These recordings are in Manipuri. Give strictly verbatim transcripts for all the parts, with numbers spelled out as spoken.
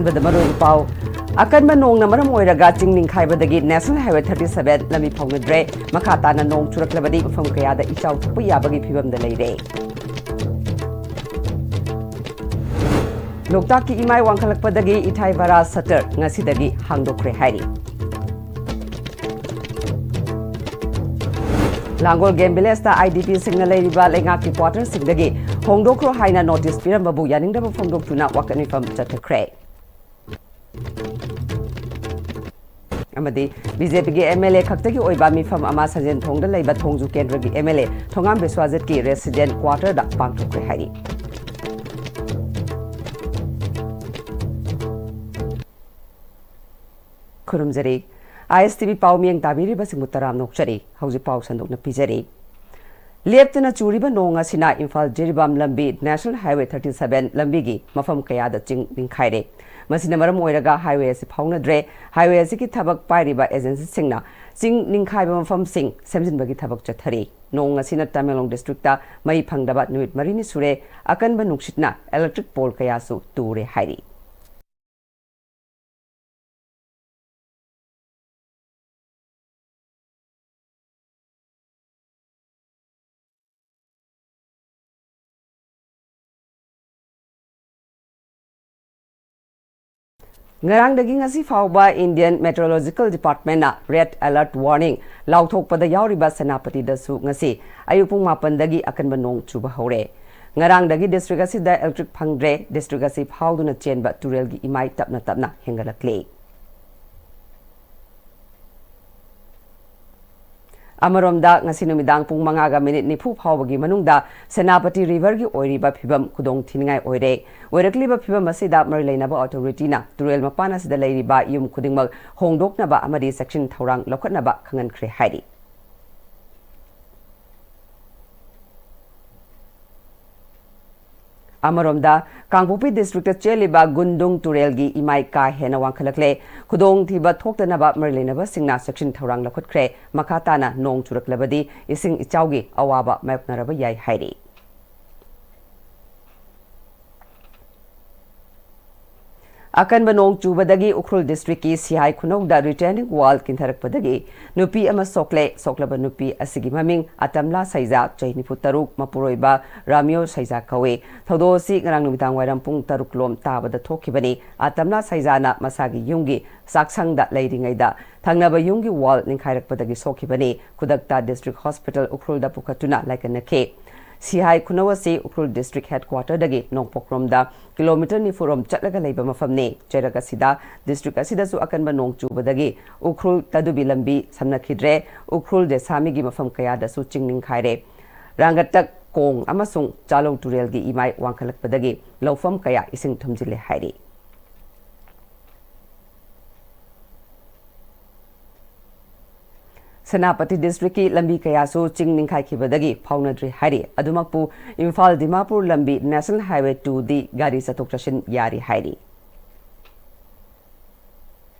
ꯕꯗ ꯃꯔꯨꯑꯣꯏꯕ ꯄꯥꯎ꯫ ꯑꯀꯟꯕ ꯅꯣꯡꯅ ꯃꯔꯝ ꯑꯣꯏꯔꯒ ꯆꯤꯡ ꯅꯤꯡꯈꯥꯏꯕꯗꯒꯤ National Highway thirty seven ꯂꯝꯕꯤ ꯐꯥꯎꯅꯗ꯭ꯔꯦ꯫ ꯃꯈꯥ ꯇꯥꯅ ꯅꯣꯡ ꯆꯨꯔꯛꯂꯕꯗꯤ ꯃꯐꯝ ꯀꯌꯥꯗ ꯏꯆꯥꯎ ꯊꯣꯛꯄ ꯌꯥꯕꯒꯤ ꯐꯤꯕꯝꯗ ꯂꯩꯔꯦ꯫ ꯂꯣꯛꯇꯥꯛꯀꯤ ꯏꯃꯥꯏ ꯋꯥꯡꯈꯠꯂꯛꯄꯗꯒꯤ ꯏꯊꯥꯏ ꯕꯔꯥ shutter ꯉꯁꯤꯗꯒꯤ ꯍꯥꯡꯗꯣꯛꯈ꯭ꯔꯦ ꯍꯥꯏꯔꯤ꯫ ꯂꯥꯡꯒꯣꯜ Game Village ꯇ IDP ꯁꯤꯡꯅ ꯂꯩꯔꯤꯕ ꯂꯩꯉꯥꯛꯀꯤ quarter ꯁꯤꯡꯗꯒꯤ ꯍꯣꯡꯗꯣꯛꯈ꯭ꯔꯣ ꯍꯥꯏꯅ notice ꯄꯤꯔꯝꯕꯕꯨ ꯌꯥꯅꯤꯡꯗꯕ ꯐꯣꯡꯗꯣꯛꯇꯨꯅ ꯋꯥꯀꯠ ꯃꯤꯐꯝ ꯆꯠꯊꯈ꯭ꯔꯦ꯫ ꯑꯃꯗꯤ BJP ꯒꯤ MLA ꯈꯛꯇꯒꯤ ꯑꯣꯏꯕ ꯃꯤꯐꯝ ꯑꯃ ꯁꯟꯖꯦꯟꯊꯣꯡꯗ ꯂꯩꯕ ꯊꯣꯡꯖꯨ ꯀꯦꯟꯗ꯭ꯔꯒꯤ MLA ꯊꯣꯉꯥꯝ ꯕꯤꯁ꯭ꯋꯥꯖꯤꯠꯀꯤ resident quarter ꯗ ꯄꯥꯡꯊꯣꯛꯈ꯭ꯔꯦ ꯍꯥꯏꯔꯤ꯫ ꯈꯨꯔꯨꯝꯖꯔꯤ꯫ ISTV ꯄꯥꯎ ꯃꯤꯌꯦꯡ ꯇꯥꯕꯤꯔꯤꯕꯁꯤꯡꯕꯨ ꯇꯔꯥꯝꯅ ꯑꯣꯛꯆꯔꯤ꯫ ꯍꯧꯖꯤꯛ ꯄꯥꯎ ꯁꯟꯗꯣꯛꯅ ꯄꯤꯖꯔꯤ꯫ ꯂꯦꯞꯇꯅ ꯆꯨꯔꯤꯕ ꯅꯣꯡ ꯑꯁꯤꯅ ꯏꯝꯐꯥꯜ ꯖꯤꯔꯤꯕꯥꯝ ꯂꯝꯕꯤ National Highway thirty seven ꯂꯝꯕꯤꯒꯤ ꯃꯐꯝ ꯀꯌꯥꯗ ꯆꯤꯡ ꯅꯤꯡꯈꯥꯏꯔꯦ꯫ ꯃꯁꯤꯅ ꯃꯔꯝ ꯑꯣꯏꯔꯒ highway ꯑꯁꯤ ꯐꯥꯎꯅꯗ꯭ꯔꯦ꯫ Highway ꯑꯁꯤꯒꯤ ꯊꯕꯛ ꯄꯥꯏꯔꯤꯕ agency ꯁꯤꯡꯅ ꯆꯤꯡ ꯅꯤꯡꯈꯥꯏꯕ ꯃꯐꯝꯁꯤꯡ ꯁꯦꯝꯖꯤꯟꯕꯒꯤ ꯊꯕꯛ ꯆꯠꯊꯔꯤ꯫ ꯅꯣꯡ ꯑꯁꯤꯅ ꯇꯃꯦꯡꯂꯣꯡ district ꯇ ꯃꯩ ꯐꯪꯗꯕ ꯅꯨꯃꯤꯠ ꯃꯔꯤꯅꯤ ꯁꯨꯔꯦ꯫ ꯑꯀꯟꯕ ꯅꯨꯡꯁꯤꯠꯅ electric pole ꯀꯌꯥꯁꯨ ꯇꯨꯔꯦ ꯍꯥꯏꯔꯤ꯫ ꯉꯔꯥꯡꯗꯒꯤ ꯉꯁꯤ ꯐꯥꯎꯕ Indian Meteorological Department ꯅ red alert warning ꯂꯥꯎꯊꯣꯛꯄꯗ ꯌꯥꯎꯔꯤꯕ ꯁꯦꯅꯥꯄꯇꯤꯗꯁꯨ ꯉꯁꯤ ꯑꯌꯨꯛ ꯄꯨꯡ ꯃꯥꯄꯟꯗꯒꯤ ꯑꯀꯟꯕ ꯅꯣꯡ ꯆꯨꯕ ꯍꯧꯔꯦ꯫ ꯉꯔꯥꯡꯗꯒꯤ district ꯑꯁꯤꯗ electric ꯐꯪꯗ꯭ꯔꯦ꯫ District ꯑꯁꯤ ꯐꯥꯎꯗꯨꯅ ꯆꯦꯟꯕ ꯇꯨꯔꯦꯜꯒꯤ ꯏꯃꯥꯏ ꯇꯞꯅ ꯇꯞꯅ ꯍꯦꯟꯒꯠꯂꯛꯂꯤ꯫ ꯑꯃꯔꯣꯝꯗ, ꯉꯁꯤ ꯅꯨꯃꯤꯗꯥꯡ ꯄꯨꯡ ꯃꯉꯥꯒ ꯃꯤꯅꯤꯠ ꯅꯤꯐꯨ ꯐꯥꯎꯕꯒꯤ ꯃꯅꯨꯡꯗ ꯁꯦꯅꯥꯄꯇꯤ river ꯒꯤ ꯑꯣꯏꯔꯤꯕ ꯐꯤꯕꯝ ꯈꯨꯗꯣꯡ ꯊꯤꯅꯤꯡꯉꯥꯏ ꯑꯣꯏꯔꯦ꯫ ꯑꯣꯏꯔꯛꯂꯤꯕ ꯐꯤꯕꯝ ꯑꯁꯤꯗ ꯃꯔꯤ ꯂꯩꯅꯕ authority ꯅ ꯇꯨꯔꯦꯜ ꯃꯄꯥꯟ ꯑꯁꯤꯗ ꯂꯩꯔꯤꯕ ꯌꯨꯝ ꯈꯨꯗꯤꯡꯃꯛ ꯍꯣꯡꯗꯣꯛꯅꯕ ꯑꯃꯗꯤ ꯆꯦꯛꯁꯤꯟ ꯊꯧꯔꯥꯡ ꯂꯧꯈꯠꯅꯕ ꯈꯪꯍꯟꯈ꯭ꯔꯦ ꯍꯥꯏꯔꯤ꯫ ꯑꯃꯔꯣꯝꯗ, ꯀꯥꯡꯄꯣꯛꯄꯤ district ꯇ ꯆꯦꯜꯂꯤꯕ ꯒꯨꯟꯗꯨꯡ ꯇꯨꯔꯦꯜꯒꯤ ꯏꯃꯥꯏ ꯀꯥ ꯍꯦꯟꯅ ꯋꯥꯡꯈꯠꯂꯛꯂꯦ꯫ ꯈꯨꯗꯣꯡꯊꯤꯕ ꯊꯣꯛꯇꯅꯕ ꯃꯔꯤ ꯂꯩꯅꯕꯁꯤꯡꯅ ꯆꯦꯛꯁꯤꯟ ꯊꯧꯔꯥꯡ ꯂꯧꯈꯠꯈ꯭ꯔꯦ꯫ ꯃꯈꯥ ꯇꯥꯅ ꯅꯣꯡ ꯆꯨꯔꯛꯂꯕꯗꯤ ꯏꯁꯤꯡ ꯏꯆꯥꯎꯒꯤ ꯑꯋꯥꯕ ꯃꯥꯌꯣꯛꯅꯔꯕ ꯌꯥꯏ ꯍꯥꯏꯔꯤ꯫ ꯑꯀꯟꯕ ꯅꯣꯡ ꯆꯨꯕꯗꯒꯤ ꯎꯈ꯭ꯔꯨꯜ ꯗꯤꯁꯇ꯭ꯔꯤꯛꯀꯤ ꯁꯤꯍꯥꯏ ꯈꯨꯅꯧꯗ ꯔꯤꯇꯦꯅꯤꯡ ꯋꯥꯜ ꯀꯤꯟꯊꯔꯛꯄꯗꯒꯤ ꯅꯨꯄꯤ ꯑꯃ ꯁꯣꯛꯂꯦ꯫ ꯁꯣꯛꯂꯕ ꯅꯨꯄꯤ ꯑꯁꯤꯒꯤ ꯃꯃꯤꯡ ꯑꯇꯝꯂꯥ ꯁꯩꯖꯥ, ꯆꯍꯤ ꯅꯤꯐꯨ ꯇꯔꯨꯛ, ꯃꯄꯨꯔꯣꯏꯕ ꯔꯥꯃꯤꯌꯣ ꯁꯩꯖꯥ ꯀꯧꯏ꯫ ꯊꯧꯗꯣꯛ ꯑꯁꯤ ꯉꯔꯥꯡ ꯅꯨꯃꯤꯗꯥꯡ ꯋꯥꯏꯔꯝ ꯄꯨꯡ ꯇꯔꯨꯛ ꯂꯣꯝ ꯇꯥꯕꯗ ꯊꯣꯛꯈꯤꯕꯅꯤ꯫ ꯑꯇꯝꯂꯥ ꯁꯩꯖꯥꯅ ꯃꯁꯥꯒꯤ ꯌꯨꯝꯒꯤ ꯆꯥꯛꯁꯪꯗ ꯂꯩꯔꯤꯉꯩꯗ ꯊꯪꯅꯕ ꯌꯨꯝꯒꯤ ꯋꯥꯜ ꯅꯤꯡꯈꯥꯏꯔꯛꯄꯗꯒꯤ ꯁꯣꯛꯈꯤꯕꯅꯤ꯫ ꯈꯨꯗꯛꯇ ꯗꯤꯁꯇ꯭ꯔꯤꯛ ꯍꯣꯁꯄꯤꯇꯥꯜ ꯎꯈ꯭ꯔꯨꯜꯗ ꯄꯨꯈꯠꯇꯨꯅ ꯂꯥꯏꯀꯠꯅꯈꯤ꯫ ꯁꯤꯍꯥꯏ ꯈꯨꯅꯧ ꯑꯁꯤ ꯎꯈ꯭ꯔꯨꯜ ꯗꯤꯁꯇ꯭ꯔꯤꯛ ꯍꯦꯗꯀ꯭ꯋꯥꯇꯔꯗꯒꯤ ꯅꯣꯡꯄꯣꯛꯂꯣꯝꯗ ꯀꯤꯂꯣꯃꯤꯇꯔ ꯅꯤꯐꯨ ꯔꯣꯝ ꯆꯠꯂꯒ ꯂꯩꯕ ꯃꯐꯝꯅꯤ꯫ ꯆꯩꯔꯛ ꯑꯁꯤꯗ ꯗꯤꯁꯇ꯭ꯔꯤꯛ ꯑꯁꯤꯗꯁꯨ ꯑꯀꯟꯕ ꯅꯣꯡ ꯆꯨꯕꯗꯒꯤ ꯎꯈ꯭ꯔꯨꯜ ꯇꯗꯨꯕꯤ ꯂꯝꯕꯤ ꯁꯝꯅꯈꯤꯗ꯭ꯔꯦ꯫ ꯎꯈ꯭ꯔꯨꯜ ꯗꯦꯁꯥꯃꯤꯒꯤ ꯃꯐꯝ ꯀꯌꯥꯗꯁꯨ ꯆꯤꯡ ꯅꯤꯡꯈꯥꯏꯔꯦ꯫ ꯔꯥꯡꯒꯠꯇꯛ ꯀꯣꯡ ꯑꯃꯁꯨꯡ ꯆꯥꯂꯧ ꯇꯨꯔꯦꯜꯒꯤ ꯏꯃꯥꯏ ꯋꯥꯡꯈꯠꯂꯛꯄꯗꯒꯤ ꯂꯧꯐꯝ ꯀꯌꯥ ꯏꯁꯤꯡ ꯊꯨꯝꯖꯤꯜꯂꯦ ꯍꯥꯏꯔꯤ꯫ ꯁꯦꯅꯥꯄꯇꯤ ꯗꯤꯁꯇ꯭ꯔꯤꯛꯀꯤ ꯂꯝꯕꯤ ꯀꯌꯥꯁꯨ ꯆꯤꯡ ꯅꯤꯡꯈꯥꯏꯈꯤꯕꯗꯒꯤ ꯐꯥꯎꯅꯗ꯭ꯔꯤ ꯍꯥꯏꯔꯤ꯫ ꯑꯗꯨꯃꯛꯄꯨ ꯏꯝꯐꯥꯜ ꯗꯤꯃꯥꯄꯨꯔ ꯂꯝꯕꯤ ꯅꯦꯁꯅꯦꯜ ꯍꯥꯏꯋꯦ ꯇꯨꯗꯤ ꯒꯥꯔꯤ ꯆꯠꯊꯣꯛ ꯆꯠꯁꯤꯟ ꯌꯥꯔꯤ ꯍꯥꯏꯔꯤ꯫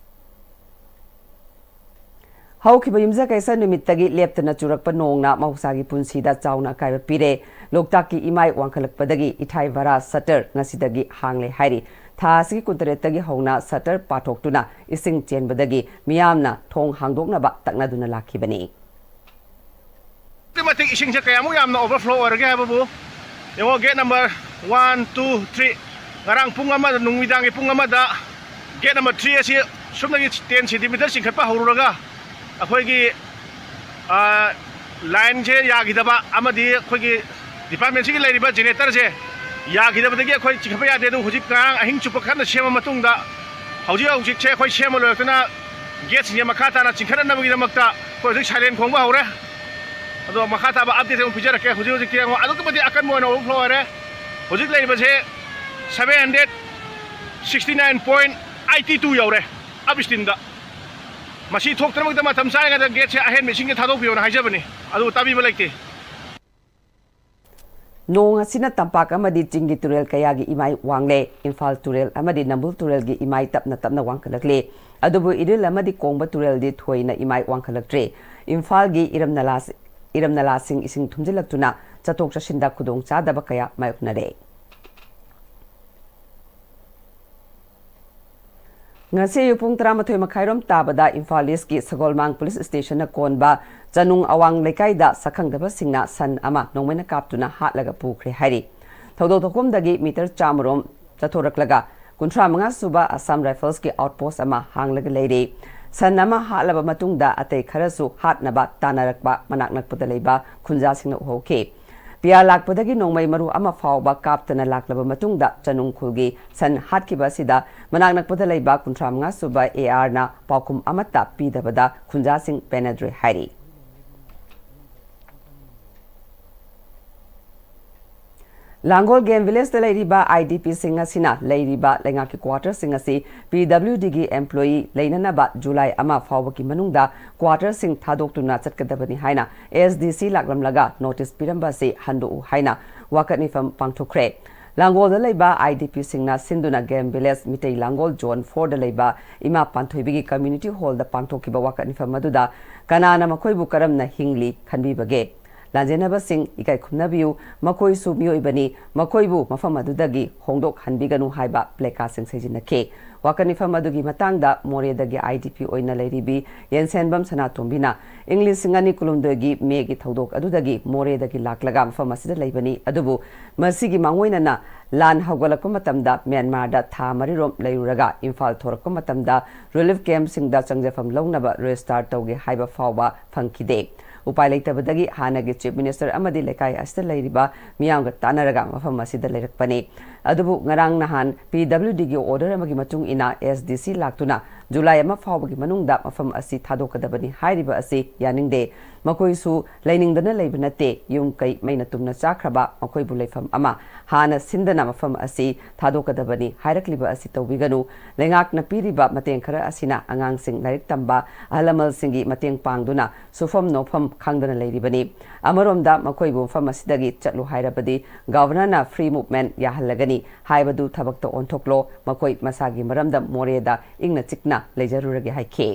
ꯍꯧꯈꯤꯕ ꯌꯨꯝꯖꯀꯩꯁ ꯅꯨꯃꯤꯠꯇꯒꯤ ꯂꯦꯞꯇꯅ ꯆꯨꯔꯛꯄ ꯅꯣꯡꯅ ꯃꯍꯧꯁꯥꯒꯤ ꯄꯨꯟꯁꯤꯗ ꯆꯥꯎꯅ ꯑꯀꯥꯏꯕ ꯄꯤꯔꯦ꯫ ꯂꯣꯛꯇꯥꯛꯀꯤ ꯏꯃꯥꯏ ꯋꯥꯡꯈꯠꯂꯛꯄꯗꯒꯤ ꯏꯊꯥꯏ ꯚꯔꯥ ꯁꯇꯔ ꯉꯁꯤꯗꯒꯤ ꯍꯥꯡꯂꯦ ꯍꯥꯏꯔꯤ꯫ ꯊꯥ ꯑꯁꯤꯒꯤ ꯀꯨꯟꯇꯔꯦꯠꯇꯒꯤ ꯍꯧꯅ ꯁꯇꯔ ꯄꯥꯊꯣꯛꯇꯨꯅ ꯏꯁꯤꯡ ꯆꯦꯟꯕꯗꯒꯤ ꯃꯤꯌꯥꯝꯅ ꯊꯣꯡ ꯍꯥꯡꯗꯣꯛꯅꯕ ꯇꯛꯅꯗꯨꯅ ꯂꯥꯛꯈꯤꯕꯅꯤ꯫ ꯑꯗꯨꯛꯀꯤ ꯃꯇꯤꯛ ꯏꯁꯤꯡꯁꯦ ꯀꯌꯥꯃꯨꯛ ꯌꯥꯝꯅ ꯑꯣꯚꯔꯐ꯭ꯂꯣ ꯑꯣꯏꯔꯒꯦ ꯍꯥꯏꯕꯕꯨ ꯌꯦꯡꯉꯣ, gate number one, two, three, ꯉꯔꯥꯡ ꯄꯨꯡ ꯑꯃꯗ, ꯅꯨꯃꯤꯗꯥꯡꯒꯤ ꯄꯨꯡ ꯑꯃꯗ ꯒꯦꯠ ꯅꯝꯕꯔ ꯊ꯭ꯔꯤ ꯑꯁꯤ ꯁꯨꯞꯅꯒꯤ ꯇꯦꯟ ꯁꯦꯟꯇꯤꯃꯤꯇꯔ ꯆꯤꯡꯈꯠꯄ ꯍꯧꯔꯨꯔꯒ ꯑꯩꯈꯣꯏꯒꯤ, ꯑ, ꯂꯥꯏꯟꯁꯦ ꯌꯥꯈꯤꯗꯕ ꯑꯃꯗꯤ ꯑꯩꯈꯣꯏꯒꯤ ꯗꯤꯄꯥꯔꯠꯃꯦꯟꯁꯤꯒꯤ ꯂꯩꯔꯤꯕ ꯖꯦꯅꯦꯔꯦꯇꯔꯁꯦ ꯌꯥꯈꯤꯗꯕꯗꯒꯤ ꯑꯩꯈꯣꯏ ꯆꯤꯡꯈꯠꯄ ꯌꯥꯗꯦ꯫ ꯑꯗꯨ ꯍꯧꯖꯤꯛ ꯉꯔꯥꯡ ꯑꯍꯤꯡ ꯆꯨꯞꯄ ꯀꯟꯅ ꯁꯦꯝꯃ ꯃꯇꯨꯡꯗ ꯍꯧꯖꯤꯛ ꯍꯧꯖꯤꯛꯁꯦ ꯑꯩꯈꯣꯏ ꯁꯦꯝꯕ ꯂꯣꯏꯔꯛꯇꯅ ꯒꯦꯠꯁꯤꯡꯁꯦ ꯃꯈꯥ ꯇꯥꯅ ꯆꯤꯡꯈꯠꯅꯅꯕꯒꯤꯗꯃꯛꯇ ꯑꯩꯈꯣꯏ ꯍꯧꯖꯤꯛ ꯁꯥꯏꯂꯦꯟ ꯈꯣꯡꯕ ꯍꯧꯔꯦ꯫ ꯑꯗꯣ ꯃꯈꯥ ꯇꯥꯕ ꯑꯞꯗꯦꯠ ꯑꯃꯨꯛ ꯄꯤꯖꯔꯛꯀꯦ꯫ ꯍꯧꯖꯤꯛ ꯍꯧꯖꯤꯛꯇꯤ ꯌꯦꯡꯉꯣ, ꯑꯗꯨꯛꯀꯤ ꯃꯇꯤꯛ ꯑꯀꯟꯕ ꯑꯣꯏꯅ ꯑꯣꯚꯔꯐ꯭ꯂꯣ ꯑꯣꯏꯔꯦ꯫ ꯍꯧꯖꯤꯛ ꯂꯩꯔꯤꯕꯁꯦ seven hundred sixty nine point eighty two ꯌꯧꯔꯦ ꯑꯞ ꯁ꯭ꯇ꯭ꯔꯤꯝꯗ꯫ ꯃꯁꯤ ꯊꯣꯛꯇꯅꯕꯒꯤꯗꯃꯛ ꯃꯇꯝ ꯆꯥꯔꯤꯉꯩꯗ ꯒꯦꯠꯁꯦ ꯑꯍꯦꯟꯕ ꯏꯁꯤꯡꯁꯦ ꯊꯥꯗꯣꯛꯄꯤꯌꯣꯅ ꯍꯥꯏꯖꯕꯅꯤ, ꯑꯗꯨꯕꯨ ꯇꯥꯕꯤꯕ ꯂꯩꯇꯦ꯫ ꯅꯣꯡ ꯑꯁꯤꯅ ꯇꯝꯄꯥꯛ ꯑꯃꯗꯤ ꯆꯤꯡꯒꯤ ꯇꯨꯔꯦꯜ ꯀꯌꯥꯒꯤ ꯏꯃꯥꯏ ꯋꯥꯡꯂꯦ꯫ ꯏꯝꯐꯥꯜ ꯇꯨꯔꯦꯜ ꯑꯃꯗꯤ ꯅꯝꯕꯨꯜ ꯇꯨꯔꯦꯜꯒꯤ ꯏꯃꯥꯏ ꯇꯞꯅ ꯇꯞꯅ ꯋꯥꯡꯈꯠꯂꯛꯂꯦ꯫ ꯑꯗꯨꯕꯨ ꯏꯔꯤꯜ ꯑꯃꯗꯤ ꯀꯣꯡꯕ ꯇꯨꯔꯦꯜꯗꯤ ꯊꯣꯏꯅ ꯏꯃꯥꯏ ꯋꯥꯡꯈꯠꯂꯛꯇ꯭ꯔꯦ꯫ ꯏꯝꯐꯥꯜꯒꯤ ꯏꯔꯝ ꯅꯂꯥ, ꯏꯔꯝ ꯅꯂꯥꯁꯤꯡ ꯏꯁꯤꯡ ꯊꯨꯝꯖꯤꯜꯂꯛꯇꯨꯅ ꯆꯠꯊꯣꯛ ꯆꯠꯁꯤꯟꯗ ꯈꯨꯗꯣꯡꯆꯥꯗꯕ ꯀꯌꯥ ꯃꯥꯌꯣꯛꯅꯔꯦ꯫ ꯉꯁꯤ ꯑꯌꯨꯛ ꯄꯨꯡ ꯇꯔꯥꯃꯥꯊꯣꯏ ꯃꯈꯥꯏꯔꯣꯝ ꯇꯥꯕꯗ ꯏꯝꯐꯥꯜ ꯏꯁꯀꯤ ꯁꯒꯣꯜꯃꯥꯡ ꯄꯨꯂꯤꯁ ꯁ꯭ꯇꯦꯁꯟꯅ ꯀꯣꯟꯕ ꯆꯅꯨꯡ ꯑꯋꯥꯡ ꯂꯩꯀꯥꯏꯗ ꯁꯛꯈꯪꯗꯕꯁꯤꯡꯅ ꯁꯟ ꯑꯃ ꯅꯣꯡꯃꯩꯅ ꯀꯥꯞꯇꯨꯅ ꯍꯥꯠꯂꯒ ꯄꯨꯈ꯭ꯔꯦ ꯍꯥꯏꯔꯤ꯫ ꯊꯧꯗꯣꯛ ꯊꯣꯛꯐꯝꯗꯒꯤ ꯃꯤꯇꯔ ꯆꯥꯝꯃꯔꯣꯝ ꯆꯠꯊꯣꯔꯛꯂꯒ ꯀꯨꯟꯊ꯭ꯔꯥ ꯃꯉꯥ ꯁꯨꯕ ꯑꯁꯥꯝ ꯔꯥꯏꯐꯜꯁꯀꯤ ꯑꯥꯎꯠꯄꯣꯁ ꯑꯃ ꯍꯥꯡꯂꯒ ꯂꯩꯔꯤ꯫ ꯁꯟ ꯑꯃ ꯍꯥꯠꯂꯕ ꯃꯇꯨꯡꯗ ꯑꯇꯩ ꯈꯔꯁꯨ ꯍꯥꯠꯅꯕ ꯇꯥꯟꯅꯔꯛꯄ ꯃꯅꯥꯛ ꯅꯛꯄꯗ ꯂꯩꯕ ꯈꯨꯟꯖꯥꯁꯤꯡꯅ ꯎꯍꯧꯈꯤ꯫ ꯄꯤꯌꯥ ꯂꯥꯛꯄꯗꯒꯤ ꯅꯣꯡꯃꯩ ꯃꯔꯨ ꯑꯃ ꯐꯥꯎꯕ ꯀꯥꯞꯇꯅ ꯂꯥꯛꯂꯕ ꯃꯇꯨꯡꯗ ꯆꯅꯨꯡ ꯈꯨꯜꯒꯤ ꯁꯟ ꯍꯥꯠꯈꯤꯕ ꯑꯁꯤꯗ ꯃꯅꯥꯛ ꯅꯛꯄꯗ ꯂꯩꯕ ꯀꯨꯟꯊ꯭ꯔꯥ ꯃꯉꯥ ꯁꯨꯕ ꯑꯦ ꯑꯥꯔꯅ ꯄꯥꯎꯈꯨꯝ ꯑꯃꯠꯇ ꯄꯤꯗꯕꯗ ꯈꯨꯟꯖꯥꯁꯤꯡ ꯄꯦꯟꯅꯗ꯭ꯔꯦ ꯍꯥꯏꯔꯤ꯫ ꯂꯥꯡꯒꯣꯜ ꯒꯦꯝ ꯚꯤꯂꯦꯖꯇ ꯂꯩꯔꯤꯕ ꯑꯥꯏ ꯗꯤ ꯄꯤꯁꯤꯡ ꯑꯁꯤꯅ ꯂꯩꯔꯤꯕ ꯂꯩꯉꯥꯛꯀꯤ ꯀ꯭ꯋꯥꯇꯔꯁꯤꯡ ꯑꯁꯤ ꯄꯤ ꯗꯕ꯭ꯂꯤꯎ ꯗꯤꯒꯤ ꯑꯦꯝꯄ꯭ꯂꯣꯌꯤ ꯂꯩꯅꯅꯕ ꯖꯨꯂꯥꯏ ꯑꯃ ꯐꯥꯎꯕꯒꯤ ꯃꯅꯨꯡꯗ ꯀ꯭ꯋꯥꯇꯔꯁꯤꯡ ꯊꯥꯗꯣꯛꯇꯨꯅ ꯆꯠꯀꯗꯕꯅꯤ ꯍꯥꯏꯅ ꯑꯦꯁ ꯗꯤ ꯁꯤ ꯂꯥꯛꯂꯝꯂꯒ ꯅꯣꯇꯤꯁ ꯄꯤꯔꯝꯕ ꯑꯁꯤ ꯍꯟꯗꯣꯛꯎ ꯍꯥꯏꯅ ꯋꯥꯀꯠ ꯃꯤꯐꯝ ꯄꯥꯡꯊꯣꯛꯈ꯭ꯔꯦ꯫ ꯂꯥꯡꯒꯣꯜꯗ ꯂꯩꯕ ꯑꯥꯏ ꯗꯤ ꯄꯤꯁꯤꯡꯅ ꯁꯤꯟꯗꯨꯅ ꯒꯦꯝ ꯚꯤꯂꯦꯖ ꯃꯤꯇꯩ ꯂꯥꯡꯒꯣꯜ ꯖꯣꯟ ꯐꯣꯔꯗ ꯂꯩꯕ ꯏꯃꯥ ꯄꯥꯟꯊꯣꯏꯕꯤꯒꯤ ꯀꯝꯃ꯭ꯌꯨꯅꯤꯇꯤ ꯍꯣꯜꯗ ꯄꯥꯡꯊꯣꯛꯈꯤꯕ ꯋꯥꯀꯠ ꯃꯤꯐꯝ ꯑꯗꯨꯗ ꯀꯅꯥꯅ ꯃꯈꯣꯏꯕꯨ ꯀꯔꯝꯅ ꯍꯤꯡꯂꯤ ꯈꯟꯕꯤꯕꯒꯦ? ꯂꯥꯟꯖꯦꯟꯅꯕꯁꯤꯡ ꯏꯀꯥꯏ ꯈꯨꯝꯅꯕꯤꯌꯨ, ꯃꯈꯣꯏꯁꯨ ꯃꯤꯑꯣꯏꯕꯅꯤ, ꯃꯈꯣꯏꯕꯨ ꯃꯐꯝ ꯑꯗꯨꯗꯒꯤ ꯍꯣꯡꯗꯣꯛꯍꯟꯕꯤꯒꯅꯨ ꯍꯥꯏꯕ ꯄ꯭ꯂꯦꯀꯥꯔꯗꯁꯤꯡ ꯁꯤꯖꯤꯟꯅꯈꯤ꯫ ꯋꯥꯀꯠ ꯃꯤꯐꯝ ꯑꯗꯨꯒꯤ ꯃꯇꯥꯡꯗ ꯃꯣꯔꯦꯗꯒꯤ ꯑꯥꯏ ꯗꯤ ꯄꯤ ꯑꯣꯏꯅ ꯂꯩꯔꯤꯕꯤ ꯌꯦꯟꯁꯦꯟꯕꯝ ꯁꯅꯥꯇꯣꯝꯕꯤꯅ ꯏꯪ ꯂꯤꯁꯤꯡ ꯑꯅꯤ ꯀꯨꯟꯍꯨꯝꯗꯣꯏꯒꯤ ꯃꯦꯒꯤ ꯊꯧꯗꯣꯛ ꯑꯗꯨꯗꯒꯤ ꯃꯣꯔꯦꯗꯒꯤ ꯂꯥꯛꯂꯒ ꯃꯐꯝ ꯑꯁꯤꯗ ꯂꯩꯕꯅꯤ꯫ ꯑꯗꯨꯕꯨ ꯃꯁꯤꯒꯤ ꯃꯥꯡꯑꯣꯏꯅꯅ ꯂꯥꯟ ꯍꯧꯒꯠꯂꯛꯄ ꯃꯇꯝꯗ ꯃ꯭ꯌꯥꯟꯃꯥꯔꯗ ꯊꯥ ꯃꯔꯤꯔꯣꯝ ꯂꯩꯔꯨꯔꯒ ꯏꯝꯐꯥꯜ ꯊꯣꯔꯛꯄ ꯃꯇꯝꯗ ꯔꯤꯂꯤꯐ ꯀꯦꯝꯞꯁꯤꯡꯗ ꯆꯪꯖꯐꯝ ꯂꯧꯅꯕ ꯔꯦꯖꯤꯁꯇꯥꯔ ꯇꯧꯒꯦ ꯍꯥꯏꯕ ꯐꯥꯎꯕ ꯐꯪꯈꯤꯗꯦ꯫ ꯎꯄꯥꯏ ꯂꯩꯇꯕꯗꯒꯤ ꯍꯥꯟꯅꯒꯤ ꯆꯤꯐ ꯃꯤꯅꯤꯁꯇꯔ ꯑꯃꯗꯤ ꯂꯩꯀꯥꯏ ꯑꯁꯤꯗ ꯂꯩꯔꯤꯕ ꯃꯤꯌꯥꯝꯒ ꯇꯥꯟꯅꯔꯒ ꯃꯐꯝ ꯑꯁꯤꯗ ꯂꯩꯔꯛꯄꯅꯤ꯫ ꯑꯗꯨꯕꯨ ꯉꯔꯥꯡ ꯅꯍꯥꯟ ꯄꯤ ꯗꯕ꯭ꯂꯤꯎ ꯗꯤꯒꯤ ꯑꯣꯔꯗꯔ ꯑꯃꯒꯤ ꯃꯇꯨꯡ ꯏꯟꯅ ꯑꯦꯁ ꯗꯤ ꯁꯤ ꯂꯥꯛꯇꯨꯅ ꯖꯨꯂꯥꯏ ꯑꯃ ꯐꯥꯎꯕꯒꯤ ꯃꯅꯨꯡꯗ ꯃꯐꯝ ꯑꯁꯤ ꯊꯥꯗꯣꯛꯀꯗꯕꯅꯤ ꯍꯥꯏꯔꯤꯕ ꯑꯁꯤ ꯌꯥꯅꯤꯡꯗꯦ꯫ ꯃꯈꯣꯏꯁꯨ ꯂꯩꯅꯤꯡꯗꯅ ꯂꯩꯕ ꯅꯠꯇꯦ꯫ ꯌꯨꯝ ꯀꯩ ꯃꯩꯅ ꯇꯨꯝꯅ ꯆꯥꯈ꯭ꯔꯕ ꯃꯈꯣꯏꯕꯨ ꯂꯩꯐꯝ ꯑꯃ ꯍꯥꯟꯅ ꯁꯤꯟꯗꯅ ꯃꯐꯝ ꯑꯁꯤ ꯊꯥꯗꯣꯛꯀꯗꯕꯅꯤ ꯍꯥꯏꯔꯛꯂꯤꯕ ꯑꯁꯤ ꯇꯧꯕꯤꯒꯅꯨ꯫ ꯂꯩꯉꯥꯛꯅ ꯄꯤꯔꯤꯕ ꯃꯇꯦꯡ ꯈꯔ ꯑꯁꯤꯅ ꯑꯉꯥꯡꯁꯤꯡ ꯂꯥꯏꯔꯤꯛ ꯇꯝꯕ, ꯑꯍꯜ ꯂꯃꯟꯁꯤꯡꯒꯤ ꯃꯇꯦꯡ ꯄꯥꯡꯗꯨꯅ ꯁꯨꯐꯝ ꯅꯣꯐꯝ ꯈꯪꯗꯅ ꯂꯩꯔꯤꯕꯅꯤ꯫ ꯑꯃꯔꯣꯝꯗ ꯃꯈꯣꯏꯕꯨ ꯃꯐꯝ ꯑꯁꯤꯗꯒꯤ ꯆꯠꯂꯨ ꯍꯥꯏꯔꯕꯗꯤ ꯒꯚꯔꯅꯔꯅ ꯐ꯭ꯔꯤ ꯃꯨꯚꯃꯦꯟꯠ ꯌꯥꯍꯜꯂꯒꯅꯤ ꯍꯥꯏꯕꯗꯨ ꯊꯕꯛꯇ ꯑꯣꯟꯊꯣꯛꯂꯣ꯫ ꯃꯈꯣꯏ ꯃꯁꯥꯒꯤ ꯃꯔꯝꯗ ꯃꯣꯔꯦꯗ ꯏꯪꯅ ꯆꯤꯛꯅ ꯂꯩꯖꯔꯨꯔꯒꯦ ꯍꯥꯏꯈꯤ꯫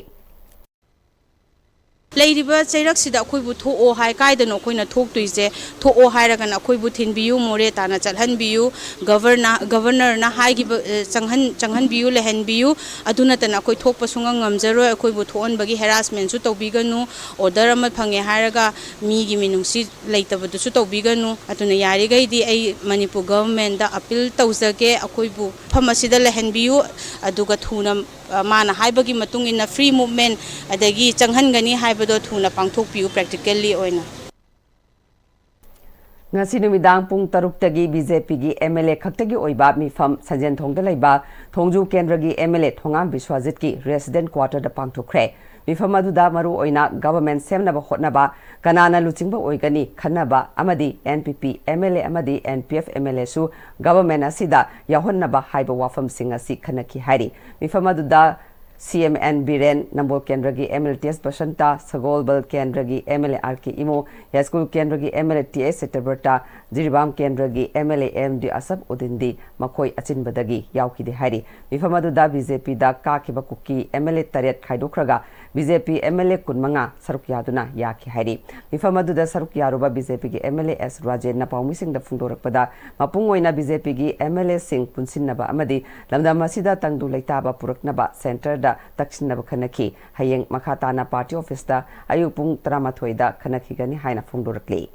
ꯂꯩꯔꯤꯕ ꯆꯩꯔꯛꯁꯤꯗ ꯑꯩꯈꯣꯏꯕꯨ ꯊꯣꯛꯑꯣ ꯍꯥꯏ, ꯀꯥꯏꯗꯅꯣ ꯑꯩꯈꯣꯏꯅ ꯊꯣꯛꯇꯣꯏꯁꯦ? ꯊꯣꯛꯑꯣ ꯍꯥꯏꯔꯒꯅ ꯑꯩꯈꯣꯏꯕꯨ ꯊꯤꯟꯕꯤꯌꯨ, ꯃꯣꯔꯦ ꯇꯥꯅ ꯆꯠꯍꯟꯕꯤꯌꯨ, ꯒꯕꯔꯅ-, ꯒꯕꯔꯅꯔꯅ ꯍꯥꯏꯈꯤꯕ, ꯑꯦ, ꯆꯪꯍꯟ-, ꯆꯪꯍꯟꯕꯤꯌꯨ, ꯂꯩꯍꯟꯕꯤꯌꯨ꯫ ꯑꯗꯨ ꯅꯠꯇꯅ ꯑꯩꯈꯣꯏ ꯊꯣꯛꯄ ꯁꯨꯡꯉꯝ ꯉꯝꯖꯔꯣꯏ꯫ ꯑꯩꯈꯣꯏꯕꯨ ꯊꯣꯛꯍꯟꯕꯒꯤ ꯍꯦꯔꯥꯁꯃꯦꯟꯁꯨ ꯇꯧꯕꯤꯒꯅꯨ꯫ ꯑꯣꯔꯗꯔ ꯑꯃ ꯐꯪꯉꯦ ꯍꯥꯏꯔꯒ ꯃꯤꯒꯤ ꯃꯤꯅꯨꯡꯁꯤ ꯂꯩꯇꯕꯗꯨꯁꯨ ꯇꯧꯕꯤꯒꯅꯨ꯫ ꯑꯗꯨꯅ ꯌꯥꯔꯤꯈꯩꯗꯤ ꯑꯩ ꯃꯅꯤꯄꯨꯔ ꯒꯚꯔꯟꯃꯦꯟꯗ ꯑꯄꯤꯜ ꯇꯧꯖꯒꯦ, ꯑꯩꯈꯣꯏꯕꯨ ꯃꯐꯝ ꯑꯁꯤꯗ ꯂꯩꯍꯟꯕꯤꯌꯨ꯫ ꯑꯗꯨꯒ ꯊꯨꯅ, ꯑ, ꯃꯥꯅ ꯍꯥꯏꯕꯒꯤ ꯃꯇꯨꯡ ꯏꯟꯅ ꯐ꯭ꯔꯤ ꯃꯨꯚꯃꯦꯟ ꯑꯗꯒꯤ ꯆꯪꯍꯟꯒꯅꯤ ꯍꯥꯏꯕꯗꯣ ꯊꯨꯅ ꯄꯥꯡꯊꯣꯛꯄꯤꯌꯨ ꯄ꯭ꯔꯦꯛꯇꯤꯀꯦꯜꯂꯤ ꯑꯣꯏꯅ꯫ ꯉꯁꯤ ꯅꯨꯃꯤꯗꯥꯡ ꯄꯨꯡ ꯇꯔꯨꯛꯇꯒꯤ ꯕꯤ ꯖꯦ ꯄꯤꯒꯤ ꯑꯦꯝ ꯑꯦꯜ ꯑꯦ ꯈꯛꯇꯒꯤ ꯑꯣꯏꯕ ꯃꯤꯐꯝ ꯁꯟꯖꯦꯟꯊꯣꯡꯗ ꯂꯩꯕ ꯊꯣꯡꯖꯨ ꯀꯦꯟꯗ꯭ꯔꯒꯤ ꯑꯦꯝ ꯑꯦꯜ ꯑꯦ ꯊꯣꯉꯥꯝ ꯕꯤꯁ꯭ꯋꯥꯖꯤꯠꯀꯤ ꯔꯦꯁꯤꯗꯦꯟ ꯀ꯭ꯋꯥꯇꯔꯗ ꯄꯥꯡꯊꯣꯛꯈ꯭ꯔꯦ꯫ ꯃꯤꯐꯝ ꯑꯗꯨꯗ ꯃꯔꯨ ꯑꯣꯏꯅ ꯒꯚꯔꯟꯃꯦꯟꯠ ꯁꯦꯝꯅꯕ ꯍꯣꯠꯅꯕ, ꯀꯅꯥꯅ ꯂꯨꯆꯤꯡꯕ ꯑꯣꯏꯒꯅꯤ ꯈꯟꯅꯕ ꯑꯃꯗꯤ N P P M L A ꯑꯃꯗꯤ N P F M L ꯑꯦꯁꯨ ꯒꯚꯔꯟꯃꯦꯟꯠ ꯑꯁꯤꯗ ꯌꯥꯎꯍꯟꯅꯕ ꯍꯥꯏꯕ ꯋꯥꯐꯝꯁꯤꯡ ꯑꯁꯤ ꯈꯟꯅꯈꯤ ꯍꯥꯏꯔꯤ꯫ ꯃꯤꯐꯝ ꯑꯗꯨꯗ ꯁꯤ ꯑꯦꯝ ꯑꯦꯟ ꯕꯤꯔꯦꯟ, ꯅꯝꯕꯣꯜ ꯀꯦꯟꯗ꯭ꯔꯒꯤ M L A T S Basanta, Sagolband ꯀꯦꯟꯗ꯭ꯔꯒꯤ M L A R K Imo, Yaiskul ꯀꯦꯟꯗ꯭ꯔꯒꯤ M L A T S Satyabrata, Jiribam ꯀꯦꯟꯗ꯭ꯔꯒꯤ M L A M D Ashab ꯎꯗꯤꯟꯗꯤ ꯃꯈꯣꯏ ꯑꯆꯤꯟꯕꯗꯒꯤ ꯌꯥꯎꯈꯤꯗꯦ ꯍꯥꯏꯔꯤ꯫ ꯃꯤꯐꯝ ꯑꯗꯨꯗ ꯕꯤ ꯖꯦ ꯄꯤꯗ ꯀꯥꯈꯤꯕ ꯀꯨꯀꯤ ꯑꯦꯝ ꯑꯦꯜ ꯑꯦ ꯇꯔꯦꯠ ꯈꯥꯏꯗꯣꯛꯈ꯭ꯔꯒ B J P M L A ꯀꯨꯟꯃꯉꯥ ꯁꯔꯨꯛ ꯌꯥꯗꯨꯅ ꯌꯥꯈꯤ ꯍꯥꯏꯔꯤ꯫ ꯃꯤꯐꯝ ꯑꯗꯨꯗ ꯁꯔꯨꯛ ꯌꯥꯔꯨꯕ ꯕꯤ ꯖꯦ ꯄꯤꯒꯤ ꯑꯦꯝ ꯑꯦꯜ ꯑꯦ ꯑꯦꯁ ꯔꯥꯖꯦꯟꯅ ꯄꯥꯎꯃꯤꯁꯤꯡꯗ ꯐꯣꯡꯗꯣꯔꯛꯄꯗ, ꯃꯄꯨꯡ ꯑꯣꯏꯅ ꯕꯤ ꯖꯦ ꯄꯤꯒꯤ ꯑꯦꯝ ꯑꯦꯜ ꯑꯦꯁꯤꯡ ꯄꯨꯟꯁꯤꯟꯅꯕ ꯑꯃꯗꯤ ꯂꯝꯗꯝ ꯑꯁꯤꯗ ꯇꯪꯗꯨ ꯂꯩꯇꯥꯕ ꯄꯨꯔꯛꯅꯕ ꯁꯦꯟꯇꯔꯗ ꯇꯛꯁꯤꯟꯅꯕ ꯈꯟꯅꯈꯤ꯫ ꯍꯌꯦꯡ ꯃꯈꯥ ꯇꯥꯅ ꯄꯥꯔꯇꯤ ꯑꯣꯐꯤꯁꯇ ꯑꯌꯨꯛ ꯄꯨꯡ ꯇꯔꯥꯃꯥꯊꯣꯏꯗ ꯈꯟꯅꯈꯤꯒꯅꯤ ꯍꯥꯏꯅ ꯐꯣꯡꯗꯣꯔꯛꯂꯤ꯫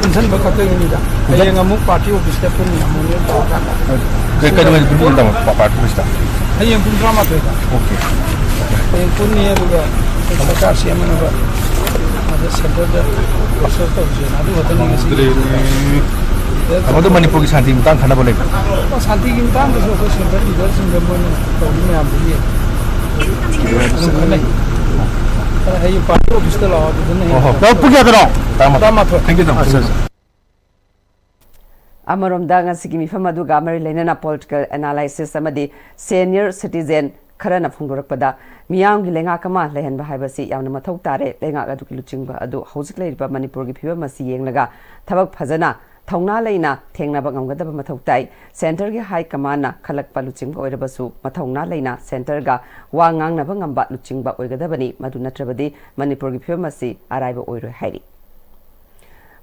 ꯄꯨꯟꯁꯤꯟꯕ ꯈꯛꯇꯒꯤꯅꯤꯗ꯫ ꯍꯌꯦꯡ ꯑꯃꯨꯛ ꯄꯥꯔꯇꯤ ꯑꯣꯐꯤꯁꯇ ꯄꯨꯟꯅꯤ, ꯑꯃꯣꯅꯤꯌꯝ ꯇꯧꯔꯀꯥꯟꯗ꯫ ꯀꯩ-, ꯀꯩꯗꯧꯉꯩ ꯄꯨꯟꯕ ꯇꯧꯕ ꯄꯥꯔꯇꯤ ꯑꯣꯐꯤꯁꯇ? ꯍꯌꯦꯡ ꯄꯨꯡ ꯇꯔꯥꯃꯥꯊꯣꯏꯗ꯫ ꯑꯣꯀꯦ꯫ ꯍꯌꯦꯡ ꯄꯨꯟꯅꯤ, ꯑꯗꯨꯒ ꯁꯔꯀꯥꯔ ꯁꯦꯝꯅꯅꯕ ꯑꯗ ꯁꯦꯟꯇꯔꯗ ꯄ꯭ꯔꯣꯁꯦꯁ ꯇꯧꯁꯦꯅ ꯑꯗꯨ ꯈꯛꯇꯅꯤ ꯉꯁꯤ꯫ ꯑꯗꯣ ꯃꯅꯤꯄꯨꯔꯒꯤ ꯁꯥꯟꯇꯤ ꯃꯇꯥꯡ ꯈꯟꯅꯕ ꯂꯩꯕ꯭ꯔꯥ? ꯁꯥꯟꯇꯤꯒꯤ ꯃꯇꯥꯡꯗꯁꯨ ꯑꯩꯈꯣꯏ ꯁꯦꯟꯇꯔ ꯂꯤꯗꯔꯁꯤꯡꯗ ꯃꯣꯏꯅ ꯇꯧꯔꯤ ꯃꯌꯥꯝꯗꯨꯒꯤ ꯑꯗꯨꯝ ꯈꯟꯅꯩ꯫ ꯍꯌꯦꯡ ꯄꯥꯔꯇꯤ ꯑꯣꯐꯤꯁꯇ ꯂꯥꯛꯑꯣ, ꯑꯗꯨꯗꯅ ꯍꯦꯟꯅ ꯑꯣ ꯍꯣ꯫ ꯄꯨꯡ ꯀꯌꯥꯗꯅꯣ? ꯇꯔꯥꯃꯥꯊꯣꯏ꯫ ꯇꯔꯥꯃꯥꯊꯣꯏ꯫ Thank you, ꯇꯥꯃꯣ꯫ ꯑꯃꯔꯣꯝꯗ ꯉꯁꯤꯒꯤ ꯃꯤꯐꯝ ꯑꯗꯨꯒ ꯃꯔꯤ ꯂꯩꯅꯅ ꯄꯣꯂꯤꯇꯤꯀꯦꯜ ꯑꯦꯅꯥꯂꯥꯏꯁꯤꯁ ꯑꯃꯗꯤ ꯁꯦꯅꯤꯌꯔ ꯁꯤꯇꯤꯖꯦꯟ ꯈꯔꯅ ꯐꯣꯡꯗꯣꯔꯛꯄꯗ, ꯃꯤꯌꯥꯝꯒꯤ ꯂꯩꯉꯥꯛ ꯑꯃ ꯂꯩꯍꯟꯕ ꯍꯥꯏꯕꯁꯤ ꯌꯥꯝꯅ ꯃꯊꯧ ꯇꯥꯔꯦ꯫ ꯂꯩꯉꯥꯛ ꯑꯗꯨꯒꯤ ꯂꯨꯆꯤꯡꯕ ꯑꯗꯨ ꯍꯧꯖꯤꯛ ꯂꯩꯔꯤꯕ ꯃꯅꯤꯄꯨꯔꯒꯤ ꯐꯤꯕꯝ ꯑꯁꯤ ꯌꯦꯡꯂꯒ ꯊꯕꯛ ꯐꯖꯅ ꯊꯧꯅꯥ ꯂꯩꯅ ꯊꯦꯡꯅꯕ ꯉꯝꯒꯗꯕ ꯃꯊꯧ ꯇꯥꯏ꯫ ꯁꯦꯟꯇꯔꯒꯤ ꯍꯥꯏ ꯀꯃꯥꯟꯅ ꯈꯜꯂꯛꯄ ꯂꯨꯆꯤꯡꯕ ꯑꯣꯏꯔꯕꯁꯨ ꯃꯊꯧꯅꯥ ꯂꯩꯅ ꯁꯦꯟꯇꯔꯒ ꯋꯥ ꯉꯥꯡꯅꯕ ꯉꯝꯕ ꯂꯨꯆꯤꯡꯕ ꯑꯣꯏꯒꯗꯕꯅꯤ꯫ ꯃꯗꯨ ꯅꯠꯇ꯭ꯔꯕꯗꯤ ꯃꯅꯤꯄꯨꯔꯒꯤ ꯐꯤꯕꯝ ꯑꯁꯤ ꯑꯔꯥꯏꯕ ꯑꯣꯏꯔꯣꯏ ꯍꯥꯏꯔꯤ꯫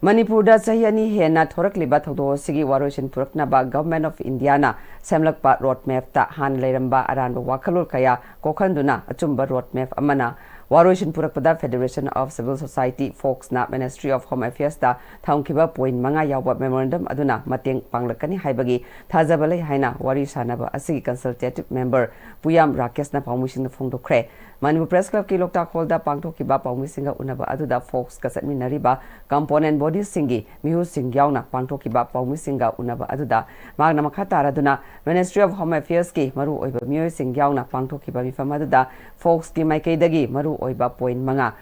ꯃꯅꯤꯄꯨꯔꯗ ꯆꯍꯤ ꯑꯅꯤ ꯍꯦꯟꯅ ꯊꯣꯔꯛꯂꯤꯕ ꯊꯧꯗꯣꯛ ꯑꯁꯤꯒꯤ ꯋꯥꯔꯣꯏꯁꯤꯟ ꯄꯨꯔꯛꯅꯕ Government of India ꯅ ꯁꯦꯝꯂꯛꯄ road map ꯇ ꯍꯥꯟꯅ ꯂꯩꯔꯝꯕ ꯑꯔꯥꯟꯕ ꯋꯥꯈꯜꯂꯣꯟ ꯀꯌꯥ ꯀꯣꯛꯍꯟꯗꯨꯅ ꯑꯆꯨꯝꯕ road map ꯑꯃꯅ ꯋꯥꯔꯣꯏꯁꯤꯟ ꯄꯨꯔꯛꯄꯗ Federation of Civil Society, ꯐꯣꯛꯁꯅ Ministry of Home Affairs ꯇ ꯊꯝꯈꯤꯕ point ꯃꯉꯥ ꯌꯥꯎꯕ memorandum ꯑꯗꯨꯅ ꯃꯇꯦꯡ ꯄꯥꯡꯂꯛꯀꯅꯤ ꯍꯥꯏꯕꯒꯤ ꯊꯥꯖꯕ ꯂꯩ ꯍꯥꯏꯅ ꯋꯥꯔꯤ ꯁꯥꯅꯕ ꯑꯁꯤꯒꯤ consultative member ꯄꯨꯌꯥꯝ ꯔꯥꯀꯦꯁꯅ ꯄꯥꯎꯃꯤꯁꯤꯡꯗ ꯐꯣꯡꯗꯣꯛꯈ꯭ꯔꯦ꯫ ꯃꯅꯤꯄꯨꯔ Press Club ꯀꯤ ꯂꯣꯛꯇꯥꯛ ꯍꯣꯜꯗ ꯄꯥꯡꯊꯣꯛꯈꯤꯕ ꯄꯥꯎꯃꯤꯁꯤꯡꯒ ꯎꯅꯕ ꯑꯗꯨꯗ ꯐꯣꯛꯁꯀ ꯆꯠꯃꯤꯟꯅꯔꯤꯕ component body ꯁꯤꯡꯒꯤ ꯃꯤꯍꯨꯠꯁꯤꯡ ꯌꯥꯎꯅ ꯄꯥꯡꯊꯣꯛꯈꯤꯕ ꯄꯥꯎꯃꯤꯁꯤꯡꯒ ꯎꯅꯕ ꯑꯗꯨꯗ ꯃꯍꯥꯛꯅ ꯃꯈꯥ ꯇꯥꯔꯗꯨꯅ Ministry of Home Affairs ꯀꯤ ꯃꯔꯨꯑꯣꯏꯕ ꯃꯤꯑꯣꯏꯁꯤꯡ ꯌꯥꯎꯅ ꯄꯥꯡꯊꯣꯛꯈꯤꯕ ꯃꯤꯐꯝ ꯑꯗꯨꯗ ꯐꯣꯛꯁꯀꯤ ꯃꯥꯏꯀꯩꯗꯒꯤ ꯃꯔꯨꯑꯣꯏꯕ point ꯃꯉꯥ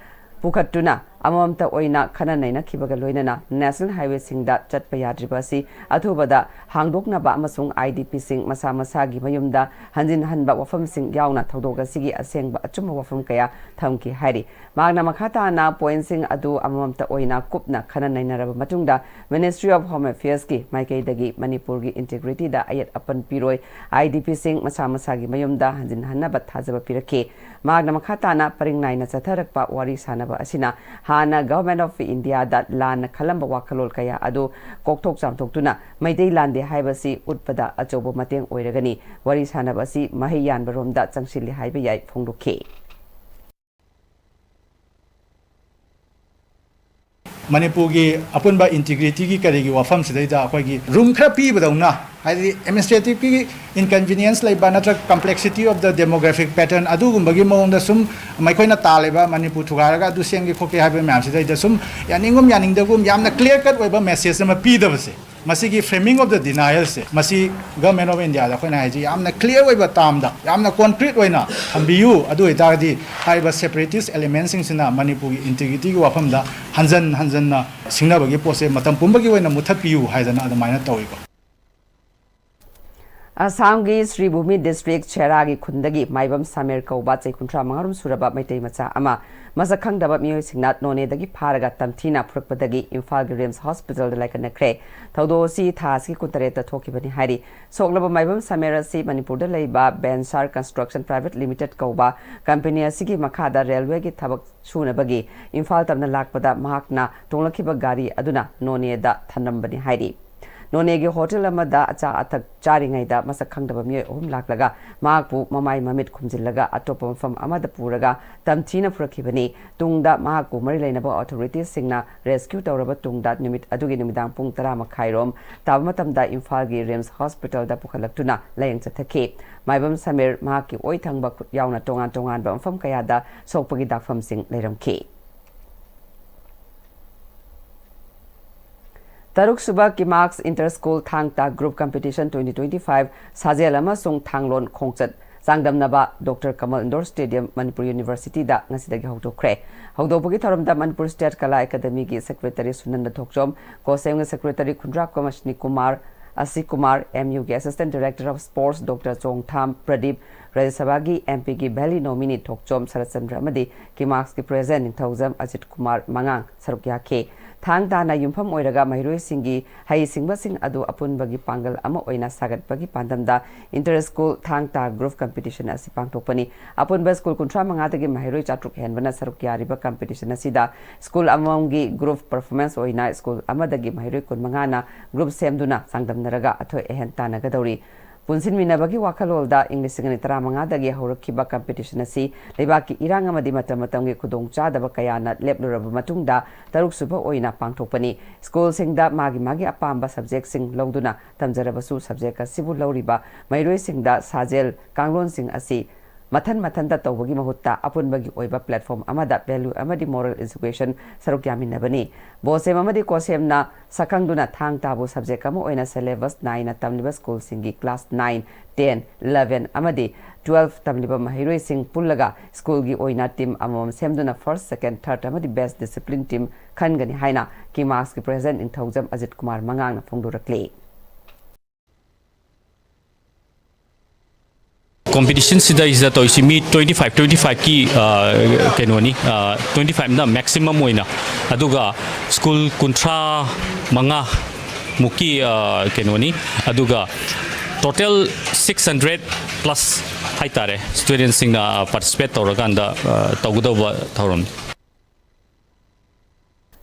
ꯄꯨꯈꯠꯇꯨꯅ ꯑꯃꯃꯝꯇ ꯑꯣꯏꯅ ꯈꯟꯅ ꯅꯩꯅꯈꯤꯕꯒ ꯂꯣꯏꯅꯅ national highway ꯁꯤꯡꯗ ꯆꯠꯄ ꯌꯥꯗ꯭ꯔꯤꯕ ꯑꯁꯤ ꯑꯊꯨꯕꯗ ꯍꯥꯡꯗꯣꯛꯅꯕ ꯑꯃꯁꯨꯡ I D P ꯁꯤꯡ ꯃꯁꯥ ꯃꯁꯥꯒꯤ ꯃꯌꯨꯝꯗ ꯍꯟꯖꯤꯟ ꯍꯟꯕ ꯋꯥꯐꯝꯁꯤꯡ ꯌꯥꯎꯅ ꯊꯧꯗꯣꯛ ꯑꯁꯤꯒꯤ ꯑꯁꯦꯡꯕ ꯑꯆꯨꯝꯕ ꯋꯥꯐꯝ ꯀꯌꯥ ꯊꯝꯈꯤ ꯍꯥꯏꯔꯤ꯫ ꯃꯍꯥꯛꯅ ꯃꯈꯥ ꯇꯥꯅ point ꯁꯤꯡ ꯑꯗꯨ ꯑꯃꯃꯝꯇ ꯑꯣꯏꯅ ꯀꯨꯞꯅ ꯈꯟꯅ ꯅꯩꯅꯔꯕ ꯃꯇꯨꯡꯗ Ministry of Home Affairs ꯀꯤ ꯃꯥꯏꯀꯩꯗꯒꯤ ꯃꯅꯤꯄꯨꯔꯒꯤ integrity ꯗ ꯑꯌꯦꯠ ꯑꯄꯟ ꯄꯤꯔꯣꯏ, I D P ꯁꯤꯡ ꯃꯁꯥ ꯃꯁꯥꯒꯤ ꯃꯌꯨꯝꯗ ꯍꯟꯖꯤꯟ ꯍꯟꯅꯕ ꯊꯥꯖꯕ ꯄꯤꯔꯛꯈꯤ꯫ ꯃꯍꯥꯛꯅ ꯃꯈꯥ ꯇꯥꯅ ꯄꯔꯤꯡ ꯅꯥꯏꯅ ꯆꯠꯊꯔꯛꯄ ꯋꯥꯔꯤ ꯁꯥꯅꯕ ꯑꯁꯤꯅ ꯍꯥꯟꯅ Government of India ꯗ ꯂꯥꯟꯅ ꯈꯜꯂꯝꯕ ꯋꯥꯈꯜꯂꯣꯟ ꯀꯌꯥ ꯑꯗꯨ ꯀꯣꯛꯊꯣꯛ ꯆꯥꯝꯊꯣꯛꯇꯨꯅ ꯃꯩꯇꯩ ꯂꯥꯟꯗꯦ ꯍꯥꯏꯕꯁꯤ ꯎꯠꯄꯗ ꯑꯆꯧꯕ ꯃꯇꯦꯡ ꯑꯣꯏꯔꯒꯅꯤ꯫ ꯋꯥꯔꯤ ꯁꯥꯅꯕ ꯑꯁꯤ ꯃꯍꯩ ꯌꯥꯟꯕ ꯔꯣꯝꯗ ꯆꯪꯁꯤꯜꯂꯤ ꯍꯥꯏꯕ ꯌꯥꯏ ꯐꯣꯡꯗꯣꯛꯈꯤ꯫ ꯃꯅꯤꯄꯨꯔꯒꯤ ꯑꯄꯨꯟꯕ integrity ꯒꯤ ꯀꯔꯤꯒꯤ ꯋꯥꯐꯝꯁꯤꯗꯩꯗ ꯑꯩꯈꯣꯏꯒꯤ room ꯈꯔ ꯄꯤꯕꯗꯧꯅ, ꯍꯥꯏꯗꯤ administrative ꯀꯤ inconvenience ꯂꯩꯕ ꯅꯠꯇ꯭ꯔꯒ complexity of the demographic pattern ꯑꯗꯨꯒꯨꯝꯕꯒꯤ ꯃꯑꯣꯡꯗ ꯁꯨꯝ ꯃꯈꯣꯏꯅ ꯇꯥꯜꯂꯤꯕ ꯃꯅꯤꯄꯨꯔ ꯊꯨꯒꯥꯏꯔꯒ ꯑꯗꯨ ꯁꯦꯝꯒꯦ ꯈꯣꯠꯀꯦ ꯍꯥꯏꯕ ꯃꯌꯥꯝꯁꯤꯗꯩꯗ ꯁꯨꯝ ꯌꯥꯅꯤꯡꯒꯨꯝ ꯌꯥꯅꯤꯡꯗꯒꯨꯝ ꯌꯥꯝꯅ clear cut ꯑꯣꯏꯕ message ꯑꯃ ꯄꯤꯗꯕꯁꯦ, ꯃꯁꯤꯒꯤ framing of the denial ꯁꯦ, ꯃꯁꯤ Government of India ꯗ ꯑꯩꯈꯣꯏꯅ ꯍꯥꯏꯁꯤ ꯌꯥꯝꯅ clear ꯑꯣꯏꯕ term ꯗ, ꯌꯥꯝꯅ concrete ꯑꯣꯏꯅ ꯊꯝꯕꯤꯌꯨ꯫ ꯑꯗꯨ ꯑꯣꯏꯇꯥꯔꯗꯤ ꯍꯥꯏꯔꯤꯕ separatist element ꯁꯤꯡꯁꯤꯅ ꯃꯅꯤꯄꯨꯔꯒꯤ integrity ꯒꯤ ꯋꯥꯐꯝꯗ ꯍꯟꯖꯟ ꯍꯟꯖꯟꯅ ꯁꯤꯡꯅꯕꯒꯤ ꯄꯣꯠꯁꯦ ꯃꯇꯝ ꯄꯨꯝꯕꯒꯤ ꯑꯣꯏꯅ ꯃꯨꯠꯊꯠꯄꯤꯌꯨ ꯍꯥꯏꯗꯅ ꯑꯗꯨꯃꯥꯏꯅ ꯇꯧꯏꯀꯣ꯫ ꯑꯁꯥꯝꯒꯤ ꯁ꯭ꯔꯤꯚꯨꯃꯤ ꯗꯤꯁꯇ꯭ꯔꯤꯛ ꯁꯦꯔꯥꯒꯤ ꯈꯨꯟꯗꯒꯤ ꯃꯥꯏꯕꯝ ꯁꯥꯃꯤꯔ ꯀꯧꯕ ꯆꯍꯤ ꯀꯨꯟꯊ꯭ꯔꯥ ꯃꯉꯥꯔꯣꯝ ꯁꯨꯔꯕ ꯃꯩꯇꯩ ꯃꯆꯥ ꯑꯃ ꯃꯁꯛ ꯈꯪꯗꯕ ꯃꯤꯑꯣꯏꯁꯤꯡꯅ ꯅꯣꯅꯦꯗꯒꯤ ꯐꯥꯔꯒ ꯇꯝꯊꯤꯅ ꯐꯨꯔꯛꯄꯗꯒꯤ ꯏꯝꯐꯥꯜꯒꯤ ꯔꯤꯝꯁ ꯍꯣꯁꯄꯤꯇꯥꯜꯗ ꯂꯥꯏꯀꯠꯅꯈ꯭ꯔꯦ꯫ ꯊꯧꯗꯣꯛ ꯑꯁꯤ ꯊꯥ ꯑꯁꯤꯒꯤ ꯀꯨꯟꯇꯔꯦꯠꯇ ꯊꯣꯛꯈꯤꯕꯅꯤ ꯍꯥꯏꯔꯤ꯫ ꯁꯣꯛꯂꯕ ꯃꯥꯏꯕꯝ ꯁꯥꯃꯤꯔ ꯑꯁꯤ ꯃꯅꯤꯄꯨꯔꯗ ꯂꯩꯕ ꯕꯦꯟꯁꯥꯔ ꯀꯟꯁꯇ꯭ꯔꯛꯁꯟ ꯄ꯭ꯔꯥꯏꯚꯦꯠ ꯂꯤꯃꯤꯇꯦꯗ ꯀꯧꯕ ꯀꯝꯄꯦꯅꯤ ꯑꯁꯤꯒꯤ ꯃꯈꯥꯗ ꯔꯦꯜꯋꯦꯒꯤ ꯊꯕꯛ ꯁꯨꯅꯕꯒꯤ ꯏꯝꯐꯥꯜ ꯇꯝꯅ ꯂꯥꯛꯄꯗ ꯃꯍꯥꯛꯅ ꯇꯣꯡꯂꯛꯈꯤꯕ ꯒꯥꯔꯤ ꯑꯗꯨꯅ ꯅꯣꯅꯦꯗ ꯊꯝꯂꯝꯕꯅꯤ ꯍꯥꯏꯔꯤ꯫ ꯅꯣꯅꯦꯒꯤ ꯍꯣꯇꯦꯜ ꯑꯃꯗ ꯑꯆꯥ ꯑꯊꯛ ꯆꯥꯔꯤꯉꯩꯗ ꯃꯁꯛ ꯈꯪꯗꯕ ꯃꯤꯑꯣꯏ ꯑꯍꯨꯝ ꯂꯥꯛꯂꯒ ꯃꯍꯥꯛꯄꯨ ꯃꯃꯥꯏ ꯃꯃꯤꯠ ꯈꯨꯝꯖꯤꯜꯂꯒ ꯑꯇꯣꯞꯄ ꯃꯐꯝ ꯑꯃꯗ ꯄꯨꯔꯒ ꯇꯝꯊꯤꯅ ꯐꯨꯔꯛꯈꯤꯕꯅꯤ꯫ ꯇꯨꯡꯗ ꯃꯍꯥꯛꯄꯨ ꯃꯔꯤ ꯂꯩꯅꯕ ꯑꯣꯊꯣꯔꯤꯇꯤꯁꯤꯡꯅ ꯔꯦꯁꯀ꯭ꯌꯨ ꯇꯧꯔꯕ ꯇꯨꯡꯗ ꯅꯨꯃꯤꯠ ꯑꯗꯨꯒꯤ ꯅꯨꯃꯤꯗꯥꯡ ꯄꯨꯡ ꯇꯔꯥ ꯃꯈꯥꯏꯔꯣꯝ ꯇꯥꯕ ꯃꯇꯝꯗ ꯏꯝꯐꯥꯜꯒꯤ ꯔꯤꯝꯁ ꯍꯣꯁꯄꯤꯇꯥꯜꯗ ꯄꯨꯈꯠꯂꯛꯇꯨꯅ ꯂꯥꯌꯦꯡ ꯆꯠꯊꯈꯤ꯫ ꯃꯥꯏꯕꯝ ꯁꯃꯤꯔ ꯃꯍꯥꯛꯀꯤ ꯑꯣꯏ ꯊꯪꯕ ꯈꯨꯠ ꯌꯥꯎꯅ ꯇꯣꯉꯥꯟ ꯇꯣꯉꯥꯟꯕ ꯃꯐꯝ ꯀꯌꯥꯗ ꯁꯣꯛꯄꯒꯤ ꯗꯥꯛꯐꯝꯁꯤꯡ ꯂꯩꯔꯝꯈꯤ꯫ ꯇꯔꯨꯛꯁꯨꯕ ꯀꯤꯃꯥꯛꯁ enter school Thang Ta group competition twenty twenty five ꯁꯥꯖꯦꯜ ꯑꯃꯁꯨꯡ ꯊꯥꯡꯂꯣꯟ ꯈꯣꯡꯆꯠ ꯆꯥꯡꯗꯝꯅꯕ doctor Kamal indoor stadium, Manipur ꯌꯨꯅꯤꯚꯔꯁꯤꯇꯤꯗ ꯉꯁꯤꯗꯒꯤ ꯍꯧꯗꯣꯛꯈ꯭ꯔꯦ꯫ ꯍꯧꯗꯣꯛꯄꯒꯤ ꯊꯧꯔꯝꯗ ꯃꯅꯤꯄꯨꯔ ꯁ꯭ꯇꯦꯠ ꯀꯂꯥ ꯑꯦꯀꯥꯗꯃꯤꯒꯤ ꯁꯦꯀ꯭ꯔꯦꯇꯔꯤ ꯁꯨꯅꯟꯗ ꯊꯣꯛꯆꯣꯝ, ꯀꯣꯁꯦꯝꯒꯤ ꯁꯦꯀ꯭ꯔꯦꯇꯔꯤ ꯈꯨꯟꯗ꯭ꯔꯥꯛꯄꯝ ꯑꯁꯅꯤ ꯀꯨꯃꯥꯔ, ꯑꯁꯤ ꯀꯨꯃꯥꯔ, ꯑꯦꯝ ꯌꯨꯒꯤ assistant director of sports doctor Chongtham Pradeep, Rajya ꯁꯚꯥꯒꯤ ꯑꯦꯝ ꯄꯤꯒꯤ ꯚꯦꯂꯤ ꯅꯣꯃꯤꯅꯤ ꯊꯣꯛꯆꯣꯝ ꯁꯔꯠꯆꯟꯗ꯭ꯔ ꯑꯃꯗꯤ ꯀꯤꯃꯥꯛꯁꯀꯤ ꯄ꯭ꯔꯦꯁꯤꯗꯦꯟꯠ ꯅꯤꯡꯊꯧꯖꯝ ꯑꯖꯤꯠ ꯀꯨꯃꯥꯔ ꯃꯉꯥꯡ ꯁꯔꯨꯛ ꯌꯥꯈꯤ꯫ ꯊꯥꯡ ꯇꯥꯅ ꯌꯨꯝꯐꯝ ꯑꯣꯏꯔꯒ ꯃꯍꯩꯔꯣꯏꯁꯤꯡꯒꯤ ꯍꯩꯁꯤꯡꯕꯁꯤꯡ ꯑꯗꯨ ꯑꯄꯨꯟꯕꯒꯤ ꯄꯥꯡꯒꯜ ꯑꯃ ꯑꯣꯏꯅ ꯁꯥꯒꯠꯄꯒꯤ ꯄꯥꯟꯗꯝꯗ enter school Thang Ta group competition ꯑꯁꯤ ꯄꯥꯡꯊꯣꯛꯄꯅꯤ꯫ ꯑꯄꯨꯟꯕ ꯁ꯭ꯀꯨꯜ ꯀꯨꯟꯊ꯭ꯔꯥ ꯃꯉꯥꯗꯒꯤ ꯃꯍꯩꯔꯣꯏ ꯆꯥꯇ꯭ꯔꯨꯛ ꯍꯦꯟꯕꯅ ꯁꯔꯨꯛ ꯌꯥꯔꯤꯕ ꯀꯝꯄꯤꯇꯤꯁꯟ ꯑꯁꯤꯗ ꯁ꯭ꯀꯨꯜ ꯑꯃꯃꯝꯒꯤ ꯒ꯭ꯔꯨꯞ ꯄꯔꯐꯣꯔꯃꯦꯟꯁ ꯑꯣꯏꯅ ꯁ꯭ꯀꯨꯜ ꯑꯃꯗꯒꯤ ꯃꯍꯩꯔꯣꯏ ꯀꯨꯟꯃꯉꯥꯅ ꯒ꯭ꯔꯨꯞ ꯁꯦꯝꯗꯨꯅ ꯆꯥꯡꯗꯝꯅꯔꯒ ꯑꯊꯣꯏ ꯑꯍꯦꯟ ꯇꯥꯟꯅꯒꯗꯧꯔꯤ꯫ ꯄꯨꯟꯁꯤꯟꯃꯤꯟꯅꯕꯒꯤ ꯋꯥꯈꯜꯂꯣꯟꯗ ꯏꯪ ꯂꯤꯁꯤꯡ ꯑꯅꯤ ꯇꯔꯥꯃꯉꯥꯗꯒꯤ ꯍꯧꯔꯛꯈꯤꯕ ꯀꯝꯄꯤꯇꯤꯁꯟ ꯑꯁꯤ ꯂꯩꯕꯥꯛꯀꯤ ꯏꯔꯥꯡ ꯑꯃꯗꯤ ꯃꯇꯝ ꯃꯇꯝꯒꯤ ꯈꯨꯗꯣꯡꯆꯥꯗꯕ ꯀꯌꯥꯅ ꯂꯦꯞꯂꯨꯔꯕ ꯃꯇꯨꯡꯗ ꯇꯔꯨꯛꯁꯨꯕ ꯑꯣꯏꯅ ꯄꯥꯡꯊꯣꯛꯄꯅꯤ꯫ ꯁ꯭ꯀꯨꯜꯁꯤꯡꯗ ꯃꯥꯒꯤ ꯃꯥꯒꯤ ꯑꯄꯥꯝꯕ ꯁꯕꯖꯦꯛꯁꯤꯡ ꯂꯧꯗꯨꯅ ꯇꯝꯖꯔꯕꯁꯨ, ꯁꯕꯖꯦꯛ ꯑꯁꯤꯕꯨ ꯂꯧꯔꯤꯕ ꯃꯍꯩꯔꯣꯏꯁꯤꯡꯗ ꯁꯥꯖꯦꯜ ꯀꯥꯡꯂꯣꯟꯁꯤꯡ ꯑꯁꯤ ꯃꯊꯟ ꯃꯊꯟꯇ ꯇꯧꯕꯒꯤ ꯃꯍꯨꯠꯇ ꯑꯄꯨꯟꯕꯒꯤ ꯑꯣꯏꯕ ꯄ꯭ꯂꯦꯠꯐꯣꯔꯝ ꯑꯃꯗ ꯚꯦꯂ꯭ꯌꯨ ꯑꯃꯗꯤ ꯃꯣꯔꯦꯜ ꯑꯦꯖꯨꯀꯦꯁꯟ ꯁꯔꯨꯛ ꯌꯥꯃꯤꯟꯅꯕꯅꯤ꯫ ꯕꯣꯁꯦꯝ ꯑꯃꯗꯤ ꯀꯣꯁꯦꯝꯅ ꯁꯛꯈꯪꯗꯨꯅ ꯊꯥꯡ ꯇꯥꯕꯨ ꯁꯕꯖꯦꯛ ꯑꯃ ꯑꯣꯏꯅ ꯁꯦꯂꯦꯕꯁ ꯅꯥꯏꯅ ꯇꯝꯂꯤꯕ ꯁ꯭ꯀꯨꯜꯁꯤꯡꯒꯤ ꯀ꯭ꯂꯥꯁ ꯅꯥꯏꯟ, ꯇꯦꯟ, ꯏꯂꯦꯚꯦꯟ ꯑꯃꯗꯤ ꯇꯨꯋꯦꯜꯐ ꯇꯝꯂꯤꯕ ꯃꯍꯩꯔꯣꯏꯁꯤꯡ ꯄꯨꯜꯂꯒ ꯁ꯭ꯀꯨꯜꯒꯤ ꯑꯣꯏꯅ ꯇꯤꯝ ꯑꯃꯃꯝ ꯁꯦꯝꯗꯨꯅ ꯐꯥꯔꯁ, ꯁꯦꯀꯦꯟ, ꯊꯥꯔꯠ ꯑꯃꯗꯤ ꯕꯦꯁ ꯗꯤꯁꯤꯄ꯭ꯂꯤꯟ ꯇꯤꯝ ꯈꯟꯒꯅꯤ ꯍꯥꯏꯅ ꯀꯤꯃꯥꯛꯁꯀꯤ ꯄ꯭ꯔꯦꯁꯤꯗꯦꯟꯠ ꯅꯤꯡꯊꯧꯖꯝ ꯑꯖꯤꯠ ꯀꯨꯃꯥꯔ ꯃꯉꯥꯡꯅ ꯐꯣꯡꯗꯣꯔꯛꯂꯤ꯫ ꯀꯣꯝꯄꯤꯇꯤꯁꯟꯁꯤꯗꯩꯁꯤꯗ ꯇꯧꯔꯤꯁꯤ ꯃꯤ ꯇ꯭ꯋꯦꯟꯇꯤ ꯐꯥꯏꯚ ꯇ꯭ꯋꯦꯟꯇꯤ ꯐꯥꯏꯚꯀꯤ ꯀꯩꯅꯣꯅꯤ, ꯇ꯭ꯋꯦꯟꯇꯤ ꯐꯥꯏꯚꯅ ꯃꯦꯛꯁꯤꯃꯝ ꯑꯣꯏꯅ, ꯑꯗꯨꯒ ꯁ꯭ꯀꯨꯜ ꯀꯨꯟꯊ꯭ꯔꯥ ꯃꯉꯥ ꯃꯨꯛꯀꯤ ꯀꯩꯅꯣꯅꯤ, ꯑꯗꯨꯒ ꯇꯣꯇꯦꯜ ꯁꯤꯛꯁ ꯍꯟꯗ꯭ꯔꯦꯠ ꯄ꯭ꯂꯁ ꯍꯥꯏꯇꯥꯔꯦ ꯁ꯭ꯇꯨꯗꯦꯟꯁꯤꯡꯅ ꯄꯥꯔꯇꯤꯁꯤꯄꯦꯠ ꯇꯧꯔꯀꯥꯟꯗ ꯇꯧꯒꯗꯧꯕ ꯊꯧꯔꯝꯅꯤ꯫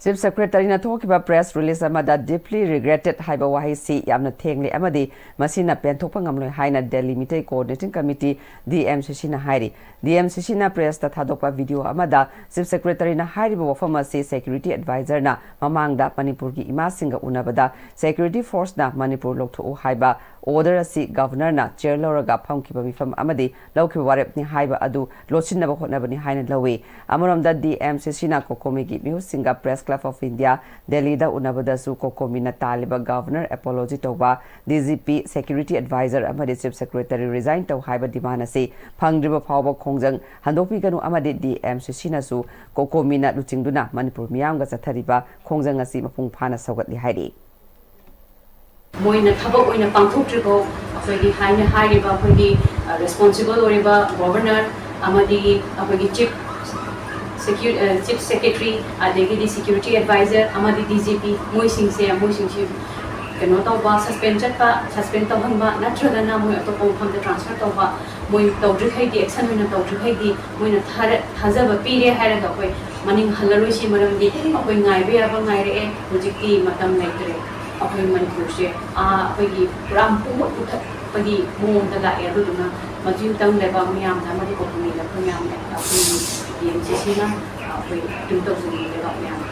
ꯆꯤꯐ ꯁꯦꯀ꯭ꯔꯦꯇꯔꯤꯅ ꯊꯣꯛꯈꯤꯕ ꯄ꯭ꯔꯦꯁ ꯔꯤꯂꯤꯖ ꯑꯃꯗ deeply regretted ꯍꯥꯏꯕ ꯋꯥꯍꯩꯁꯤ ꯌꯥꯝꯅ ꯊꯦꯡꯂꯦ ꯑꯃꯗꯤ ꯃꯁꯤꯅ ꯄꯦꯟꯊꯣꯛꯄ ꯉꯝꯂꯣꯏ ꯍꯥꯏꯅ Delhi Meitei coordinating committee, D M C ꯁꯤꯅ ꯍꯥꯏꯔꯤ꯫ ꯗꯤ ꯑꯦꯝ ꯁꯤ ꯁꯤꯅ ꯄ꯭ꯔꯦꯁꯇ ꯊꯥꯗꯣꯛꯄ ꯚꯤꯗꯤꯑꯣ ꯑꯃꯗ ꯆꯤꯐ ꯁꯦꯀ꯭ꯔꯦꯇꯔꯤꯅ ꯍꯥꯏꯔꯤꯕ ꯋꯥꯐꯝ ꯑꯁꯤ ꯁꯦꯀ꯭ꯌꯨꯔꯤꯇꯤ ꯑꯦꯗꯚꯥꯏꯖꯔꯅ ꯃꯃꯥꯡꯗ ꯃꯅꯤꯄꯨꯔꯒꯤ ꯏꯃꯥꯁꯤꯡꯒ ꯎꯅꯕꯗ ꯁꯦꯀ꯭ꯌꯨꯔꯤꯇꯤ ꯐꯣꯔꯁꯅ ꯃꯅꯤꯄꯨꯔ ꯂꯧꯊꯣꯛꯎ ꯍꯥꯏꯕ ꯑꯣꯔꯗꯔ ꯑꯁꯤ ꯒꯚꯔꯅꯔꯅ ꯆꯤꯌꯔ ꯂꯧꯔꯒ ꯐꯝꯈꯤꯕ ꯃꯤꯐꯝ ꯑꯃꯗꯤ ꯂꯧꯈꯤꯕ ꯋꯥꯔꯦꯞꯅꯤ ꯍꯥꯏꯕ ꯑꯗꯨ ꯂꯣꯠꯁꯤꯟꯅꯕ ꯍꯣꯠꯅꯕꯅꯤ ꯍꯥꯏꯅ ꯂꯧꯏ꯫ ꯑꯃꯔꯣꯝꯗ ꯗꯤ ꯑꯦꯝ ꯁꯤ ꯁꯤꯅ ꯀꯣꯀꯣꯃꯤꯒꯤ ꯃꯤꯍꯨꯠꯁꯤꯡꯒ ꯄ꯭ꯔꯦꯁ ꯀ꯭ꯂꯕ ꯑꯣꯐ ꯏꯟꯗꯤꯌꯥ ꯗꯦꯜꯂꯤꯗ ꯎꯅꯕꯗꯁꯨ ꯀꯣꯀꯣꯃꯤꯅ ꯇꯥꯜꯂꯤꯕ ꯒꯚꯔꯅꯔ ꯑꯦꯄꯣꯂꯣꯖꯤ ꯇꯧꯕ, D G P, security adviser ꯑꯃꯗꯤ ꯆꯤꯐ ꯁꯦꯀ꯭ꯔꯦꯇꯔꯤ ꯔꯤꯖꯥꯏꯟ ꯇꯧ ꯍꯥꯏꯕ ꯗꯤꯃꯥꯟ ꯑꯁꯤ ꯐꯪꯗ꯭ꯔꯤꯕ ꯐꯥꯎꯕ ꯈꯣꯡꯖꯪ ꯍꯟꯗꯣꯛꯄꯤꯒꯅꯨ ꯑꯃꯗꯤ ꯗꯤ ꯑꯦꯝ ꯁꯤ ꯁꯤꯅꯁꯨ ꯀꯣꯀꯣꯃꯤꯅ ꯂꯨꯆꯤꯡꯗꯨꯅ ꯃꯅꯤꯄꯨꯔ ꯃꯤꯌꯥꯝꯒ ꯆꯠꯊꯔꯤꯕ ꯈꯣꯡꯖꯪ ꯑꯁꯤ ꯃꯄꯨꯡ ꯐꯥꯅ ꯁꯧꯒꯠꯂꯤ ꯍꯥꯏꯔꯤ꯫ ꯃꯣꯏꯅ ꯊꯕꯛ ꯑꯣꯏꯅ ꯄꯥꯡꯊꯣꯛꯇ꯭ꯔꯤꯐꯥꯎ ꯑꯩꯈꯣꯏꯒꯤ ꯍꯥꯏꯅ ꯍꯥꯏꯔꯤꯕ ꯑꯩꯈꯣꯏꯒꯤ ꯔꯦꯁꯄꯣꯟꯁꯤꯕꯜ ꯑꯣꯏꯔꯤꯕ ꯒꯣꯚꯔꯅꯔ ꯑꯃꯗꯤ ꯑꯩꯈꯣꯏꯒꯤ ꯆꯤꯐ ꯁꯦꯀ꯭ꯌꯨ ꯆꯤꯐ ꯁꯦꯀ꯭ꯔꯦꯇꯔꯤ ꯑꯗꯒꯤꯗꯤ ꯁꯦꯀ꯭ꯌꯨꯔꯤꯇꯤ ꯑꯦꯗꯚꯥꯏꯖꯔ ꯑꯃꯗꯤ ꯗꯤ ꯖꯤ ꯄꯤ ꯃꯣꯏꯁꯤꯡꯁꯦ ꯃꯣꯏꯁꯤꯡꯁꯤ ꯀꯩꯅꯣ ꯇꯧꯕ ꯁꯁꯄꯦꯟ ꯆꯠꯄ ꯁꯁꯄꯦꯟ ꯇꯧꯍꯟꯕ ꯅꯠꯇ꯭ꯔꯒꯅ ꯃꯣꯏ ꯑꯇꯣꯞꯄ ꯃꯐꯝꯗ ꯇ꯭ꯔꯥꯟꯁꯐꯔ ꯇꯧꯕ ꯃꯣꯏ ꯇꯧꯗ꯭ꯔꯤꯈꯩꯗꯤ ꯑꯦꯛꯁꯟ ꯑꯣꯏꯅ ꯇꯧꯗ꯭ꯔꯤꯈꯩꯗꯤ ꯃꯣꯏꯅ ꯊꯥꯖꯕ ꯄꯤꯔꯦ ꯍꯥꯏꯔꯒ ꯑꯩꯈꯣꯏ ꯃꯅꯤꯡ ꯍꯜꯂꯔꯣꯏꯁꯤ ꯃꯔꯝꯗꯤ ꯑꯩꯈꯣꯏ ꯉꯥꯏꯕ ꯌꯥꯕ ꯉꯥꯏꯔꯛꯑꯦ ꯍꯧꯖꯤꯛꯇꯤ ꯃꯇꯝ ꯂꯩꯇ꯭ꯔꯦ꯫ ꯑꯩꯈꯣꯏ ꯃꯅꯤꯄꯨꯔꯁꯦ ꯑꯩꯈꯣꯏꯒꯤ ꯄꯨꯔꯥ ꯄꯨꯡꯃꯨꯠ ꯃꯨꯊꯠꯄꯒꯤ ꯃꯑꯣꯡꯗ ꯂꯥꯛꯑꯦ꯫ ꯑꯗꯨꯗꯨꯅ ꯃꯇꯤꯡ ꯇꯝ ꯂꯩꯕꯥꯛ ꯃꯌꯥꯝꯗ ꯑꯃꯗꯤ ꯀꯣꯝꯄꯅꯤꯗ ꯑꯩꯈꯣꯏ ꯃꯌꯥꯝꯅ ꯑꯩꯈꯣꯏꯒꯤ ꯄꯤ ꯑꯦꯝ ꯁꯤ ꯁꯤꯅ ꯑꯩꯈꯣꯏ ꯑꯦꯄꯤꯜ ꯇꯧꯖꯅꯤꯡꯉꯤ ꯂꯩꯕꯥꯛ ꯃꯌꯥꯝꯗ꯫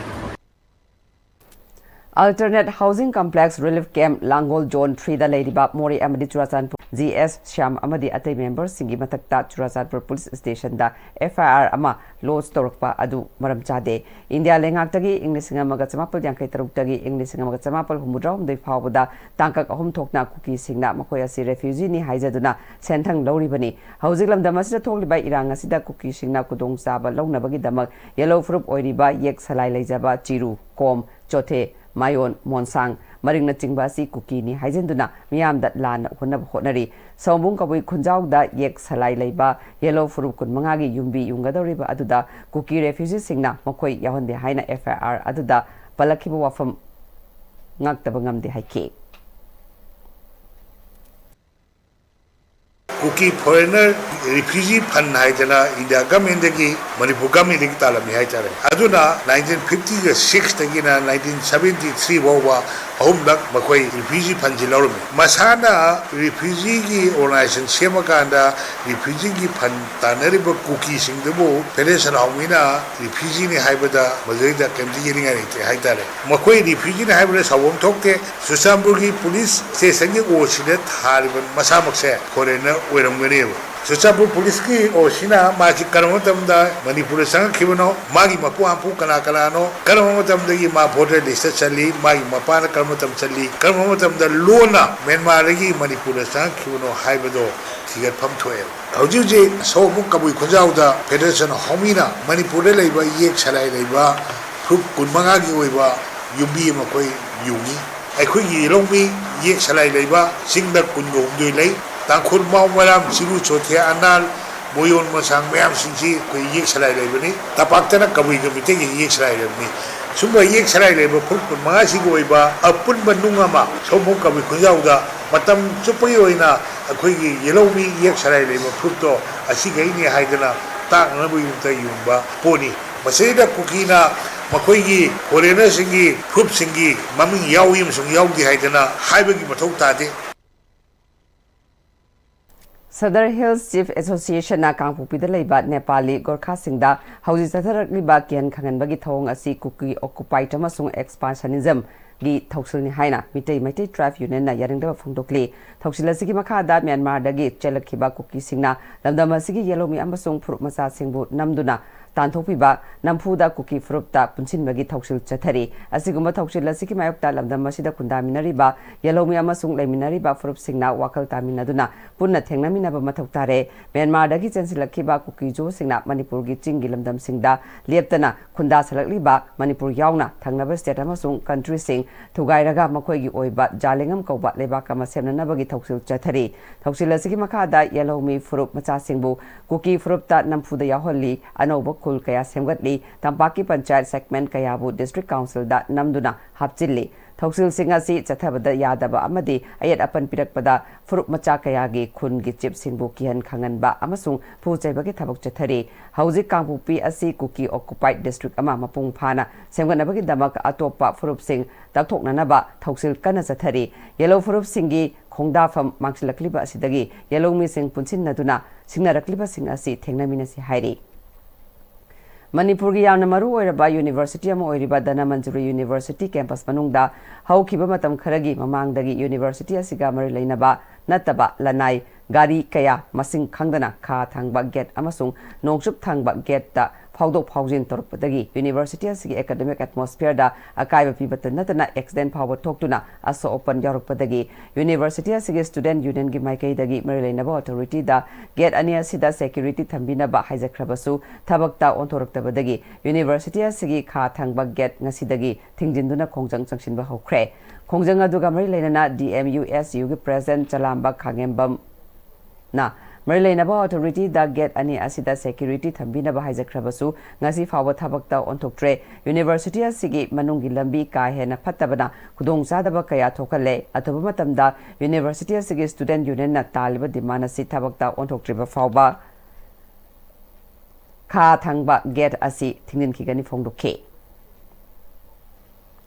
Alternate Housing Complex Relief Camp ꯂꯥꯡꯒꯣꯜ Zone three ꯗ ꯂꯩꯔꯤꯕ ꯃꯣꯔꯦ ꯑꯃꯗꯤ ꯆꯨꯔꯥꯆꯥꯟꯄꯨꯔ ꯖꯤ ꯑꯦꯁ ꯁ꯭ꯌꯥꯝ ꯑꯃꯗꯤ ꯑꯇꯩ ꯃꯦꯝꯕꯔꯁꯤꯡꯒꯤ ꯃꯊꯛꯇ ꯆꯨꯔꯥꯆꯥꯟꯄꯨꯔ ꯄꯨꯂꯤꯁ ꯁ꯭ꯇꯦꯁꯟꯗ ꯑꯦꯐ ꯑꯥꯏ ꯑꯥꯔ ꯑꯃ ꯂꯣꯗꯖ ꯇꯧꯔꯛꯄ ꯑꯗꯨ ꯃꯔꯝ ꯆꯥꯗꯦ꯫ ꯏꯟꯗꯤꯌꯥ ꯂꯩꯉꯥꯛꯇꯒꯤ ꯏꯪ ꯂꯤꯁꯤꯡ ꯑꯃꯒ ꯆꯃꯥꯄꯜ ꯌꯥꯡꯈꯩ ꯇꯔꯨꯛꯇꯒꯤ ꯏꯪ ꯂꯤꯁꯤꯡ ꯑꯃꯒ ꯆꯃꯥꯄꯜ ꯍꯨꯝꯐꯨꯇꯔꯥꯍꯨꯝꯗꯣꯏ ꯐꯥꯎꯕꯗ ꯇꯥꯡꯀꯛ ꯑꯍꯨꯝ ꯊꯣꯛꯅ ꯀꯨꯀꯤꯁꯤꯡꯅ ꯃꯈꯣꯏ ꯑꯁꯤ ꯔꯦꯐ꯭ꯌꯨꯖꯤꯅꯤ ꯍꯥꯏꯖꯗꯨꯅ ꯁꯦꯟꯊꯪ ꯂꯧꯔꯤꯕꯅꯤ꯫ ꯍꯧꯖꯤꯛ ꯂꯝꯗꯝ ꯑꯁꯤꯗ ꯊꯣꯛꯂꯤꯕ ꯏꯔꯥꯡ ꯑꯁꯤꯗ ꯀꯨꯀꯤꯁꯤꯡꯅ ꯈꯨꯗꯣꯡꯆꯥꯕ ꯂꯧꯅꯕꯒꯤꯗꯃꯛ ꯌꯦꯜꯍꯧ ꯐꯨꯔꯨꯞ ꯑꯣꯏꯔꯤꯕ ꯌꯦꯛ ꯁꯂꯥꯏ ꯂꯩꯖꯕ ꯆꯤꯔꯨ, ꯀꯣꯝ, ꯆꯣꯊꯦ, ꯃꯥꯌꯣꯟ, ꯃꯣꯟꯁꯥꯡ, ꯃꯔꯤꯡꯅꯆꯤꯡꯕ ꯑꯁꯤ ꯀꯨꯀꯤꯅꯤ ꯍꯥꯏꯖꯤꯟꯗꯨꯅ ꯃꯤꯌꯥꯝꯗ ꯂꯥꯟꯅ ꯎꯍꯟꯅꯕ ꯍꯣꯠꯅꯔꯤ꯫ ꯁꯑꯣꯝꯕꯨꯡ ꯀꯕꯨꯏ ꯈꯨꯟꯖꯥꯎꯗ ꯌꯦꯛ ꯁꯂꯥꯏ ꯂꯩꯕ ꯌꯦꯜꯍꯧ ꯐꯨꯔꯨꯞ ꯀꯨꯟꯃꯉꯥꯒꯤ ꯌꯨꯝꯕꯤ ꯌꯨꯡꯒꯗꯧꯔꯤꯕ ꯑꯗꯨꯗ ꯀꯨꯀꯤ ꯔꯦꯐ꯭ꯌꯨꯖꯤꯁꯤꯡꯅ ꯃꯈꯣꯏ ꯌꯥꯎꯍꯟꯗꯦ ꯍꯥꯏꯅ ꯑꯦꯐ ꯑꯥꯏ ꯑꯥꯔ ꯑꯗꯨꯗ ꯄꯜꯂꯛꯈꯤꯕ ꯋꯥꯐꯝ ꯉꯥꯛꯇꯕ ꯉꯝꯗꯦ ꯍꯥꯏꯈꯤ꯫ ꯀꯨꯀꯤ ꯐꯣꯔꯦꯅꯔ ꯔꯤꯐ꯭ꯌꯨꯖꯤ ꯐꯟ ꯍꯥꯏꯗꯅ ꯏꯟꯗꯤꯌꯥ ꯒꯃꯦꯟꯗꯒꯤ, ꯃꯅꯤꯄꯨꯔ ꯒꯃꯦꯟꯗꯒꯤ ꯇꯥꯜꯂꯝꯃꯤ ꯍꯥꯏꯇꯥꯔꯦ꯫ ꯑꯗꯨꯅ ꯅꯥꯏꯟꯇꯤꯟ ꯐꯤꯐꯇꯤꯒ ꯁꯤꯛꯁꯇꯒꯤꯅ ꯅꯥꯏꯟꯇꯤꯟ ꯁꯕꯦꯟꯇꯤ ꯊ꯭ꯔꯤ ꯐꯥꯎꯕ ꯑꯍꯨꯝꯂꯛ ꯃꯈꯣꯏ ꯔꯤꯐ꯭ꯌꯨꯖꯤ ꯐꯟꯁꯤ ꯂꯧꯔꯝꯃꯤ꯫ ꯃꯁꯥꯅ ꯔꯤꯐ꯭ꯌꯨꯖꯤꯒꯤ ꯑꯣꯔꯒꯅꯥꯏꯖꯦꯁꯟ ꯁꯦꯝꯃꯀꯥꯟꯗ ꯔꯤꯐ꯭ꯌꯨꯖꯤꯒꯤ ꯐꯟ ꯇꯥꯟꯅꯔꯤꯕ ꯀꯨꯀꯤꯁꯤꯡꯗꯨꯕꯨ ꯐꯦꯗꯔꯦꯁꯟ ꯍꯥꯎꯃꯤꯅ ꯔꯤꯐ꯭ꯌꯨꯖꯤꯅꯤ ꯍꯥꯏꯕꯗ ꯃꯗꯨꯗꯩꯗ ꯀꯔꯤꯝꯇ ꯌꯦꯠꯅꯤꯡꯉꯥꯏ ꯂꯩꯇꯦ ꯍꯥꯏꯇꯥꯔꯦ꯫ ꯃꯈꯣꯏ ꯔꯤꯐ꯭ꯌꯨꯖꯤꯅꯤ ꯍꯥꯏꯕꯗ ꯁꯥꯎꯐꯝ ꯊꯣꯛꯇꯦ꯫ ꯆꯨꯔꯆꯥꯟꯄꯨꯔꯒꯤ ꯄꯨꯂꯤꯁ ꯁ꯭ꯇꯦꯁꯟꯒꯤ ꯑꯣ ꯁꯤꯗ ꯊꯥꯔꯤꯕ ꯃꯁꯥꯃꯛꯁꯦ ꯐꯣꯔꯦꯅꯔ ꯑꯣꯏꯔꯝꯒꯅꯦꯕ꯫ ꯆꯨꯔꯆꯥꯟꯄꯨꯔ ꯄꯨꯂꯤꯁꯀꯤ ꯑꯣ ꯁꯤꯅ ꯃꯥꯁꯤ ꯀꯔꯝꯕ ꯃꯇꯝꯗ ꯃꯅꯤꯄꯨꯔꯗ ꯆꯪꯉꯛꯈꯤꯕꯅꯣ, ꯃꯥꯒꯤ ꯃꯄꯨ ꯃꯄꯨ ꯀꯅꯥ ꯀꯅꯥꯅꯣ, ꯀꯔꯝꯕ ꯃꯇꯝꯗꯒꯤ ꯃꯥ ꯚꯣꯇꯔ ꯂꯤꯁꯇ ꯆꯜꯂꯤ, ꯃꯥꯒꯤ ꯃꯄꯥꯅ ꯀꯔꯝꯕ ꯃꯇꯝ ꯆꯜꯂꯤ, ꯀꯔꯝꯕ ꯃꯇꯝꯗ ꯂꯣꯟꯅ ꯃ꯭ꯌꯥꯟꯃꯥꯔꯗꯒꯤ ꯃꯅꯤꯄꯨꯔꯗ ꯆꯪꯉꯛꯈꯤꯕꯅꯣ ꯍꯥꯏꯕꯗꯣ ꯊꯤꯒꯠꯐꯝ ꯊꯣꯛꯑꯦꯕ꯫ ꯍꯧꯖꯤꯛ ꯍꯧꯖꯤꯛ ꯁꯑꯣꯝꯕꯨꯡ ꯀꯕꯨꯏ ꯈꯨꯟꯖꯥꯎꯗ ꯐꯦꯗꯔꯦꯁꯟ ꯍꯥꯎꯃꯤꯅ ꯃꯅꯤꯄꯨꯔꯗ ꯂꯩꯕ ꯌꯦꯛ ꯁꯂꯥꯏ ꯂꯩꯕ ꯐꯨꯔꯨꯞ ꯀꯨꯟꯃꯉꯥꯒꯤ ꯑꯣꯏꯕ ꯌꯨꯝꯕꯤ ꯑꯃ ꯑꯩꯈꯣꯏ ꯌꯨꯡꯉꯤ꯫ ꯑꯩꯈꯣꯏꯒꯤ ꯌꯦꯜꯍꯧꯃꯤ ꯌꯦꯛ ꯁꯂꯥꯏ ꯂꯩꯕ ꯆꯤꯡꯗ ꯀꯨꯟꯒ ꯍꯨꯝꯗꯣꯏ ꯂꯩ꯫ ꯇꯥꯡꯈꯨꯜ, ꯃꯥꯎ, ꯃꯔꯥꯝ, ꯆꯤꯔꯨ, ꯆꯣꯊꯦ, ꯑꯅꯥꯜ, ꯃꯣꯌꯣꯟ, ꯃꯣꯟꯁꯥꯡ ꯃꯌꯥꯝꯁꯤꯡꯁꯤ ꯑꯩꯈꯣꯏ ꯌꯦꯛ ꯁꯂꯥꯏ ꯂꯩꯕꯅꯤ꯫ ꯇꯝꯄꯥꯛꯇꯅ ꯀꯕꯨꯏꯒ ꯃꯤꯇꯩꯒꯤ ꯌꯦꯛ ꯁꯂꯥꯏ ꯂꯩꯕꯅꯤ꯫ ꯁꯨꯝꯕ ꯌꯦꯛ ꯁꯂꯥꯏ ꯂꯩꯕ ꯐꯨꯔꯨꯞ ꯀꯨꯟꯃꯉꯥꯁꯤꯒꯤ ꯑꯣꯏꯕ ꯑꯄꯨꯟꯕ ꯅꯨꯡ ꯑꯃ ꯁꯑꯣꯝꯕꯨꯡ ꯀꯕꯨꯏ ꯈꯨꯟꯖꯥꯎꯗ ꯃꯇꯝ ꯆꯨꯞꯄꯒꯤ ꯑꯣꯏꯅ ꯑꯩꯈꯣꯏꯒꯤ ꯌꯦꯜꯍꯧꯃꯤ ꯌꯦꯛ ꯁꯂꯥꯏ ꯂꯩꯕ ꯐꯨꯔꯨꯞꯇꯣ ꯑꯁꯤꯈꯩꯅꯤ ꯍꯥꯏꯗꯅ ꯇꯥꯛꯅꯅꯕꯒꯤꯗꯃꯛꯇ ꯌꯨꯡꯕ ꯄꯣꯠꯅꯤ꯫ ꯃꯁꯤꯗ ꯀꯨꯀꯤꯅ ꯃꯈꯣꯏꯒꯤ ꯐꯣꯔꯦꯅꯔꯁꯤꯡꯒꯤ ꯐꯨꯔꯨꯞꯁꯤꯡꯒꯤ ꯃꯃꯤꯡ ꯌꯥꯎꯏ ꯑꯃꯁꯨꯡ ꯌꯥꯎꯗꯦ ꯍꯥꯏꯗꯅ ꯍꯥꯏꯕꯒꯤ ꯃꯊꯧ ꯇꯥꯗꯦ꯫ ꯁꯗꯔ ꯍꯤꯜꯁ ꯆꯤꯐ ꯑꯦꯁꯣꯁꯤꯌꯦꯁꯟꯅ ꯀꯥꯡꯄꯣꯛꯄꯤꯗ ꯂꯩꯕ ꯅꯦꯄꯥꯂꯤ ꯒꯣꯔꯈꯥꯁꯤꯡꯗ ꯍꯧꯖꯤꯛ ꯆꯠꯊꯔꯛꯂꯤꯕ ꯀꯤꯍꯟ ꯈꯪꯍꯟꯕꯒꯤ ꯊꯧꯑꯣꯡ ꯑꯁꯤ ꯀꯨꯀꯤ ꯑꯣꯀꯨꯄꯥꯏꯠ ꯑꯃꯁꯨꯡ ꯑꯦꯛꯁꯄꯥꯟꯁꯅꯤꯖꯝꯒꯤ ꯊꯧꯁꯤꯜꯅꯤ ꯍꯥꯏꯅ ꯃꯤꯇꯩ, ꯃꯩꯇꯩ ꯇ꯭ꯔꯥꯏꯕ ꯌꯨꯅꯤꯌꯟꯅ ꯌꯥꯅꯤꯡꯗꯕ ꯐꯣꯡꯗꯣꯛꯂꯤ꯫ ꯊꯧꯁꯤꯜ ꯑꯁꯤꯒꯤ ꯃꯈꯥꯗ ꯃ꯭ꯌꯥꯟꯃꯥꯔꯗꯒꯤ ꯆꯦꯜꯂꯛꯈꯤꯕ ꯀꯨꯀꯤꯁꯤꯡꯅ ꯂꯝꯗꯝ ꯑꯁꯤꯒꯤ ꯌꯦꯜꯍꯧꯃꯤ ꯑꯃꯁꯨꯡ ꯐꯨꯔꯨꯞ ꯃꯆꯥꯁꯤꯡꯕꯨ ꯅꯝꯗꯨꯅ ꯇꯥꯟꯊꯣꯛꯄꯤꯕ ꯅꯝꯐꯨꯗ ꯀꯨꯀꯤ ꯐꯨꯔꯨꯞꯇ ꯄꯨꯟꯁꯤꯟꯕꯒꯤ ꯊꯧꯁꯤꯜ ꯆꯠꯊꯔꯤ꯫ ꯑꯁꯤꯒꯨꯝꯕ ꯊꯧꯁꯤꯜ ꯑꯁꯤꯒꯤ ꯃꯥꯌꯣꯛꯇ ꯂꯝꯗꯝ ꯑꯁꯤꯗ ꯈꯨꯟꯗꯥꯃꯤꯟꯅꯔꯤꯕ ꯌꯦꯜꯍꯧꯃꯤ ꯑꯃꯁꯨꯡ ꯂꯩꯃꯤꯟꯅꯔꯤꯕ ꯐꯨꯔꯨꯞꯁꯤꯡꯅ ꯋꯥꯈꯜ ꯇꯥꯃꯤꯟꯅꯗꯨꯅ ꯄꯨꯟꯅ ꯊꯦꯡꯅꯃꯤꯟꯅꯕ ꯃꯊꯧ ꯇꯥꯔꯦ꯫ ꯃ꯭ꯌꯥꯟꯃꯥꯔꯗꯒꯤ ꯆꯦꯟꯁꯤꯜꯂꯛꯈꯤꯕ ꯀꯨꯀꯤ ꯖꯣꯁꯤꯡꯅ ꯃꯅꯤꯄꯨꯔꯒꯤ ꯆꯤꯡꯒꯤ ꯂꯝꯗꯝꯁꯤꯡꯗ ꯂꯦꯞꯇꯅ ꯈꯨꯟꯗꯥꯁꯜꯂꯛꯂꯤꯕ ꯃꯅꯤꯄꯨꯔ ꯌꯥꯎꯅ ꯊꯪꯅꯕ ꯁ꯭ꯇꯦꯠ ꯑꯃꯁꯨꯡ ꯀꯟꯇ꯭ꯔꯤꯁꯤꯡ ꯊꯨꯒꯥꯏꯔꯒ ꯃꯈꯣꯏꯒꯤ ꯑꯣꯏꯕ ꯖꯥꯂꯦꯡꯉꯝ ꯀꯧꯕ ꯂꯩꯕꯥꯛ ꯑꯃ ꯁꯦꯝꯅꯅꯕꯒꯤ ꯊꯧꯁꯤꯜ ꯆꯠꯊꯔꯤ꯫ ꯊꯧꯁꯤꯜ ꯑꯁꯤꯒꯤ ꯃꯈꯥꯗ ꯌꯦꯜꯍꯧꯃꯤ ꯐꯨꯔꯨꯞ ꯃꯆꯥꯁꯤꯡꯕꯨ ꯀꯨꯀꯤ ꯐꯨꯔꯨꯞꯇ ꯅꯝꯐꯨꯗ ꯌꯥꯎꯍꯜꯂꯤ, ꯑꯅꯧꯕ ꯈꯨꯜ ꯀꯌꯥ ꯁꯦꯝꯒꯠꯂꯤ, ꯇꯝꯄꯥꯛꯀꯤ ꯄꯟꯆꯥꯌꯠ ꯁꯦꯒꯃꯦꯟ ꯀꯌꯥꯕꯨ ꯗꯤꯁꯇ꯭ꯔꯤꯛ ꯀꯥꯎꯟꯁꯤꯜꯗ ꯅꯝꯗꯨꯅ ꯍꯥꯞꯆꯤꯜꯂꯤ꯫ ꯊꯧꯁꯤꯜꯁꯤꯡ ꯑꯁꯤ ꯆꯠꯊꯕꯗ ꯌꯥꯗꯕ ꯑꯃꯗꯤ ꯑꯌꯦꯠ ꯑꯄꯟ ꯄꯤꯔꯛꯄꯗ ꯐꯨꯔꯨꯞ ꯃꯆꯥ ꯀꯌꯥꯒꯤ ꯈꯨꯟꯒꯤ ꯆꯤꯞꯁꯤꯡꯕꯨ ꯀꯤꯍꯟ ꯈꯪꯍꯟꯕ ꯑꯃꯁꯨꯡ ꯐꯨ ꯆꯩꯕꯒꯤ ꯊꯕꯛ ꯆꯠꯊꯔꯤ꯫ ꯍꯧꯖꯤꯛ ꯀꯥꯡꯄꯣꯛꯄꯤ ꯑꯁꯤ ꯀꯨꯀꯤ ꯑꯣꯀꯨꯄꯥꯏꯗ ꯗꯤꯁꯇ꯭ꯔꯤꯛ ꯑꯃ ꯃꯄꯨꯡ ꯐꯥꯅ ꯁꯦꯝꯒꯠꯅꯕꯒꯤꯗꯃꯛ ꯑꯇꯣꯞꯄ ꯐꯨꯔꯨꯞꯁꯤꯡ ꯇꯛꯊꯣꯛꯅꯅꯕ ꯊꯧꯁꯤꯜ ꯀꯟꯅ ꯆꯠꯊꯔꯤ꯫ ꯌꯦꯜꯍꯧ ꯐꯨꯔꯨꯞꯁꯤꯡꯒꯤ ꯈꯣꯡꯗꯥꯐꯝ ꯃꯥꯡꯁꯤꯜꯂꯛꯂꯤꯕ ꯑꯁꯤꯗꯒꯤ ꯌꯦꯜꯍꯧ ꯃꯤꯁꯤꯡ ꯄꯨꯟꯁꯤꯟꯅꯗꯨꯅ ꯁꯤꯡꯅꯔꯛꯂꯤꯕꯁꯤꯡ ꯑꯁꯤ ꯊꯦꯡꯅꯃꯤꯟꯅꯁꯤ ꯍꯥꯏꯔꯤ꯫ ꯃꯅꯤꯄꯨꯔꯒꯤ ꯌꯥꯝꯅ ꯃꯔꯨ ꯑꯣꯏꯔꯕ ꯌꯨꯅꯤꯚꯔꯁꯤꯇꯤ ꯑꯃ ꯑꯣꯏꯔꯤꯕ ꯙꯅꯃꯟꯖꯨꯔꯤ ꯌꯨꯅꯤꯚꯔꯁꯤꯇꯤ ꯀꯦꯝꯄꯁ ꯃꯅꯨꯡꯗ ꯍꯧꯈꯤꯕ ꯃꯇꯝ ꯈꯔꯒꯤ ꯃꯃꯥꯡꯗꯒꯤ ꯌꯨꯅꯤꯚꯔꯁꯤꯇꯤ ꯑꯁꯤꯒ ꯃꯔꯤ ꯂꯩꯅꯕ ꯅꯠꯇꯕ ꯂꯅꯥꯏ ꯒꯥꯔꯤ ꯀꯌꯥ ꯃꯁꯤꯡ ꯈꯪꯗꯅ ꯈꯥ ꯊꯪꯕ ꯒꯦꯠ ꯑꯃꯁꯨꯡ ꯅꯣꯡꯆꯨꯞ ꯊꯪꯕ ꯒꯦꯠꯇ ꯐꯥꯎꯗꯣꯛ ꯐꯥꯎꯖꯤꯟ ꯇꯧꯔꯛꯄꯗꯒꯤ ꯌꯨꯅꯤꯚꯔꯁꯤꯇꯤ ꯑꯁꯤꯒꯤ ꯑꯦꯀꯥꯗꯦꯃꯤꯛ ꯑꯦꯠꯃꯣꯁꯐꯤꯌꯔꯗ ꯑꯀꯥꯏꯕ ꯄꯤꯕꯇ ꯅꯠꯇꯅ ꯑꯦꯛꯁꯤꯗꯦꯟ ꯐꯥꯎꯕ ꯊꯣꯛꯇꯨꯅ ꯑꯁꯣꯛ ꯑꯄꯟ ꯌꯥꯎꯔꯛꯄꯗꯒꯤ ꯌꯨꯅꯤꯚꯔꯁꯤꯇꯤ ꯑꯁꯤꯒꯤ ꯁ꯭ꯇꯨꯗꯦꯟꯠ ꯌꯨꯅꯤꯌꯟꯒꯤ ꯃꯥꯏꯀꯩꯗꯒꯤ ꯃꯔꯤ ꯂꯩꯅꯕ ꯑꯣꯊꯣꯔꯤꯇꯤꯗ ꯒꯦꯠ ꯑꯅꯤ ꯑꯁꯤꯗ ꯁꯦꯀ꯭ꯌꯨꯔꯤꯇꯤ ꯊꯝꯕꯤꯅꯕ ꯍꯥꯏꯖꯈ꯭ꯔꯕꯁꯨ ꯊꯕꯛꯇ ꯑꯣꯟꯊꯣꯔꯛꯇꯕꯗꯒꯤ ꯌꯨꯅꯤꯚꯔꯁꯤꯇꯤ ꯑꯁꯤꯒꯤ ꯈꯥ ꯊꯪꯕ ꯒꯦꯠ ꯉꯁꯤꯗꯒꯤ ꯊꯤꯡꯖꯤꯟꯗꯨꯅ ꯈꯣꯡꯖꯪ ꯆꯪꯁꯤꯟꯕ ꯍꯧꯈ꯭ꯔꯦ꯫ ꯈꯣꯡꯖꯪ ꯑꯗꯨꯒ ꯃꯔꯤ ꯂꯩꯅꯅ ꯗꯤ ꯑꯦꯝ ꯌꯨ ꯑꯦꯁ ꯌꯨꯒꯤ ꯄ꯭ꯔꯦꯁꯤꯗꯦꯟꯠ ꯆꯂꯥꯝꯕ ꯈꯥꯉꯦꯝꯕꯝ ꯅ ꯃꯔꯤ ꯂꯩꯅꯕ ꯑꯣꯊꯣꯔꯤꯇꯤꯗ ꯒꯦꯠ ꯑꯅꯤ ꯑꯁꯤꯗ ꯁꯦꯀ꯭ꯌꯨꯔꯤꯇꯤ ꯊꯝꯕꯤꯅꯕ ꯍꯥꯏꯖꯈ꯭ꯔꯕꯁꯨ ꯉꯁꯤ ꯐꯥꯎꯕ ꯊꯕꯛꯇ ꯑꯣꯟꯊꯣꯛꯇ꯭ꯔꯦ꯫ ꯌꯨꯅꯤꯚꯔꯁꯤꯇꯤ ꯑꯁꯤꯒꯤ ꯃꯅꯨꯡꯒꯤ ꯂꯝꯕꯤ ꯀꯥ ꯍꯦꯟꯅ ꯐꯠꯇꯕꯅ ꯈꯨꯗꯣꯡꯆꯥꯗꯕ ꯀꯌꯥ ꯊꯣꯛꯍꯜꯂꯦ꯫ ꯑꯊꯨꯕ ꯃꯇꯝꯗ ꯌꯨꯅꯤꯚꯔꯁꯤꯇꯤ ꯑꯁꯤꯒꯤ ꯁ꯭ꯇꯨꯗꯦꯟꯠ ꯌꯨꯅꯤꯌꯟꯅ ꯇꯥꯜꯂꯤꯕ ꯗꯤꯃꯥꯟ ꯑꯁꯤ ꯊꯕꯛꯇ ꯑꯣꯟꯊꯣꯛꯇ꯭ꯔꯤꯕ ꯐꯥꯎꯕ ꯈꯥ ꯊꯪꯕ ꯒꯦꯠ ꯑꯁꯤ ꯊꯤꯡꯖꯤꯟꯈꯤꯒꯅꯤ ꯐꯣꯡꯗꯣꯛꯈꯤ꯫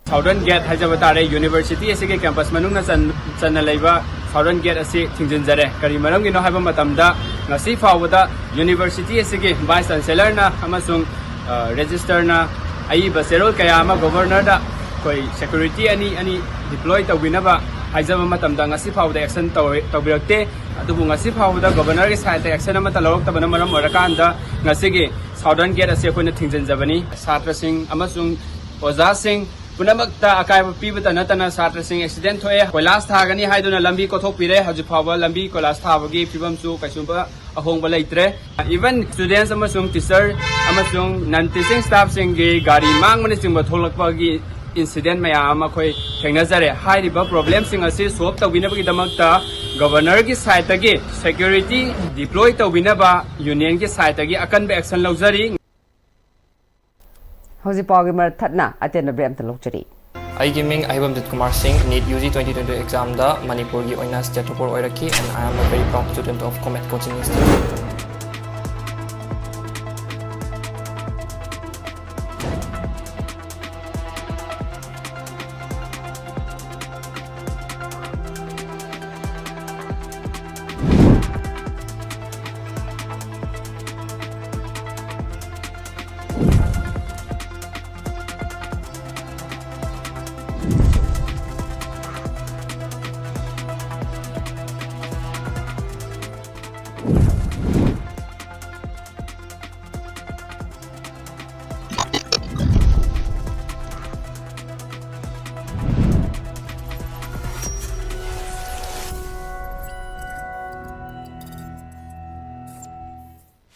ꯁꯥꯎꯗꯔꯟ ꯒꯦꯠ ꯍꯥꯏꯖꯕ ꯇꯥꯔꯦ, ꯌꯨꯅꯤꯚꯔꯁꯤꯇꯤ ꯑꯁꯤꯒꯤ ꯀꯦꯝꯄꯁ ꯃꯅꯨꯡꯗ ꯆꯟ-, ꯆꯟꯅ ꯂꯩꯕ ꯁꯥꯎꯗꯔꯟ ꯒꯦꯠ ꯑꯁꯤ ꯊꯤꯡꯖꯤꯟꯖꯔꯦ꯫ ꯀꯔꯤ ꯃꯔꯝꯒꯤꯅꯣ ꯍꯥꯏꯕ ꯃꯇꯝꯗ, ꯉꯁꯤ ꯐꯥꯎꯕꯗ ꯌꯨꯅꯤꯚꯔꯁꯤꯇꯤ ꯑꯁꯤꯒꯤ ꯚꯥꯏꯁ ꯆꯥꯟꯁꯦꯂꯔꯅ ꯑꯃꯁꯨꯡ, ꯑ, ꯔꯦꯖꯤꯁꯇꯔꯅ ꯑꯏꯕ ꯆꯦꯔꯣꯜ ꯀꯌꯥ ꯑꯃ ꯒꯣꯚꯔꯅꯔꯗ ꯑꯩꯈꯣꯏ ꯁꯦꯀ꯭ꯌꯨꯔꯤꯇꯤ ꯑꯅꯤ ꯑꯅꯤ ꯗꯤꯄ꯭ꯂꯣꯏ ꯇꯧꯕꯤꯅꯕ ꯍꯥꯏꯖꯕ ꯃꯇꯝꯗ, ꯉꯁꯤ ꯐꯥꯎꯕꯗ ꯑꯦꯛꯁꯟ ꯇꯧꯔꯦ-, ꯇꯧꯕꯤꯔꯛꯇꯦ꯫ ꯑꯗꯨꯕꯨ ꯉꯁꯤ ꯐꯥꯎꯕꯗ ꯒꯣꯚꯔꯅꯔꯒꯤ ꯁꯥꯏꯠꯇ ꯑꯦꯛꯁꯟ ꯑꯃꯠꯇ ꯂꯧꯔꯛꯇꯕꯅ ꯃꯔꯝ ꯑꯣꯏꯔꯀꯥꯟꯗ, ꯉꯁꯤꯒꯤ ꯁꯥꯎꯗꯔꯟ ꯒꯦꯠ ꯑꯁꯤ ꯑꯩꯈꯣꯏꯅ ꯊꯤꯡꯖꯤꯟꯖꯕꯅꯤ꯫ ꯁꯥꯇ꯭ꯔꯁꯤꯡ ꯑꯃꯁꯨꯡ ꯑꯣꯖꯥꯁꯤꯡ ꯄꯨꯝꯅꯃꯛꯇ ꯑꯀꯥꯏꯕ ꯄꯤꯕꯇ ꯅꯠꯇꯅ ꯁꯥꯇ꯭ꯔꯁꯤꯡ ꯑꯦꯛꯁꯤꯗꯦꯟ ꯊꯣꯛꯑꯦ꯫ ꯀꯣꯏꯂꯥꯁ ꯊꯥꯒꯅꯤ ꯍꯥꯏꯗꯨꯅ ꯂꯝꯕꯤ ꯀꯣꯊꯣꯛꯄꯤꯔꯦ꯫ ꯍꯧꯖꯤꯛ ꯐꯥꯎꯕ ꯂꯝꯕꯤ ꯀꯣꯏꯂꯥꯁ ꯊꯥꯕꯒꯤ ꯐꯤꯕꯝꯁꯨ ꯀꯩꯁꯨꯝꯕ ꯑꯍꯣꯡꯕ ꯂꯩꯇ꯭ꯔꯦ꯫ Even students ꯑꯃꯁꯨꯡ teacher ꯑꯃꯁꯨꯡ non teaching staffꯁꯤꯡꯒꯤ ꯒꯥꯔꯤ ꯃꯥꯡꯕꯅꯆꯤꯡꯕ ꯊꯣꯛꯂꯛꯄꯒꯤ incident ꯃꯌꯥꯝ ꯑꯃ ꯑꯩꯈꯣꯏ ꯊꯦꯡꯅꯖꯔꯦ꯫ ꯍꯥꯏꯔꯤꯕ problemꯁꯤꯡ ꯑꯁꯤ solve ꯇꯧꯕꯤꯅꯕꯒꯤꯗꯃꯛꯇ governorꯒꯤ sideꯇꯒꯤ security deploy ꯇꯧꯕꯤꯅꯕ unionꯒꯤ sideꯇꯒꯤ ꯑꯀꯟꯕ action ꯂꯧꯖꯔꯤ꯫ ꯍꯧꯖꯤꯛ ꯄꯥꯎꯒꯤ ꯃꯔꯛ ꯊꯠꯅ ꯑꯇꯦꯟꯕ break ꯑꯝꯇ ꯂꯧꯖꯔꯤ꯫ ꯑꯩꯒꯤ ꯃꯤꯡ ꯑꯍꯩꯕꯝ ꯖꯤꯠ ꯀꯨꯃꯥꯔ ꯁꯤꯡ, NEET UG twenty twenty examꯗ ꯃꯅꯤꯄꯨꯔꯒꯤ ꯑꯣꯏꯅ state topper ꯑꯣꯏꯔꯛꯈꯤ, and I am a very proud student of Comet Coaching Institute.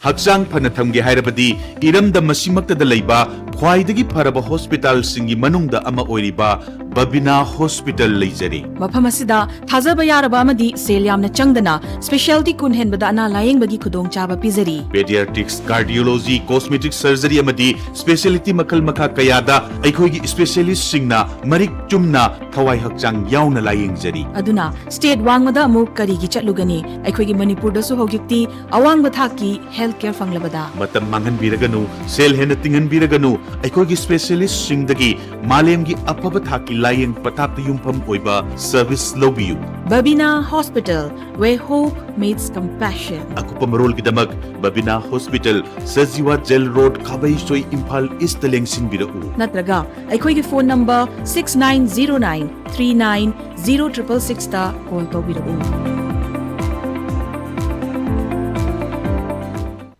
ꯍꯛꯆꯥꯡ ꯐꯅ ꯊꯝꯒꯦ ꯍꯥꯏꯔꯕꯗꯤ ꯏꯔꯝꯗꯝ ꯑꯁꯤꯃꯛꯇꯗ ꯂꯩꯕ ꯈ꯭ꯋꯥꯏꯗꯒꯤ ꯐꯔꯕ ꯍꯣꯁꯄꯤꯇꯥꯜꯁꯤꯡꯒꯤ ꯃꯅꯨꯡꯗ ꯑꯃ ꯑꯣꯏꯔꯤꯕ ꯕꯕꯤꯅꯥ ꯍꯣꯁꯄꯤꯇꯥꯜ ꯂꯩꯖꯔꯤ꯫ ꯃꯐꯝ ꯑꯁꯤꯗ ꯊꯥꯖꯕ ꯌꯥꯔꯕ ꯑꯃꯗꯤ ꯁꯦꯜ ꯌꯥꯝꯅ ꯆꯪꯗꯅ specialty ꯀꯨꯟ ꯍꯦꯟꯕꯗ ꯑꯅꯥ ꯂꯥꯌꯦꯡꯕꯒꯤ ꯈꯨꯗꯣꯡꯆꯥꯕ ꯄꯤꯖꯔꯤ꯫ Pediatrics, cardiology, cosmetic surgery ꯑꯃꯗꯤ specialty ꯃꯈꯜ ꯃꯈꯥ ꯀꯌꯥꯗ ꯑꯩꯈꯣꯏꯒꯤ specialistꯁꯤꯡꯅ ꯃꯔꯤꯛ ꯆꯨꯝꯅ ꯊꯋꯥꯏ ꯍꯛꯆꯥꯡ ꯌꯥꯎꯅ ꯂꯥꯌꯦꯡꯖꯔꯤ꯫ ꯑꯗꯨꯅ state ꯋꯥꯡꯃꯗ ꯑꯃꯨꯛ ꯀꯔꯤꯒꯤ ꯆꯠꯂꯨꯒꯅꯤ? ꯑꯩꯈꯣꯏꯒꯤ ꯃꯅꯤꯄꯨꯔꯗꯁꯨ ꯍꯧꯖꯤꯛꯇꯤ ꯑꯋꯥꯡꯕ ꯊꯥꯛꯀꯤ health care ꯐꯪꯂꯕꯗ꯫ ꯃꯇꯝ ꯃꯥꯡꯍꯟꯕꯤꯔꯒꯅꯨ, ꯁꯦꯜ ꯍꯦꯟꯅ ꯇꯤꯡꯍꯟꯕꯤꯔꯒꯅꯨ, ꯑꯩꯈꯣꯏꯒꯤ specialistꯁꯤꯡꯗꯒꯤ ꯃꯥꯂꯦꯝꯒꯤ ꯑꯐꯕ ꯊꯥꯛꯀꯤ ꯂꯥꯌꯦꯡ ꯄꯊꯥꯞꯇ ꯌꯨꯝꯐꯝ ꯑꯣꯏꯕ service ꯂꯧꯕꯤꯌꯨ꯫ Babina Hospital, where hope meets compassion. ꯑꯀꯨꯞꯄ ꯃꯔꯣꯜꯒꯤꯗꯃꯛ Babina hospital, Sajiwa jail road, Khabeisoi, Imphal east ꯂꯦꯡꯁꯤꯟꯕꯤꯔꯛꯎ꯫ ꯅꯠꯇ꯭ꯔꯒ ꯑꯩꯈꯣꯏꯒꯤ phone number six nine zero nine three nine zero triple sixꯇ call ꯇꯧꯕꯤꯔꯛꯎ꯫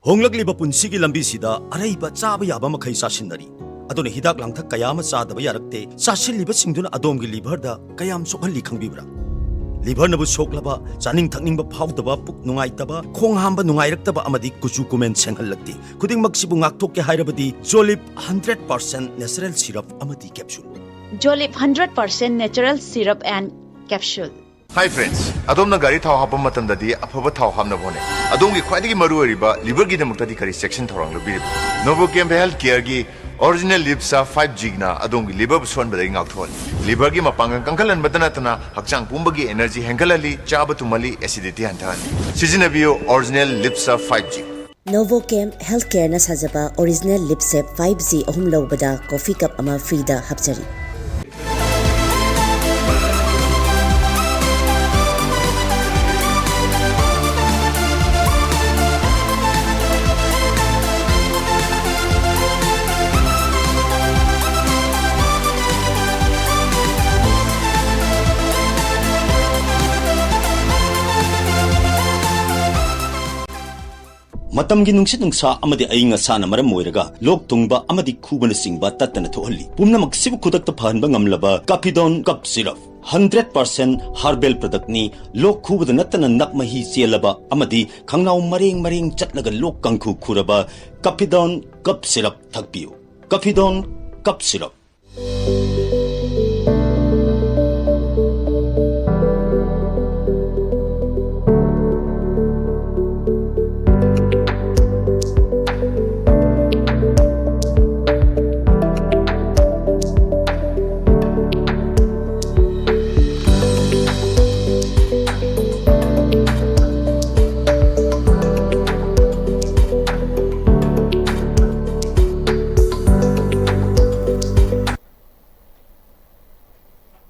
ꯍꯣꯡꯂꯛꯂꯤꯕ ꯄꯨꯟꯁꯤꯒꯤ ꯂꯝꯕꯤꯁꯤꯗ ꯑꯔꯩꯕ ꯆꯥꯕ ꯌꯥꯕ ꯃꯈꯩ ꯆꯥꯁꯤꯟꯅꯔꯤ꯫ ꯑꯗꯨꯅ ꯍꯤꯗꯥꯛ ꯂꯥꯡꯊꯛ ꯀꯌꯥ ꯑꯃ ꯆꯥꯗꯕ ꯌꯥꯔꯛꯇꯦ꯫ ꯆꯥꯁꯤꯜꯂꯤꯕꯁꯤꯡꯗꯨꯅ ꯑꯗꯣꯝꯒꯤ ꯂꯤꯚꯔꯗ ꯀꯌꯥꯝ ꯁꯣꯛꯍꯜꯂꯤ ꯈꯪꯕꯤꯕ꯭ꯔꯥ? ꯂꯤꯚꯔꯅꯕꯨ ꯁꯣꯛꯂꯕ, ꯆꯥꯅꯤꯡ ꯊꯛꯅꯤꯡꯕ ꯐꯥꯎꯗꯕ, ꯄꯨꯛ ꯅꯨꯡꯉꯥꯏꯇꯕ, ꯈꯣꯡ ꯍꯥꯝꯕ ꯅꯨꯡꯉꯥꯏꯔꯛꯇꯕ ꯑꯃꯗꯤ ꯀꯨꯆꯨ ꯀꯨꯃꯦꯟ ꯁꯦꯡꯍꯜꯂꯛꯇꯦ꯫ ꯈꯨꯗꯤꯡꯃꯛꯁꯤꯕꯨ ꯉꯥꯛꯊꯣꯛꯀꯦ ꯍꯥꯏꯔꯕꯗꯤ ꯖꯣꯂꯤꯞ ꯍꯟꯗ꯭ꯔꯦꯠ ꯄꯥꯔꯁꯦꯟ ꯅꯦꯆꯔꯦꯜ ꯁꯤꯔꯞ ꯑꯃꯗꯤ capsule. Jolib hundred percent natural syrup and capsule. Hi friends, ꯑꯗꯣꯝꯅ ꯒꯥꯔꯤ ꯊꯥꯎ ꯍꯥꯞꯄ ꯃꯇꯝꯗꯗꯤ ꯑꯐꯕ ꯊꯥꯎ ꯍꯥꯞꯅꯕ ꯍꯣꯠꯅꯩ꯫ ꯑꯗꯣꯝꯒꯤ ꯈ꯭ꯋꯥꯏꯗꯒꯤ ꯃꯔꯨꯑꯣꯏꯔꯤꯕ ꯂꯤꯚꯔꯒꯤꯗꯃꯛꯇꯗꯤ ꯀꯔꯤ ꯆꯦꯛꯁꯤꯟ ꯊꯧꯔꯥꯡ ꯂꯧꯕꯤꯔꯤꯕ? ꯅꯣꯚꯣꯀꯦꯝ ꯍꯦꯜꯊ ꯀꯦꯌꯔꯒꯤ ꯑꯣꯔꯤꯖꯤꯅꯦꯜ ꯂꯤꯞꯁꯥ ꯐꯥꯏꯚ ꯖꯤꯅ ꯑꯗꯣꯝꯒꯤ ꯂꯤꯚꯔꯕꯨ ꯁꯣꯟꯕꯗꯒꯤ ꯉꯥꯛꯊꯣꯛꯍꯜꯂꯤ꯫ ꯂꯤꯚꯔꯒꯤ ꯃꯄꯥꯡꯒꯜ ꯀꯟꯈꯠꯍꯟꯕꯇ ꯅꯠꯇꯅ ꯍꯛꯆꯥꯡ ꯄꯨꯝꯕꯒꯤ ꯑꯦꯅꯔꯖꯤ ꯍꯦꯟꯒꯠꯍꯜꯂꯤ, ꯆꯥꯕ ꯇꯨꯝꯍꯜꯂꯤ, ꯑꯦꯁꯤꯗꯤꯇꯤ ꯍꯟꯊꯍꯜꯂꯤ꯫ ꯁꯤꯖꯤꯟꯅꯕꯤꯌꯨ ꯑꯣꯔꯤꯖꯤꯅꯦꯜ ꯂꯤꯞꯁꯥ ꯐꯥꯏꯚ ꯖꯤ꯫ ꯅꯣꯚꯣꯀꯦꯝ ꯍꯦꯜꯊ ꯀꯦꯌꯔꯅ ꯁꯥꯖꯕ ꯑꯣꯔꯤꯖꯤꯅꯦꯜ ꯂꯤꯞꯁꯦꯞ ꯐꯥꯏꯚ ꯖꯤ ꯑꯍꯨꯝ ꯂꯧꯕꯗ ꯀꯣꯐꯤ ꯀꯞ ꯑꯃ ꯐ꯭ꯔꯤꯗ ꯍꯥꯞꯆꯔꯤ꯫ ꯃꯇꯝꯒꯤ ꯅꯨꯡꯁꯤꯠ ꯅꯨꯡꯁꯥ ꯑꯃꯗꯤ ꯑꯏꯪ ꯑꯁꯥꯅ ꯃꯔꯝ ꯑꯣꯏꯔꯒ ꯂꯣꯛ ꯊꯨꯡꯕ ꯑꯃꯗꯤ ꯈꯨꯕꯅꯆꯤꯡꯕ ꯇꯠꯇꯅ ꯊꯣꯛꯍꯜꯂꯤ꯫ ꯄꯨꯝꯅꯃꯛꯁꯤꯕꯨ ꯈꯨꯗꯛꯇ ꯐꯍꯟꯕ ꯉꯝꯂꯕ ꯀꯥꯐꯤꯗꯣꯟ cough syrup. Hundred percent herbal ꯄ꯭ꯔꯗꯛꯅꯤ꯫ ꯂꯣꯛ ꯈꯨꯕꯗ ꯅꯠꯇꯅ ꯅꯞ ꯃꯍꯤ ꯆꯦꯜꯂꯕ ꯑꯃꯗꯤ ꯈꯪꯅꯥꯎ ꯃꯔꯦꯡ ꯃꯔꯦꯡ ꯆꯠꯂꯒ ꯂꯣꯛ ꯀꯥꯡꯈꯨ ꯈꯨꯔꯕ ꯀꯥꯐꯤꯗꯣꯟ ꯀꯞ ꯁꯤꯔꯞ ꯊꯛꯄꯤꯌꯨ꯫ ꯀꯥꯐꯤꯗꯣꯟ cough syrup.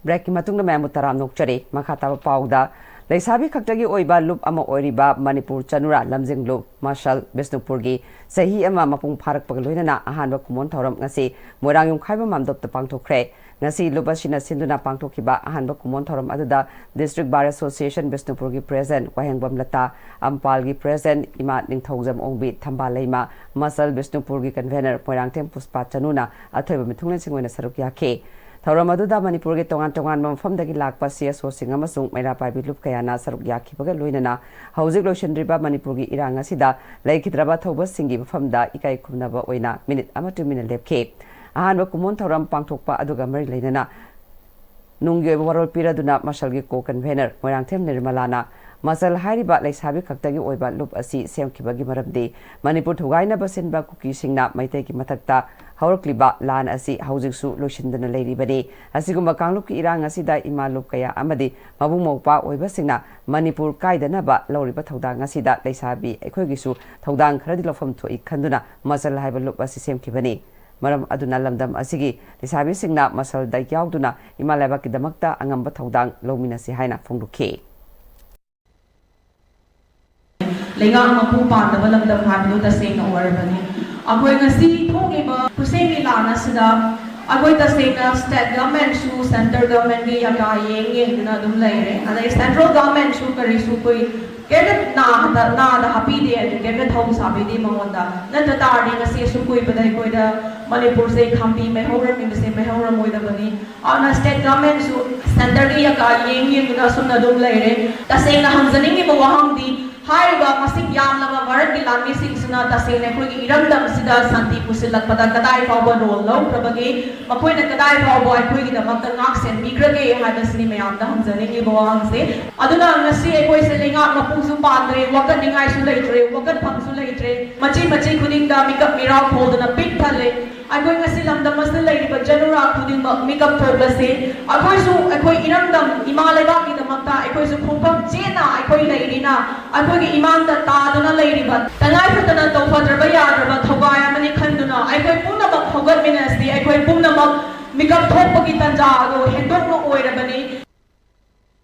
ꯕ꯭ꯔꯦꯛꯀꯤ ꯃꯇꯨꯡꯗ ꯃꯌꯥꯝꯕꯨ ꯇꯔꯥꯝꯅ ꯑꯣꯛꯆꯔꯤ꯫ ꯃꯈꯥ ꯇꯥꯕ ꯄꯥꯎꯗ, ꯂꯩꯁꯥꯕꯤ ꯈꯛꯇꯒꯤ ꯑꯣꯏꯕ ꯂꯨꯞ ꯑꯃ ꯑꯣꯏꯔꯤꯕ ꯃꯅꯤꯄꯨꯔ ꯆꯅꯨꯔꯥ ꯂꯝꯖꯤꯡ ꯂꯨꯞ ꯃꯥꯔꯁꯜ ꯕꯤꯁꯅꯨꯄꯨꯔꯒꯤ ꯆꯍꯤ ꯑꯃ ꯃꯄꯨꯡ ꯐꯥꯔꯛꯄꯒ ꯂꯣꯏꯅꯅ ꯑꯍꯥꯟꯕ ꯀꯨꯝꯑꯣꯟ ꯊꯧꯔꯝ ꯉꯁꯤ ꯃꯣꯏꯔꯥꯡ ꯌꯨꯝꯈꯥꯏꯕ ꯃꯥꯝꯗꯣꯞꯇ ꯄꯥꯡꯊꯣꯛꯈ꯭ꯔꯦ꯫ ꯉꯁꯤ ꯂꯨꯞ ꯑꯁꯤꯅ ꯁꯤꯟꯗꯨꯅ ꯄꯥꯡꯊꯣꯛꯈꯤꯕ ꯑꯍꯥꯟꯕ ꯀꯨꯝꯑꯣꯟ ꯊꯧꯔꯝ ꯑꯗꯨꯗ District Bar Association ꯕꯤꯁꯅꯨꯄꯨꯔꯒꯤ President ꯋꯥꯍꯦꯡꯕꯝ ꯂꯇꯥ, ꯑꯝꯄꯥꯜꯒꯤ President ꯏꯃꯥ ꯅꯤꯡꯊꯧꯖꯝ ꯑꯣꯡꯕꯤ, ꯊꯝꯕꯥꯜ ꯂꯩꯃ, ꯃꯁꯜ ꯕꯤꯁꯅꯨꯄꯨꯔꯒꯤ Convener ꯃꯣꯏꯔꯥꯡꯊꯦꯝ ꯄꯨꯁꯄꯥ ꯆꯅꯨꯅ ꯑꯊꯣꯏꯕ ꯃꯤꯊꯨꯡꯂꯦꯟꯁꯤꯡ ꯑꯣꯏꯅ ꯁꯔꯨꯛ ꯌꯥꯈꯤ꯫ ꯊꯧꯔꯝ ꯑꯗꯨꯗ ꯃꯅꯤꯄꯨꯔꯒꯤ ꯇꯣꯉꯥꯟ ꯇꯣꯉꯥꯟꯕ ꯃꯐꯝꯗꯒꯤ ꯂꯥꯛꯄ C S Oꯁꯤꯡ ꯑꯃꯁꯨꯡ ꯃꯩꯔꯥ ꯄꯥꯏꯕꯤ ꯂꯨꯞ ꯀꯌꯥꯅ ꯁꯔꯨꯛ ꯌꯥꯈꯤꯕꯒ ꯂꯣꯏꯅꯅ ꯍꯧꯖꯤꯛ ꯂꯣꯏꯁꯤꯟꯗ꯭ꯔꯤꯕ ꯃꯅꯤꯄꯨꯔꯒꯤ ꯏꯔꯥꯡ ꯑꯁꯤꯗ ꯂꯩꯈꯤꯗ꯭ꯔꯕ ꯊꯧꯕꯁꯤꯡꯒꯤ ꯃꯐꯝꯗ ꯏꯀꯥꯏ ꯈꯨꯝꯅꯕ ꯑꯣꯏꯅ ꯃꯤꯅꯤꯠ ꯑꯃ ꯇꯨꯃꯤꯟꯅ ꯂꯦꯞꯈꯤ꯫ ꯑꯍꯥꯟꯕ ꯀꯨꯝꯑꯣꯟ ꯊꯧꯔꯝ ꯄꯥꯡꯊꯣꯛꯄ ꯑꯗꯨꯒ ꯃꯔꯤ ꯂꯩꯅꯅ ꯅꯨꯡꯒꯤ ꯑꯣꯏꯕ ꯋꯥꯔꯣꯜ ꯄꯤꯔꯗꯨꯅ ꯃꯁꯜꯒꯤ Co-Convener ꯃꯣꯏꯔꯥꯡꯊꯦꯝ ꯅꯤꯔꯃꯂꯥꯅ ꯃꯁꯜ ꯍꯥꯏꯔꯤꯕ ꯂꯩꯁꯥꯕꯤ ꯈꯛꯇꯒꯤ ꯑꯣꯏꯕ ꯂꯨꯞ ꯑꯁꯤ ꯁꯦꯝꯈꯤꯕꯒꯤ ꯃꯔꯝꯗꯤ ꯃꯅꯤꯄꯨꯔ ꯊꯨꯒꯥꯏꯅꯕ ꯁꯤꯟꯕ ꯀꯨꯀꯤꯁꯤꯡꯅ ꯃꯩꯇꯩꯒꯤ ꯃꯊꯛꯇ ꯍꯧꯔꯛꯂꯤꯕ ꯂꯥꯟ ꯑꯁꯤ ꯍꯧꯖꯤꯛꯁꯨ ꯂꯣꯏꯁꯤꯟꯗꯅ ꯂꯩꯔꯤꯕꯅꯤ꯫ ꯑꯁꯤꯒꯨꯝꯕ ꯀꯥꯡꯂꯨꯞꯀꯤ ꯏꯔꯥꯡ ꯑꯁꯤꯗ ꯏꯃꯥ ꯂꯨꯞ ꯀꯌꯥ ꯑꯃꯗꯤ ꯃꯕꯨꯡ ꯃꯧꯄ꯭ꯋꯥ ꯑꯣꯏꯕꯁꯤꯡꯅ ꯃꯅꯤꯄꯨꯔ ꯀꯥꯏꯗꯅꯕ ꯂꯧꯔꯤꯕ ꯊꯧꯗꯥꯡ ꯑꯁꯤꯗ ꯂꯩꯁꯥꯕꯤ ꯑꯩꯈꯣꯏꯒꯤꯁꯨ ꯊꯧꯗꯥꯡ ꯈꯔꯗꯤ ꯂꯧꯐꯝ ꯊꯣꯛꯏ ꯈꯟꯗꯨꯅ ꯃꯁꯜ ꯍꯥꯏꯕ ꯂꯨꯞ ꯑꯁꯤ ꯁꯦꯝꯈꯤꯕꯅꯤ꯫ ꯃꯔꯝ ꯑꯗꯨꯅ ꯂꯝꯗꯝ ꯑꯁꯤꯒꯤ ꯂꯩꯁꯥꯕꯤꯁꯤꯡꯅ ꯃꯁꯜꯗ ꯌꯥꯎꯗꯨꯅ ꯏꯃꯥ ꯂꯩꯕꯥꯛꯀꯤꯗꯃꯛꯇ ꯑꯉꯝꯕ ꯊꯧꯗꯥꯡ ꯂꯧꯃꯤꯟꯅꯁꯤ ꯍꯥꯏꯅ ꯐꯣꯡꯗꯣꯛꯈꯤ꯫ ꯂꯩꯉꯥꯛ ꯃꯄꯨ ꯄꯥꯟꯗꯕ ꯂꯝꯗꯝ ꯍꯥꯏꯕꯗꯨ ꯇꯁꯦꯡꯅ ꯑꯣꯏꯔꯕꯅꯤ꯫ ꯑꯩꯈꯣꯏ ꯉꯁꯤ ꯊꯣꯛꯂꯤꯕ ꯈꯨꯠꯁꯦꯝꯒꯤ ꯂꯥꯟ ꯑꯁꯤꯗ ꯑꯩꯈꯣꯏ ꯇꯁꯦꯡꯅ state governmentꯁꯨ centre governmentꯀꯤ ꯌꯥꯀꯥ ꯌꯦꯡ ꯌꯦꯡꯗꯨꯅ ꯑꯗꯨꯝ ꯂꯩꯔꯦ, ꯑꯗꯩ central governmentꯁꯨ ꯀꯔꯤꯁꯨ ꯑꯩꯈꯣꯏ ꯀꯩꯝꯇ ꯅꯥꯗ ꯅꯥꯗ ꯍꯥꯞꯄꯤꯗꯦ, ꯑꯗꯨ ꯀꯩꯝꯇ ꯊꯧ ꯁꯥꯕꯤꯗꯦ ꯃꯉꯣꯟꯗ꯫ ꯅꯠꯇ ꯇꯥꯔꯗꯤ ꯉꯁꯤ ꯑꯁꯨꯛ ꯀꯨꯏꯕꯗ ꯑꯩꯈꯣꯏꯗ ꯃꯅꯤꯄꯨꯔꯁꯦ ꯈꯥꯝꯕꯤ ꯃꯩꯍꯧꯔꯝꯃꯤꯕꯁꯦ ꯃꯩꯍꯧꯔꯝꯃꯣꯏꯗꯕꯅꯤ꯫ ꯑꯗꯨꯅ state governmentꯁꯨ centreꯒꯤ ꯌꯥꯀꯥ ꯌꯦꯡ ꯌꯦꯡꯗꯨꯅ ꯑꯁꯨꯝꯅ ꯑꯗꯨꯝ ꯂꯩꯔꯦ꯫ ꯇꯁꯦꯡꯅ ꯍꯪꯖꯅꯤꯡꯉꯤꯕ ꯋꯥꯍꯪꯗꯤ, ꯍꯥꯏꯔꯤꯕ ꯃꯁꯤꯡ ꯌꯥꯝꯂꯕ ꯚꯥꯔꯠꯀꯤ ꯂꯥꯟꯃꯤꯁꯤꯡꯁꯤꯅ ꯇꯁꯦꯡꯅ ꯑꯩꯈꯣꯏꯒꯤ ꯏꯔꯝꯗꯝꯁꯤꯗ ꯁꯥꯟꯇꯤ ꯄꯨꯁꯤꯜꯂꯛꯄꯗ ꯀꯗꯥꯏ ꯐꯥꯎꯕ role ꯂꯧꯈ꯭ꯔꯕꯒꯦ, ꯃꯈꯣꯏꯅ ꯀꯗꯥꯏ ꯐꯥꯎꯕ ꯑꯩꯈꯣꯏꯒꯤꯗꯃꯛꯇ ꯉꯥꯛ ꯁꯦꯟꯕꯤꯈ꯭ꯔꯒꯦ ꯍꯥꯏꯕꯁꯤꯅꯤ ꯃꯌꯥꯝꯗ ꯍꯪꯖꯅꯤꯡꯉꯤꯕ ꯋꯥꯍꯪꯁꯦ꯫ ꯑꯗꯨꯅ ꯉꯁꯤ ꯑꯩꯈꯣꯏꯁꯦ ꯂꯩꯉꯥꯛ ꯃꯄꯨꯁꯨ ꯄꯥꯟꯗ꯭ꯔꯦ, ꯋꯥꯀꯠꯅꯤꯡꯉꯥꯏꯁꯨ ꯂꯩꯇ꯭ꯔꯦ, ꯋꯥꯀꯠꯐꯝꯁꯨ ꯂꯩꯇ꯭ꯔꯦ, ꯃꯆꯤ ꯃꯆꯤ ꯈꯨꯗꯤꯡꯗ ꯃꯤꯀꯞ ꯃꯤꯔꯥꯎ ꯐꯣꯡꯗꯨꯅ ꯄꯤꯛ ꯊꯜꯂꯦ꯫ ꯑꯩꯈꯣꯏ ꯉꯁꯤ ꯂꯝꯗꯝ ꯑꯁꯤꯗ ꯂꯩꯔꯤꯕ ꯖꯅꯨꯔꯥ ꯈꯨꯗꯤꯡꯃꯛ ꯃꯤꯀꯞ ꯊꯣꯛꯂꯁꯤ꯫ ꯑꯩꯈꯣꯏꯁꯨ ꯑꯩꯈꯣꯏ ꯏꯔꯝꯗꯝ ꯏꯃꯥ ꯂꯩꯕꯥꯛꯀꯤꯗꯃꯛꯇ ꯑꯩꯈꯣꯏꯁꯨ ꯈꯣꯡꯐꯝ ꯆꯦꯠꯅ ꯑꯩꯈꯣꯏ ꯂꯩꯔꯤꯅ ꯑꯩꯈꯣꯏꯒꯤ ꯏꯃꯥꯡꯗ ꯇꯥꯗꯨꯅ ꯂꯩꯔꯤꯕ ꯇꯉꯥꯏ ꯐꯗꯅ ꯇꯧꯐꯗ꯭ꯔꯕ ꯌꯥꯗ꯭ꯔꯕ ꯊꯧꯒꯥꯏ ꯑꯃꯅꯤ ꯈꯟꯗꯨꯅ ꯑꯩꯈꯣꯏ ꯄꯨꯝꯅꯃꯛ ꯍꯧꯒꯠꯃꯤꯟꯅꯁꯤ꯫ ꯑꯩꯈꯣꯏ ꯄꯨꯝꯅꯃꯛ ꯃꯤꯀꯞ ꯊꯣꯛꯄꯒꯤ ꯇꯥꯟꯖꯥ ꯑꯗꯨ ꯍꯦꯟꯗꯣꯛꯅ ꯑꯣꯏꯔꯕꯅꯤ꯫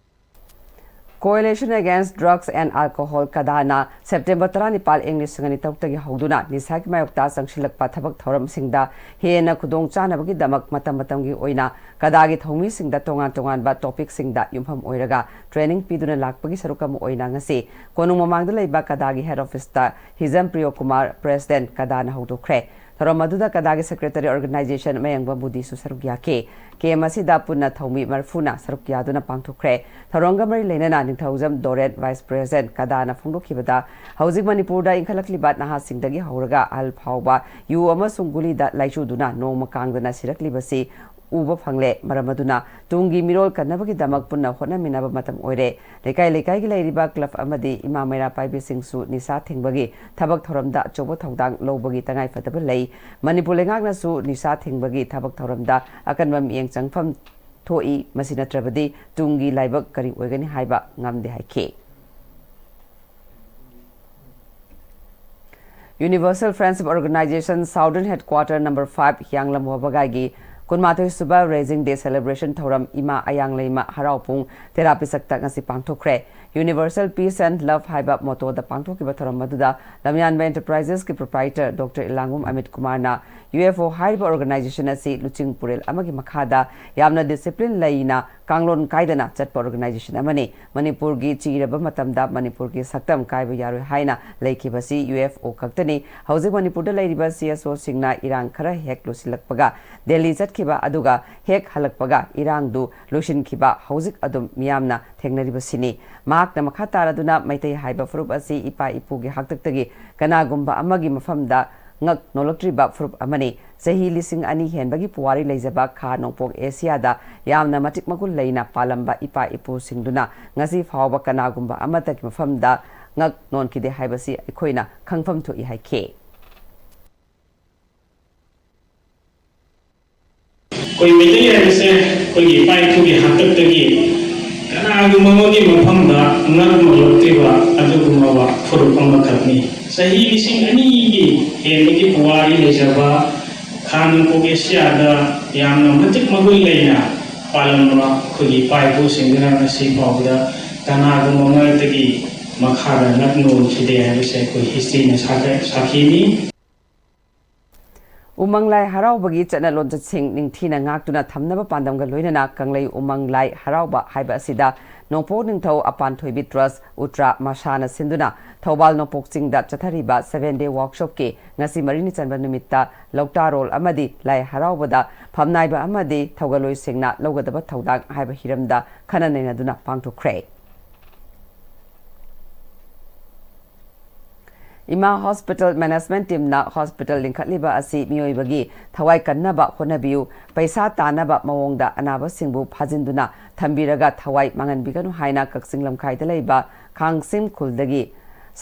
Coalition Against Drugs and Alcohol, ꯀꯗꯥꯅ ꯁꯦꯞꯇꯦꯝꯕꯔ ꯇꯔꯥꯅꯤꯄꯥꯜ, ꯏꯪ ꯂꯤꯁꯤꯡ ꯑꯅꯤ ꯇꯔꯨꯛꯇꯒꯤ ꯍꯧꯗꯨꯅ ꯅꯤꯁꯥꯒꯤ ꯃꯥꯌꯣꯛꯇ ꯆꯪꯁꯤꯜꯂꯛꯄ ꯊꯕꯛ ꯊꯧꯔꯝꯁꯤꯡꯗ ꯍꯦꯟꯅ ꯈꯨꯗꯣꯡ ꯆꯥꯅꯕꯒꯤꯗꯃꯛ ꯃꯇꯝ ꯃꯇꯝꯒꯤ ꯑꯣꯏꯅ ꯀꯗꯥꯒꯤ ꯊꯧꯃꯤꯁꯤꯡꯗ ꯇꯣꯉꯥꯟ ꯇꯣꯉꯥꯟꯕ ꯇꯣꯄꯤꯛꯁꯤꯡꯗ ꯌꯨꯝꯐꯝ ꯑꯣꯏꯔꯒ ꯇ꯭ꯔꯦꯅꯤꯡ ꯄꯤꯗꯨꯅ ꯂꯥꯛꯄꯒꯤ ꯁꯔꯨꯛ ꯑꯃ ꯑꯣꯏꯅ ꯉꯁꯤ ꯀꯣꯅꯨꯡ ꯃꯃꯥꯡꯗ ꯂꯩꯕ ꯀꯗꯥꯒꯤ ꯍꯦꯗ ꯑꯣꯐꯤꯁꯇ ꯍꯤꯖꯝ ꯄ꯭ꯔꯤꯌꯣ ꯀꯨꯃꯥꯔ, ꯄ꯭ꯔꯦꯁꯤꯗꯦꯟꯠ, ꯀꯗꯥꯅ ꯍꯧꯗꯣꯛꯈ꯭ꯔꯦ꯫ ꯊꯧꯔꯝ ꯑꯗꯨꯗ ꯀꯗꯥꯒꯤ ꯁꯦꯀ꯭ꯔꯦꯇꯔꯤ ꯑꯣꯔꯒꯅꯥꯏꯖꯦꯁꯟ ꯃꯌꯥꯡꯕ ꯃꯨꯗꯤꯁꯨ ꯁꯔꯨꯛ ꯌꯥꯈꯤ꯫ ꯀꯦꯝ ꯑꯁꯤꯗ ꯄꯨꯟꯅ ꯊꯧꯃꯤ ꯃꯔꯤꯐꯨꯅ ꯁꯔꯨꯛ ꯌꯥꯗꯨꯅ ꯄꯥꯡꯊꯣꯛꯈ꯭ꯔꯦ꯫ ꯊꯧꯔꯝꯒ ꯃꯔꯤ ꯂꯩꯅꯅ ꯅꯤꯡꯊꯧꯖꯝ ꯗꯣꯔꯦꯟ, ꯚꯥꯏꯁ ꯄ꯭ꯔꯦꯁꯤꯗꯦꯟꯠ, ꯀꯗꯥꯅ ꯐꯣꯡꯗꯣꯛꯈꯤꯕꯗ, ꯍꯧꯖꯤꯛ ꯃꯅꯤꯄꯨꯔꯗ ꯏꯟꯈꯠꯂꯛꯂꯤꯕ ꯅꯍꯥꯁꯤꯡꯗꯒꯤ ꯍꯧꯔꯒ ꯑꯍꯜ ꯐꯥꯎꯕ ꯌꯨ ꯑꯃꯁꯨꯡ ꯒꯨꯂꯤꯗ ꯂꯥꯏꯆꯨꯗꯨꯅ ꯅꯣꯡꯃ ꯀꯥꯡꯗꯅ ꯁꯤꯔꯛꯂꯤꯕꯁꯤ ꯎꯕ ꯐꯪꯂꯦ꯫ ꯃꯔꯝ ꯑꯗꯨꯅ ꯇꯨꯡꯒꯤ ꯃꯤꯔꯣꯜ ꯀꯟꯅꯕꯒꯤꯗꯃꯛ ꯄꯨꯟꯅ ꯍꯣꯠꯅꯃꯤꯟꯅꯕ ꯃꯇꯝ ꯑꯣꯏꯔꯦ꯫ ꯂꯩꯀꯥꯏ ꯂꯩꯀꯥꯏꯒꯤ ꯂꯩꯔꯤꯕ ꯀ꯭ꯂꯕ ꯑꯃꯗꯤ ꯏꯃꯥ ꯃꯩꯔꯥ ꯄꯥꯏꯕꯤꯁꯤꯡꯁꯨ ꯅꯤꯁꯥ ꯊꯤꯡꯕꯒꯤ ꯊꯕꯛ ꯊꯧꯔꯝꯗ ꯑꯆꯧꯕ ꯊꯧꯗꯥꯡ ꯂꯧꯕꯒꯤ ꯇꯉꯥꯏꯐꯗꯕ ꯂꯩ꯫ ꯃꯅꯤꯄꯨꯔ ꯂꯩꯉꯥꯛꯅꯁꯨ ꯅꯤꯁꯥ ꯊꯤꯡꯕꯒꯤ ꯊꯕꯛ ꯊꯧꯔꯝꯗ ꯑꯀꯟꯕ ꯃꯤꯠꯌꯦꯡ ꯆꯪꯐꯝ ꯊꯣꯛꯏ꯫ ꯃꯁꯤ ꯅꯠꯇ꯭ꯔꯕꯗꯤ ꯇꯨꯡꯒꯤ ꯂꯥꯏꯕꯛ ꯀꯔꯤ ꯑꯣꯏꯒꯅꯤ ꯍꯥꯏꯕ ꯉꯝꯗꯦ ꯍꯥꯏꯈꯤ꯫ Universal Friendship Organization Southern Headquarter number five ꯍꯤꯌꯥꯡꯂꯝ ꯋꯥꯕꯒꯥꯏꯒꯤ ꯀꯨꯟꯃꯥꯊꯣꯏ ꯁꯨꯕ Raising Day celebration ꯊꯧꯔꯝ ꯏꯃꯥ ꯑꯌꯥꯡ ꯂꯩꯃ ꯍꯔꯥꯎ ꯄꯨꯡ ꯇꯦꯔꯥ ꯄꯤꯁꯛꯇ ꯉꯁꯤ ꯄꯥꯡꯊꯣꯛꯈ꯭ꯔꯦ꯫ Universal Peace and Love ꯍꯥꯏꯕ ꯃꯣꯇꯣꯗ ꯄꯥꯡꯊꯣꯛꯈꯤꯕ ꯊꯧꯔꯝ ꯑꯗꯨꯗ ꯂꯝꯌꯥꯟꯕ Enterprises ꯀꯤ proprietor Doctor ꯏꯂꯥꯡꯒꯨꯝ ꯑꯃꯤꯠ ꯀꯨꯃꯥꯔꯅ, UFO ꯍꯥꯏꯔꯤꯕ organization ꯑꯁꯤ ꯂꯨꯆꯤꯡ ꯄꯨꯔꯦꯜ ꯑꯃꯒꯤ ꯃꯈꯥꯗ ꯌꯥꯝꯅ discipline ꯂꯩꯅ ꯀꯥꯡꯂꯣꯟ ꯀꯥꯏꯗꯅ ꯆꯠꯄ organization ꯑꯃꯅꯤ꯫ ꯃꯅꯤꯄꯨꯔꯒꯤ ꯆꯤꯔꯕ ꯃꯇꯝꯗ ꯃꯅꯤꯄꯨꯔꯒꯤ ꯁꯛꯇꯝ ꯀꯥꯏꯕ ꯌꯥꯔꯣꯏ ꯍꯥꯏꯅ ꯂꯩꯈꯤꯕꯁꯤ UFO ꯈꯛꯇꯅꯤ꯫ ꯍꯧꯖꯤꯛ ꯃꯅꯤꯄꯨꯔꯗ ꯂꯩꯔꯤꯕ CSO ꯁꯤꯡꯅ ꯏꯔꯥꯡ ꯈꯔ ꯍꯦꯛ ꯂꯣꯏꯁꯤꯜꯂꯛꯄꯒ ꯗꯦꯜꯂꯤ ꯆꯠꯈꯤꯕ, ꯑꯗꯨꯒ ꯍꯦꯛ ꯍꯜꯂꯛꯄꯒ ꯏꯔꯥꯡꯗꯨ ꯂꯣꯏꯁꯤꯟꯈꯤꯕ ꯍꯧꯖꯤꯛ ꯑꯗꯨꯝ ꯃꯤꯌꯥꯝꯅ ꯊꯦꯡꯅꯔꯤꯕꯁꯤꯅꯤ꯫ ꯃꯍꯥꯛꯅ ꯃꯈꯥ ꯇꯥꯔꯗꯨꯅ, ꯃꯩꯇꯩ ꯍꯥꯏꯕ ꯐꯨꯔꯨꯞ ꯑꯁꯤ ꯏꯄꯥ ꯏꯄꯨꯒꯤ ꯍꯥꯛꯇꯛꯇꯒꯤ ꯀꯅꯥꯒꯨꯝꯕ ꯑꯃꯒꯤ ꯃꯐꯝꯗ ꯉꯛ ꯅꯣꯜꯂꯛꯇ꯭ꯔꯤꯕ ꯐꯨꯔꯨꯞ ꯑꯃꯅꯤ꯫ ꯆꯍꯤ ꯂꯤꯁꯤꯡ ꯑꯅꯤ ꯍꯦꯟꯕꯒꯤ ꯄꯨꯋꯥꯔꯤ ꯂꯩꯖꯕ ꯈꯥ ꯅꯣꯡꯄꯣꯛ ꯑꯦꯁꯤꯌꯥꯗ ꯌꯥꯝꯅ ꯃꯇꯤꯛ ꯃꯒꯨꯟ ꯂꯩꯅ ꯄꯥꯜꯂꯝꯕ ꯏꯄꯥ ꯏꯄꯨꯁꯤꯡꯗꯨꯅ ꯉꯁꯤ ꯐꯥꯎꯕ ꯀꯅꯥꯒꯨꯝꯕ ꯑꯃꯠꯇꯒꯤ ꯃꯐꯝꯗ ꯉꯛ ꯅꯣꯟꯈꯤꯗꯦ ꯍꯥꯏꯕꯁꯤ ꯑꯩꯈꯣꯏꯅ ꯈꯪꯐꯝ ꯊꯣꯛꯏ ꯍꯥꯏꯈꯤ꯫ ꯑꯩꯈꯣꯏ ꯃꯩꯇꯩ ꯍꯥꯏꯕꯁꯦ ꯑꯩꯈꯣꯏꯒꯤ ꯏꯄꯥ ꯏꯄꯨꯒꯤ ꯍꯥꯛꯇꯛꯇꯒꯤ ꯀꯅꯥꯒꯨꯝꯕ ꯑꯃꯒꯤ ꯃꯐꯝꯗ ꯉꯛ ꯅꯣꯜꯂꯛꯇ꯭ꯔꯤꯕ ꯑꯗꯨꯒꯨꯝꯂꯕ ꯐꯨꯔꯨꯞ ꯑꯃꯈꯛꯅꯤ꯫ ꯆꯍꯤ ꯂꯤꯁꯤꯡ ꯑꯅꯤꯒꯤ ꯍꯦꯟꯕꯒꯤ ꯄꯨꯋꯥꯔꯤ ꯂꯩꯖꯕ ꯈꯥ ꯅꯣꯡꯄꯣꯛ ꯑꯦꯁꯤꯌꯥꯗ ꯌꯥꯝꯅ ꯃꯇꯤꯛ ꯃꯒꯨꯟ ꯂꯩꯅ ꯄꯥꯜꯂꯝꯕ ꯑꯩꯈꯣꯏꯒꯤ ꯏꯄꯥ ꯏꯄꯨꯁꯤꯡꯗꯨꯅ ꯉꯁꯤ ꯐꯥꯎꯕꯗ ꯀꯅꯥꯒꯨꯝꯕ ꯃꯔꯛꯇꯒꯤ ꯃꯈꯥꯗ ꯅꯞ ꯅꯣꯟꯈꯤꯗꯦ ꯍꯥꯏꯕꯁꯦ ꯑꯩꯈꯣꯏ ꯍꯤꯁꯇ꯭ꯔꯤꯅ ꯁꯥꯈ-, ꯁꯥꯈꯤꯅꯤ꯫ ꯎꯃꯪ ꯂꯥꯏ ꯍꯔꯥꯎꯕꯒꯤ ꯆꯠꯅ ꯂꯣꯟꯆꯠꯁꯤꯡ ꯅꯤꯡꯊꯤꯅ ꯉꯥꯛꯇꯨꯅ ꯊꯝꯅꯕ ꯄꯥꯟꯗꯝꯒ ꯂꯣꯏꯅꯅ ꯀꯪꯂꯩ ꯎꯃꯪ ꯂꯥꯏ ꯍꯔꯥꯎꯕ ꯍꯥꯏꯕ ꯑꯁꯤꯗ ꯅꯣꯡꯄꯣꯛ ꯅꯤꯡꯊꯧ ꯑꯄꯥꯟ ꯊꯣꯏꯕꯤ ꯇ꯭ꯔꯁ ꯎꯇ꯭ꯔꯥ ꯃꯁꯥꯅ ꯁꯤꯟꯗꯨꯅ ꯊꯧꯕꯥꯜ ꯅꯣꯡꯄꯣꯛ ꯆꯤꯡꯗ ꯆꯠꯊꯔꯤꯕ seven day workshopꯀꯤ ꯉꯁꯤ ꯃꯔꯤꯅꯤ ꯆꯟꯕ ꯅꯨꯃꯤꯠꯇ ꯂꯧꯇꯥꯔꯣꯜ ꯑꯃꯗꯤ ꯂꯥꯏ ꯍꯔꯥꯎꯕꯗ ꯐꯝꯅꯥꯏꯕ ꯑꯃꯗꯤ ꯊꯧꯒꯜꯂꯣꯏꯁꯤꯡꯅ ꯂꯧꯒꯗꯕ ꯊꯧꯗꯥꯡ ꯍꯥꯏꯕ ꯍꯤꯔꯝꯗ ꯈꯟꯅ ꯅꯩꯅꯗꯨꯅ ꯄꯥꯡꯊꯣꯛꯈ꯭ꯔꯦ꯫ ꯏꯃꯥ ꯍꯣꯁꯄꯤꯇꯥꯜ ꯃꯦꯅꯦꯖꯃꯦꯟꯠ ꯇꯤꯝꯅ ꯍꯣꯁꯄꯤꯇꯥꯜ ꯂꯤꯡꯈꯠꯂꯤꯕ ꯑꯁꯤ ꯃꯤꯑꯣꯏꯕꯒꯤ ꯊꯋꯥꯏ ꯀꯟꯅꯕ ꯍꯣꯠꯅꯕꯤꯌꯨ, ꯄꯩꯁꯥ ꯇꯥꯅꯕ ꯃꯑꯣꯡꯗ ꯑꯅꯥꯕꯁꯤꯡꯕꯨ ꯐꯥꯖꯤꯟꯗꯨꯅ ꯊꯝꯕꯤꯔꯒ ꯊꯋꯥꯏ ꯃꯥꯡꯍꯟꯕꯤꯒꯅꯨ ꯍꯥꯏꯅ ꯀꯛꯆꯤꯡ ꯂꯝꯈꯥꯏꯗ ꯂꯩꯕ ꯈꯥꯡꯁꯤꯝ ꯈꯨꯜꯗꯒꯤ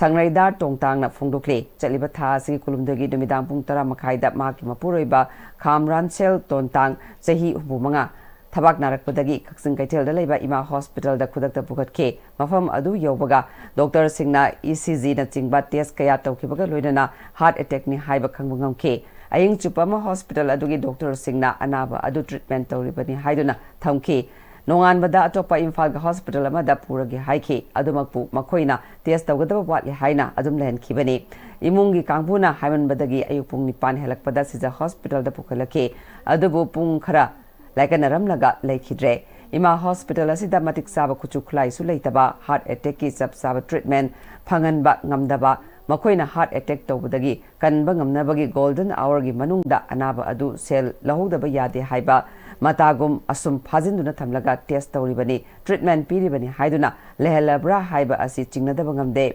ꯁꯪꯔꯩꯗꯥꯔ ꯇꯣꯡꯇꯥꯡꯅ ꯐꯣꯡꯗꯣꯛꯂꯤ꯫ ꯆꯠꯂꯤꯕ ꯊꯥ ꯑꯁꯤꯒꯤ ꯀꯨꯟꯍꯨꯝꯗꯣꯏꯒꯤ ꯅꯨꯃꯤꯗꯥꯡ ꯄꯨꯡ ꯇꯔꯥ ꯃꯈꯥꯏꯗ ꯃꯍꯥꯛꯀꯤ ꯃꯄꯨꯔꯣꯏꯕ ꯈꯥꯝ ꯔꯥꯟꯁꯦꯜ ꯇꯣꯟꯇꯥꯡ, ꯆꯍꯤ ꯍꯨꯝꯐꯨ ꯃꯉꯥ, ꯊꯕꯥꯛ ꯅꯥꯔꯛꯄꯗꯒꯤ ꯀꯛꯆꯤꯡ ꯀꯩꯊꯦꯜꯗ ꯂꯩꯕ ꯏꯃꯥ ꯍꯣꯁꯄꯤꯇꯥꯜꯗ ꯈꯨꯗꯛꯇ ꯄꯨꯈꯠꯈꯤ꯫ ꯃꯐꯝ ꯑꯗꯨ ꯌꯧꯕꯒ ꯗꯣꯛꯇꯔꯁꯤꯡꯅ ꯏ ꯁꯤ ꯖꯤꯅꯆꯤꯡꯕ ꯇꯦꯁ ꯀꯌꯥ ꯇꯧꯈꯤꯕꯒ ꯂꯣꯏꯅꯅ ꯍꯥꯔꯠ ꯑꯦꯇꯦꯛꯅꯤ ꯍꯥꯏꯕ ꯈꯪꯕ ꯉꯝꯈꯤ꯫ ꯑꯍꯤꯡ ꯆꯨꯞꯄ ꯑꯃ ꯍꯣꯁꯄꯤꯇꯥꯜ ꯑꯗꯨꯒꯤ ꯗꯣꯛꯇꯔꯁꯤꯡꯅ ꯑꯅꯥꯕ ꯑꯗꯨ ꯇ꯭ꯔꯤꯠꯃꯦꯟꯠ ꯇꯧꯔꯤꯕꯅꯤ ꯍꯥꯏꯗꯨꯅ ꯊꯝꯈꯤ꯫ ꯅꯣꯡꯉꯥꯟꯕꯗ ꯑꯇꯣꯞꯄ ꯏꯝꯐꯥꯜꯒꯤ ꯍꯣꯁꯄꯤꯇꯥꯜ ꯑꯃꯗ ꯄꯨꯔꯒꯦ ꯍꯥꯏꯈꯤ꯫ ꯑꯗꯨꯃꯛꯄꯨ ꯃꯈꯣꯏꯅ ꯇꯦꯁ ꯇꯧꯒꯗꯕ ꯋꯥꯠꯂꯤ ꯍꯥꯏꯅ ꯑꯗꯨꯝ ꯂꯩꯍꯟꯈꯤꯕꯅꯤ꯫ ꯏꯃꯨꯡꯒꯤ ꯀꯥꯡꯕꯨꯅ ꯍꯥꯏꯃꯟꯕꯗꯒꯤ ꯑꯌꯨꯛ ꯄꯨꯡ ꯅꯤꯄꯥꯟ ꯍꯦꯜꯂꯛꯄꯗ ꯁꯤꯖ ꯍꯣꯁꯄꯤꯇꯥꯜꯗ ꯄꯨꯈꯠꯂꯛꯈꯤ꯫ ꯑꯗꯨꯕꯨ ꯄꯨꯡ ꯈꯔ ꯂꯥꯏꯀꯠꯅꯔꯝꯂꯒ ꯂꯩꯈꯤꯗ꯭ꯔꯦ꯫ ꯏꯃꯥ ꯍꯣꯁꯄꯤꯇꯥꯜ ꯑꯁꯤꯗ ꯃꯇꯤꯛ ꯆꯥꯕ ꯈꯨꯠꯁꯨ ꯈꯨꯠꯂꯥꯏꯁꯨ ꯂꯩꯇꯕ, ꯍꯥꯔꯠ ꯑꯦꯇꯦꯛꯀꯤ ꯆꯞ ꯆꯥꯕ ꯇ꯭ꯔꯤꯠꯃꯦꯟꯠ ꯐꯪꯍꯟꯕ ꯉꯝꯗꯕ, ꯃꯈꯣꯏꯅ ꯍꯥꯔꯠ ꯑꯦꯇꯦꯛ ꯇꯧꯕꯗꯒꯤ ꯀꯟꯕ ꯉꯝꯅꯕꯒꯤ ꯒꯣꯜꯗꯟ ꯑꯋꯥꯔꯒꯤ ꯃꯅꯨꯡꯗ ꯑꯅꯥꯕ ꯑꯗꯨ ꯁꯦꯜ ꯂꯧꯍꯧꯗꯕ ꯌꯥꯗꯦ ꯍꯥꯏꯕ ꯃꯇꯥꯒꯨꯝ ꯑꯁꯨꯝ ꯐꯥꯖꯤꯟꯗꯨꯅ ꯊꯝꯂꯒ ꯇꯦꯁ ꯇꯧꯔꯤꯕꯅꯤ, ꯇ꯭ꯔꯤꯠꯃꯦꯟꯠ ꯄꯤꯔꯤꯕꯅꯤ ꯍꯥꯏꯗꯨꯅ ꯂꯩꯍꯜꯂꯕ꯭ꯔꯥ ꯍꯥꯏꯕ ꯑꯁꯤ ꯆꯤꯡꯅꯗꯕ ꯉꯝꯗꯦ꯫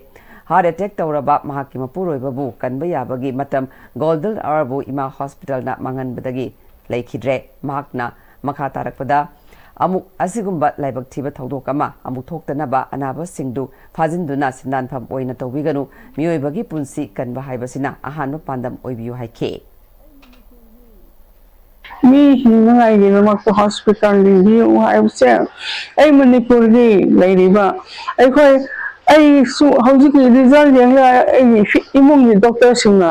ꯍꯥꯔꯠ ꯑꯦꯇꯦꯛ ꯇꯧꯔꯕ ꯃꯍꯥꯛꯀꯤ ꯃꯄꯨꯔꯣꯏꯕꯕꯨ ꯀꯟꯕ ꯌꯥꯕꯒꯤ ꯃꯇꯝ ꯒꯣꯜꯗꯟ ꯑꯋꯥꯔꯕꯨ ꯏꯃꯥ ꯍꯣꯁꯄꯤꯇꯥꯜꯅ ꯃꯥꯡꯍꯟꯕꯗꯒꯤ ꯂꯩꯈꯤꯗ꯭ꯔꯦ꯫ ꯃꯍꯥꯛꯅ ꯃꯈꯥ ꯇꯥꯔꯛꯄꯗ, ꯑꯃꯨꯛ ꯑꯁꯤꯒꯨꯝꯕ ꯂꯥꯏꯕꯛ ꯊꯤꯕ ꯊꯧꯗꯣꯛ ꯑꯃ ꯑꯃꯨꯛ ꯊꯣꯛꯇꯅꯕ ꯑꯅꯥꯕꯁꯤꯡꯗꯨ ꯐꯥꯖꯤꯟꯗꯨꯅ ꯁꯤꯟꯗꯥꯟꯐꯝ ꯑꯣꯏꯅ ꯇꯧꯕꯤꯒꯅꯨ꯫ ꯃꯤꯑꯣꯏꯕꯒꯤ ꯄꯨꯟꯁꯤ ꯀꯟꯕ ꯍꯥꯏꯕꯁꯤꯅ ꯑꯍꯥꯟꯕ ꯄꯥꯟꯗꯝ ꯑꯣꯏꯕꯤꯌꯨ ꯍꯥꯏꯈꯤ꯫ ꯃꯤ ꯍꯤꯡꯅꯉꯥꯏꯒꯤꯗꯃꯛꯇ ꯍꯣꯁꯄꯤꯇꯥꯜ ꯂꯤꯡꯕꯤꯌꯨ ꯍꯥꯏꯕꯁꯦ ꯑꯩ ꯃꯅꯤꯄꯨꯔꯒꯤ ꯂꯩꯔꯤꯕ ꯑꯩꯈꯣꯏ ꯑꯩꯁꯨ ꯍꯧꯖꯤꯛꯀꯤ ꯔꯤꯖꯜ ꯌꯦꯡꯂꯒ ꯑꯩꯒꯤ ꯏꯃꯨꯡꯒꯤ ꯗꯣꯛꯇꯔꯁꯤꯡꯅ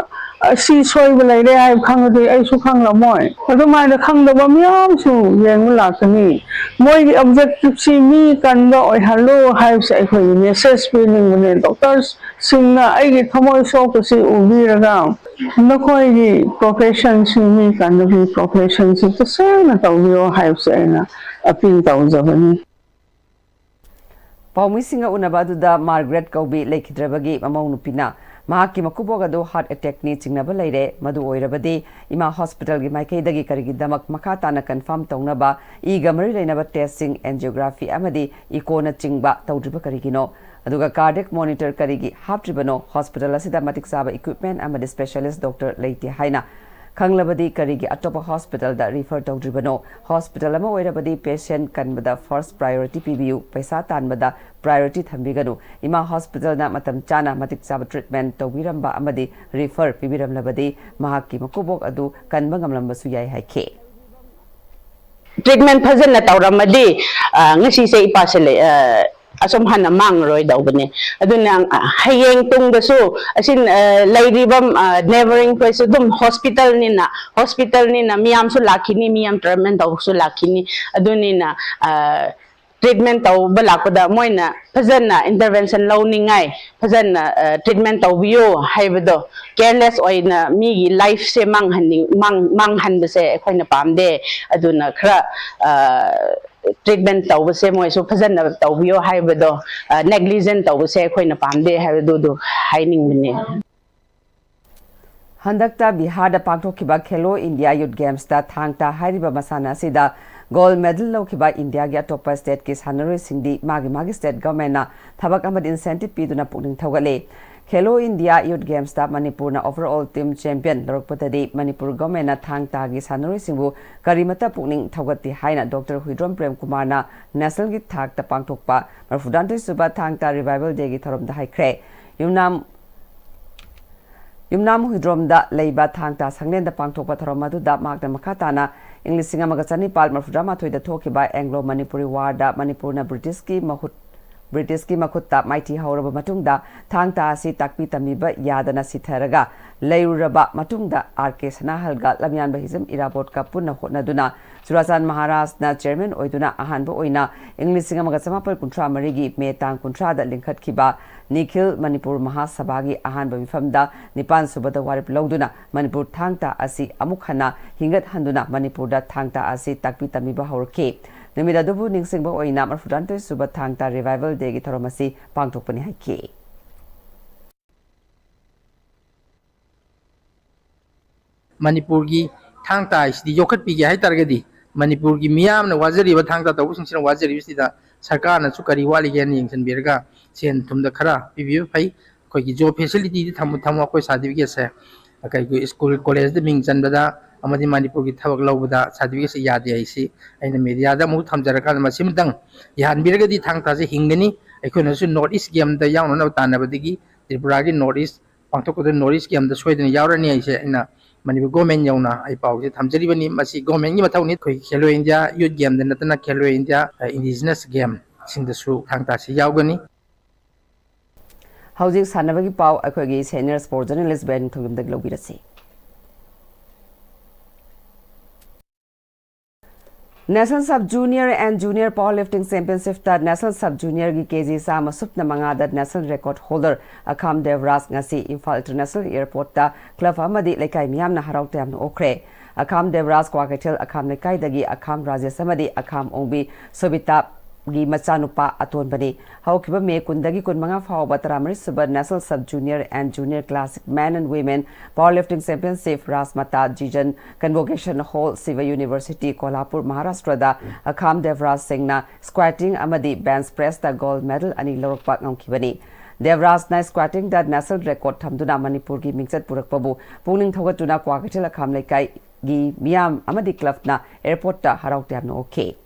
ꯑꯁꯤ ꯁꯣꯏꯕ ꯂꯩꯔꯦ ꯍꯥꯏꯕ ꯈꯪꯉꯗꯤ ꯑꯩꯁꯨ ꯈꯪꯂꯝꯃꯣꯏ꯫ ꯑꯗꯨꯃꯥꯏꯅ ꯈꯪꯗꯕ ꯃꯌꯥꯝꯁꯨ ꯌꯦꯡꯕ ꯂꯥꯛꯀꯅꯤ꯫ ꯃꯣꯏꯒꯤ objectiveꯁꯤ ꯃꯤ ꯀꯟꯕ ꯑꯣꯏꯍꯜꯂꯨ ꯍꯥꯏꯕꯁꯦ ꯑꯩꯈꯣꯏꯒꯤ message ꯄꯤꯅꯤꯡꯕꯅꯦ꯫ Doctorsꯁꯤꯡꯅ ꯑꯩꯒꯤ ꯊꯃꯣꯏ ꯁꯣꯛꯄꯁꯤ ꯎꯕꯤꯔꯒ ꯅꯈꯣꯏꯒꯤ professionꯁꯤ ꯃꯤ ꯀꯟꯕꯒꯤ professionꯁꯤ ꯇꯁꯦꯡꯅ ꯇꯧꯕꯤꯌꯣ ꯍꯥꯏꯕꯁꯦ ꯑꯩꯅ appeal ꯇꯧꯖꯕꯅꯤ꯫ ꯄꯥꯎꯃꯤꯁꯤꯡꯒ ꯎꯅꯕ ꯑꯗꯨꯗ ꯃꯥꯔꯒ꯭ꯔꯦꯠ ꯀꯧꯕꯤ ꯂꯩꯈꯤꯗ꯭ꯔꯕꯒꯤ ꯃꯃꯧ ꯅꯨꯄꯤꯅ ꯃꯍꯥꯛꯀꯤ ꯃꯀꯨꯕꯣꯛ ꯑꯗꯨ heart attackꯅꯤ ꯆꯤꯡꯅꯕ ꯂꯩꯔꯦ, ꯃꯗꯨ ꯑꯣꯏꯔꯕꯗꯤ ꯏꯃꯥ hospitalꯒꯤ ꯃꯥꯏꯀꯩꯗꯒꯤ ꯀꯔꯤꯒꯤꯗꯃꯛ ꯃꯈꯥ ꯇꯥꯅ confirm ꯇꯧꯅꯕ ꯏꯒ ꯃꯔꯤ ꯂꯩꯅꯕ testꯁꯤꯡ, angiography ꯑꯃꯗꯤ echoꯅꯆꯤꯡꯕ ꯇꯧꯗ꯭ꯔꯤꯕ ꯀꯔꯤꯒꯤꯅꯣ? ꯑꯗꯨꯒ cardiac monitor ꯀꯔꯤꯒꯤ ꯍꯥꯞꯇ꯭ꯔꯤꯕꯅꯣ? Hospital ꯑꯁꯤꯗ ꯃꯇꯤꯛ ꯆꯥꯕ equipment ꯑꯃꯗꯤ specialist doctor ꯂꯩꯇꯦ ꯍꯥꯏꯅ ꯈꯪꯂꯕꯗꯤ ꯀꯔꯤꯒꯤ ꯑꯇꯣꯞꯄ hospitalꯗ refer ꯇꯧꯗ꯭ꯔꯤꯕꯅꯣ? Hospital ꯑꯃ ꯑꯣꯏꯔꯕꯗꯤ patient ꯀꯟꯕꯗ first priority ꯄꯤꯕꯤꯌꯨ, ꯄꯩꯁꯥ ꯇꯥꯟꯕꯗ priority ꯊꯝꯕꯤꯒꯅꯨ꯫ ꯏꯃꯥ hospitalꯅ ꯃꯇꯝ ꯆꯥꯅ ꯃꯇꯤꯛ ꯆꯥꯕ treatment ꯇꯧꯕꯤꯔꯝꯕ ꯑꯃꯗꯤ refer ꯄꯤꯕꯤꯔꯝꯂꯕꯗꯤ ꯃꯍꯥꯛꯀꯤ ꯃꯀꯨꯕꯣꯛ ꯑꯗꯨ ꯀꯟꯕ ꯉꯝꯂꯝꯕꯁꯨ ꯌꯥꯏ ꯍꯥꯏꯈꯤ꯫ Treatment ꯐꯖꯅ ꯇꯧꯔꯝꯃꯗꯤ ꯉꯁꯤꯁꯦ ꯏꯄꯥꯁꯦ ꯑꯁꯨꯝ ꯍꯥꯟꯅ ꯃꯥꯡꯉꯔꯣꯏꯗꯧꯕꯅꯦ꯫ ꯑꯗꯨꯅ ꯍꯌꯦꯡ ꯇꯨꯡꯗꯁꯨ ꯑꯁꯤ ꯂꯩꯔꯤꯕ neighbouring ꯈꯣꯏꯁꯨ ꯑꯗꯨꯝ hospitalꯅꯤꯅ, hospitalꯅꯤꯅ ꯃꯤꯌꯥꯝꯁꯨ ꯂꯥꯛꯈꯤꯅꯤ, ꯃꯤꯌꯥꯝ treatment ꯇꯧꯕꯁꯨ ꯂꯥꯛꯈꯤꯅꯤ꯫ ꯑꯗꯨꯅꯤꯅ treatment ꯇꯧꯕ ꯂꯥꯛꯄꯗ ꯃꯣꯏꯅ ꯐꯖꯅ intervention ꯂꯧꯅꯤꯡꯉꯥꯏ, ꯐꯖꯅ treatment ꯇꯧꯕꯤꯌꯨ ꯍꯥꯏꯕꯗꯣ, careless ꯑꯣꯏꯅ ꯃꯤꯒꯤ lifeꯁꯦ ꯃꯥꯡꯍꯟꯅꯤꯡ ꯃꯥꯡ ꯃꯥꯡꯍꯟꯕꯁꯦ ꯑꯩꯈꯣꯏꯅ ꯄꯥꯝꯗꯦ꯫ ꯑꯗꯨꯅ ꯈꯔ treatment ꯇꯧꯕꯁꯦ ꯃꯣꯏꯁꯨ ꯐꯖꯅ ꯇꯧꯕꯤꯌꯣ ꯍꯥꯏꯕꯗꯣ, negligent ꯇꯧꯕꯁꯦ ꯑꯩꯈꯣꯏꯅ ꯄꯥꯝꯗꯦ ꯍꯥꯏꯕꯗꯨꯗꯣ ꯍꯥꯏꯅꯤꯡꯕꯅꯦ꯫ ꯍꯟꯗꯛꯇ ꯕꯤꯍꯥꯔꯗ ꯄꯥꯡꯊꯣꯛꯈꯤꯕ Khelo India Youth Gamesꯇ ꯊꯥꯡ ꯇꯥ ꯍꯥꯏꯔꯤꯕ ꯃꯁꯥꯟꯅ ꯑꯁꯤꯗ gold medal ꯂꯧꯈꯤꯕ ꯏꯟꯗꯤꯌꯥꯒꯤ ꯑꯇꯣꯞꯄ stateꯀꯤ ꯁꯥꯟꯅꯔꯣꯏꯁꯤꯡꯗꯤ ꯃꯥꯒꯤ ꯃꯥꯒꯤ state governmentꯅ ꯊꯕꯛ ꯑꯃꯗꯤ incentive ꯄꯤꯗꯨꯅ ꯄꯨꯛꯅꯤꯡ ꯊꯧꯒꯠꯂꯤ꯫ Khelo India Youth Gamesꯇ ꯃꯅꯤꯄꯨꯔꯅ overall team champion ꯂꯧꯔꯛꯄꯗꯗꯤ ꯃꯅꯤꯄꯨꯔ governmentꯅ ꯊꯥꯡ ꯇꯥꯒꯤ ꯁꯥꯟꯅꯔꯣꯏꯁꯤꯡꯕꯨ ꯀꯔꯤꯃꯠꯇ ꯄꯨꯛꯅꯤꯡ ꯊꯧꯒꯠꯇꯦ ꯍꯥꯏꯅ Doctor ꯍꯨꯏꯗ꯭ꯔꯣꯝ ꯄ꯭ꯔꯦꯝ ꯀꯨꯃꯥꯔꯅ nationalꯒꯤ ꯊꯥꯛꯇ ꯄꯥꯡꯊꯣꯛꯄ ꯃꯔꯐꯨꯇꯔꯥꯅꯤꯊꯣꯏ ꯁꯨꯕ ꯊꯥꯡ ꯇꯥ Revival Dayꯒꯤ ꯊꯧꯔꯝꯗ ꯍꯥꯏꯈ꯭ꯔꯦ꯫ ꯌꯨꯝꯅꯥꯝ ꯌꯨꯝꯅꯥꯝ ꯍꯨꯏꯗ꯭ꯔꯣꯝꯗ ꯂꯩꯕ ꯊꯥꯡ ꯇꯥ ꯁꯪꯂꯦꯟꯗ ꯄꯥꯡꯊꯣꯛꯄ ꯊꯧꯔꯝ ꯑꯗꯨꯗ ꯃꯍꯥꯛꯅ ꯃꯈꯥ ꯇꯥꯅ ꯏꯪ ꯂꯤꯁꯤꯡ ꯑꯃꯒ ꯆꯅꯤꯄꯥꯜ ꯃꯔꯐꯨꯇꯔꯥꯃꯥꯊꯣꯏꯗ ꯊꯣꯛꯈꯤꯕ Anglo Manipuri Warꯗ ꯃꯅꯤꯄꯨꯔꯅ ꯕ꯭ꯔꯤꯇꯤꯁꯀꯤ ꯃꯍꯨꯠ ꯕ꯭ꯔꯤꯇꯤꯁꯀꯤ ꯃꯈꯨꯠꯇ ꯃꯥꯏꯊꯤ ꯍꯧꯔꯕ ꯃꯇꯨꯡꯗ ꯊꯥꯡ ꯇꯥ ꯑꯁꯤ ꯇꯥꯛꯄꯤ ꯇꯝꯕꯤꯕ ꯌꯥꯗꯅ ꯁꯤꯊꯔꯒ ꯂꯩꯔꯨꯔꯕ ꯃꯇꯨꯡꯗ, ꯑꯥꯔ ꯀꯦ ꯁꯅꯥꯍꯜꯒ ꯂꯝꯌꯥꯟꯕ ꯍꯤꯖꯝ ꯏꯔꯥꯕꯣꯠꯀ ꯄꯨꯟꯅ ꯍꯣꯠꯅꯗꯨꯅ ꯆꯨꯔꯥꯆꯥꯟ ꯃꯍꯥꯔꯥꯖꯅ ꯆꯤꯌꯔꯃꯦꯟ ꯑꯣꯏꯗꯨꯅ ꯑꯍꯥꯟꯕ ꯑꯣꯏꯅ ꯏꯪ ꯂꯤꯁꯤꯡ ꯑꯃꯒ ꯆꯃꯥꯄꯜ ꯀꯨꯟꯊ꯭ꯔꯥ ꯃꯔꯤꯒꯤ ꯃꯦ ꯇꯥꯡ ꯀꯨꯟꯊ꯭ꯔꯥꯗ ꯂꯤꯡꯈꯠꯈꯤꯕ ꯅꯤꯈꯤꯜ ꯃꯅꯤꯄꯨꯔ ꯃꯍꯥꯁꯚꯥꯒꯤ ꯑꯍꯥꯟꯕ ꯃꯤꯐꯝꯗ ꯅꯤꯄꯥꯟ ꯁꯨꯕꯗ ꯋꯥꯔꯦꯞ ꯂꯧꯗꯨꯅ ꯃꯅꯤꯄꯨꯔ ꯊꯥꯡ ꯇꯥ ꯑꯁꯤ ꯑꯃꯨꯛ ꯍꯟꯅ ꯍꯤꯡꯒꯠꯍꯟꯗꯨꯅ ꯃꯅꯤꯄꯨꯔꯗ ꯊꯥꯡ ꯇꯥ ꯑꯁꯤ ꯇꯥꯛꯄꯤ ꯇꯝꯕꯤꯕ ꯍꯧꯔꯛꯈꯤ꯫ ꯅꯨꯃꯤꯠ ꯑꯗꯨꯕꯨ ꯅꯤꯡꯁꯤꯡꯕ ꯑꯣꯏꯅ ꯃꯔꯐꯨꯇꯔꯥꯅꯤꯊꯣꯏ ꯁꯨꯕ ꯊꯥꯡ ꯇꯥ Revival Dayꯒꯤ ꯊꯧꯔꯝ ꯑꯁꯤ ꯄꯥꯡꯊꯣꯛꯄꯅꯤ ꯍꯥꯏꯈꯤ꯫ ꯃꯅꯤꯄꯨꯔꯒꯤ ꯊꯥꯡ ꯇꯥ ꯍꯥꯏꯁꯤꯗꯤ ꯌꯣꯛꯈꯠꯄꯤꯒꯦ ꯍꯥꯏ ꯇꯥꯔꯒꯗꯤ, ꯃꯅꯤꯄꯨꯔꯒꯤ ꯃꯤꯌꯥꯝꯅ ꯋꯥꯖꯔꯤꯕ ꯊꯥꯡ ꯇꯥ ꯇꯧꯕꯁꯤꯡꯁꯤꯅ ꯋꯥꯖꯔꯤꯕꯁꯤꯗ ꯁꯔꯀꯥꯔꯅꯁꯨ ꯀꯔꯤ ꯋꯥꯠꯂꯤꯒꯦꯅ ꯌꯦꯡꯁꯤꯟꯕꯤꯔꯒ ꯁꯦꯟ ꯊꯨꯝꯗ ꯈꯔ ꯄꯤꯕꯤꯕ ꯐꯩ꯫ ꯑꯩꯈꯣꯏꯒꯤ job facilityꯗꯤ ꯊꯝꯃꯨ ꯊꯝꯃꯨ, ꯑꯩꯈꯣꯏ certificateꯁꯦ ꯀꯩꯒꯤ school collegeꯗ ꯃꯤꯡ ꯆꯟꯕꯗ ꯑꯃꯗꯤ ꯃꯅꯤꯄꯨꯔꯒꯤ ꯊꯕꯛ ꯂꯧꯕꯗ certificateꯁꯦ ꯌꯥꯗꯦ ꯍꯥꯏꯁꯤ ꯑꯩꯅ mediaꯗ ꯑꯃꯨꯛ ꯊꯝꯖꯔꯀꯥꯟꯗ ꯃꯁꯤꯃꯇꯪ ꯌꯥꯍꯟꯕꯤꯔꯒꯗꯤ ꯊꯥꯡ ꯇꯥꯁꯦ ꯍꯤꯡꯒꯅꯤ꯫ ꯑꯩꯈꯣꯏꯅꯁꯨ North East Gameꯗ ꯌꯥꯎꯅꯅꯕ ꯇꯥꯟꯅꯕꯗꯒꯤ ꯇ꯭ꯔꯤꯄꯨꯔꯥꯒꯤ North East ꯄꯥꯡꯊꯣꯛꯀꯗꯕ North East Gameꯗ ꯁꯣꯏꯗꯅ ꯌꯥꯎꯔꯅꯤ ꯍꯥꯏꯁꯦ ꯑꯩꯅ ꯃꯅꯤꯄꯨꯔ government ꯌꯧꯅ ꯑꯩ ꯄꯥꯎꯁꯦ ꯊꯝꯖꯔꯤꯕꯅꯤ꯫ ꯃꯁꯤ governmentꯀꯤ ꯃꯊꯧꯅꯤ꯫ ꯑꯩꯈꯣꯏ Khelo India Youth Gameꯗ ꯅꯠꯇꯅ Khelo India indigenous gameꯁꯤꯡꯗꯁꯨ ꯊꯥꯡ ꯇꯥꯁꯤ ꯌꯥꯎꯒꯅꯤ꯫ ꯍꯧꯖꯤꯛ ꯁꯥꯟꯅꯕꯒꯤ ꯄꯥꯎ ꯑꯩꯈꯣꯏꯒꯤ senior sports journalist ꯕꯦꯟ ꯊꯣꯡꯖꯝꯗꯒꯤ ꯂꯧꯕꯤꯔꯁꯤ꯫ National Sub Junior and Junior Powerlifting Championshipꯇ National Sub Juniorꯒꯤ ꯀꯦ ꯖꯤ ꯆꯥꯝꯃ ꯁꯨꯞꯅ ꯃꯉꯥꯗ national record holder ꯑꯈꯥꯝ ꯗꯦꯕꯔꯥꯖ ꯉꯁꯤ ꯏꯝꯐꯥꯜ International Airportꯇ club ꯑꯃꯗꯤ ꯂꯩꯀꯥꯏ ꯃꯤꯌꯥꯝꯅ ꯍꯔꯥꯎ ꯇꯌꯥꯝꯅ ꯑꯣꯛꯈ꯭ꯔꯦ꯫ ꯑꯈꯥꯝ ꯗꯦꯕꯔꯥꯖ ꯀ꯭ꯋꯥꯀꯩꯊꯦꯜ ꯑꯈꯥꯝ ꯂꯩꯀꯥꯏꯗꯒꯤ ꯑꯈꯥꯝ ꯔꯥꯖꯦꯁ ꯑꯃꯗꯤ ꯑꯈꯥꯝ ꯑꯣꯡꯕꯤ ꯁꯣꯕꯤꯇꯥꯒꯤ ꯃꯆꯥꯅꯨꯄꯥ ꯑꯇꯣꯟꯕꯅꯤ꯫ ꯍꯧꯈꯤꯕ ꯃꯦ ꯀꯨꯟꯗꯒꯤ ꯀꯨꯟꯃꯉꯥ ꯐꯥꯎꯕ ꯇꯔꯥꯃꯔꯤ ꯁꯨꯕ National Sub Junior and Junior Classic Men and Women Powerlifting Championship ꯔꯥꯖꯃꯥꯇꯥ ꯖꯤꯖꯟ Convocation Hall, Shiva University, Kolhapur, ꯃꯍꯥꯔꯥꯁꯇ꯭ꯔꯗ ꯑꯈꯥꯝ ꯗꯦꯕꯔꯥꯖ ꯁꯤꯡꯅ squatting ꯑꯃꯗꯤ bench pressꯇ gold medal ꯑꯅꯤ ꯂꯧꯔꯛꯄ ꯉꯝꯈꯤꯕꯅꯤ꯫ ꯗꯦꯕꯔꯥꯖꯅ squattingꯗ national record ꯊꯝꯗꯨꯅ ꯃꯅꯤꯄꯨꯔꯒꯤ ꯃꯤꯡꯆꯠ ꯄꯨꯔꯛꯄꯕꯨ ꯄꯨꯛꯅꯤꯡ ꯊꯧꯒꯠꯇꯨꯅ ꯀ꯭ꯋꯥꯀꯩꯊꯦꯜ ꯑꯈꯥꯝ ꯂꯩꯀꯥꯏꯒꯤ ꯃꯤꯌꯥꯝ ꯑꯃꯗꯤ clubꯅ airportꯇ ꯍꯔꯥꯎ ꯇꯌꯥꯝꯅ ꯑꯣꯛꯈꯤ꯫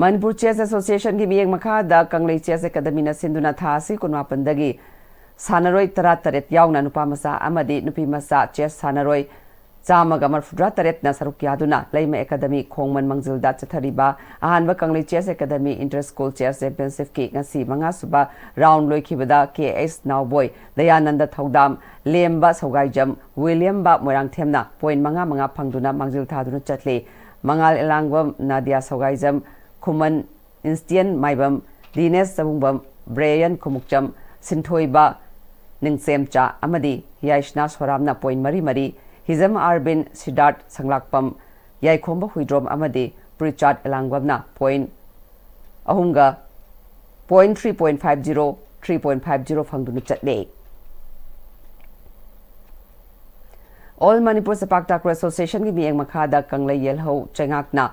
Manipur Chess Associationꯒꯤ ꯃꯤꯠꯌꯦꯡ ꯃꯈꯥꯗ ꯀꯪꯂꯩ Chess Academyꯅ ꯁꯤꯟꯗꯨꯅ ꯊꯥ ꯑꯁꯤ ꯀꯨꯟꯃꯥꯄꯟꯗꯒꯤ ꯁꯥꯟꯅꯔꯣꯏ ꯇꯔꯥꯇꯔꯦꯠ ꯌꯥꯎꯅ ꯅꯨꯄꯥ ꯃꯆꯥ ꯑꯃꯗꯤ ꯅꯨꯄꯤ ꯃꯆꯥ chess ꯁꯥꯟꯅꯔꯣꯏ ꯆꯥꯝꯃꯒ ꯃꯔꯐꯨꯇꯔꯥ ꯇꯔꯦꯠꯅ ꯁꯔꯨꯛ ꯌꯥꯗꯨꯅ ꯂꯩꯃ ꯑꯦꯀꯥꯗꯃꯤ ꯈꯣꯡꯃꯟ ꯃꯥꯡꯖꯤꯜꯗ ꯆꯠꯊꯔꯤꯕ ꯑꯍꯥꯟꯕ Kanglei chess academy inter school chess ꯆꯦꯝꯄꯤꯌꯟꯁꯤꯞꯀꯤ ꯉꯁꯤ ꯃꯉꯥꯁꯨꯕ ꯔꯥꯎꯟ ꯂꯣꯏꯈꯤꯕꯗ ꯀꯦ ꯑꯩꯁ ꯅꯥꯎꯕꯣꯏ, ꯗꯌꯥꯅꯟꯗ ꯊꯧꯗꯥꯝ, ꯂꯦꯝꯕ ꯁꯧꯒꯥꯏꯖꯝ, ꯋꯤꯂꯤꯌꯝꯕ ꯃꯣꯏꯔꯥꯡꯊꯦꯝꯅ ꯄꯣꯏꯟ ꯃꯉꯥ ꯃꯉꯥ ꯐꯪꯗꯨꯅ ꯃꯥꯡꯖꯤꯜ ꯊꯥꯗꯨꯅ ꯆꯠꯂꯤ꯫ ꯃꯉꯥꯜ ꯑꯦꯂꯥꯡꯕꯝ, ꯅꯥꯗꯤꯌꯥ ꯁꯧꯒꯥꯏꯖꯝ, ꯈꯨꯃꯟ ꯏꯟꯁꯇꯤꯌꯟ ꯃꯥꯏꯕꯝ, ꯗꯤꯅꯦꯁ ꯆꯕꯨꯡꯕꯝ, ꯕ꯭ꯔꯦꯌꯟ ꯈꯨꯃꯨꯛꯆꯝ, ꯁꯤꯟꯊꯣꯏꯕ ꯅꯤꯡꯆꯦꯝꯆꯥ ꯑꯃꯗꯤ ꯌꯥꯏꯁꯅꯥ ꯁꯣꯔꯥꯝꯅ ꯄꯣꯏꯟ ꯃꯔꯤ ꯃꯔꯤ, ꯍꯤꯖꯝ ꯑꯥꯔꯕꯤꯟ, ꯁꯤꯗꯥꯔꯠ ꯁꯪꯂꯥꯛꯄꯝ, ꯌꯥꯏꯈꯣꯝꯕ ꯍꯨꯏꯗ꯭ꯔꯣꯝ ꯑꯃꯗꯤ ꯄ꯭ꯔꯤꯆꯥꯔꯠ ꯑꯦꯂꯥꯡꯕꯝꯅ ꯄꯣꯏꯟ ꯑꯍꯨꯝꯒ point three point five zero, three point five zero ꯐꯪꯗꯨꯅ ꯆꯠꯂꯦ꯫ ꯑꯣꯜ ꯃꯅꯤꯄꯨꯔ ꯁꯦꯄꯥꯛ ꯇꯥꯀ꯭ꯔꯣ ꯑꯦꯁꯣꯁꯤꯌꯦꯁꯟꯒꯤ ꯃꯤꯠꯌꯦꯡ ꯃꯈꯥꯗ ꯀꯪꯂꯩ ꯌꯦꯜꯍꯧ ꯆꯩꯉꯥꯛꯅ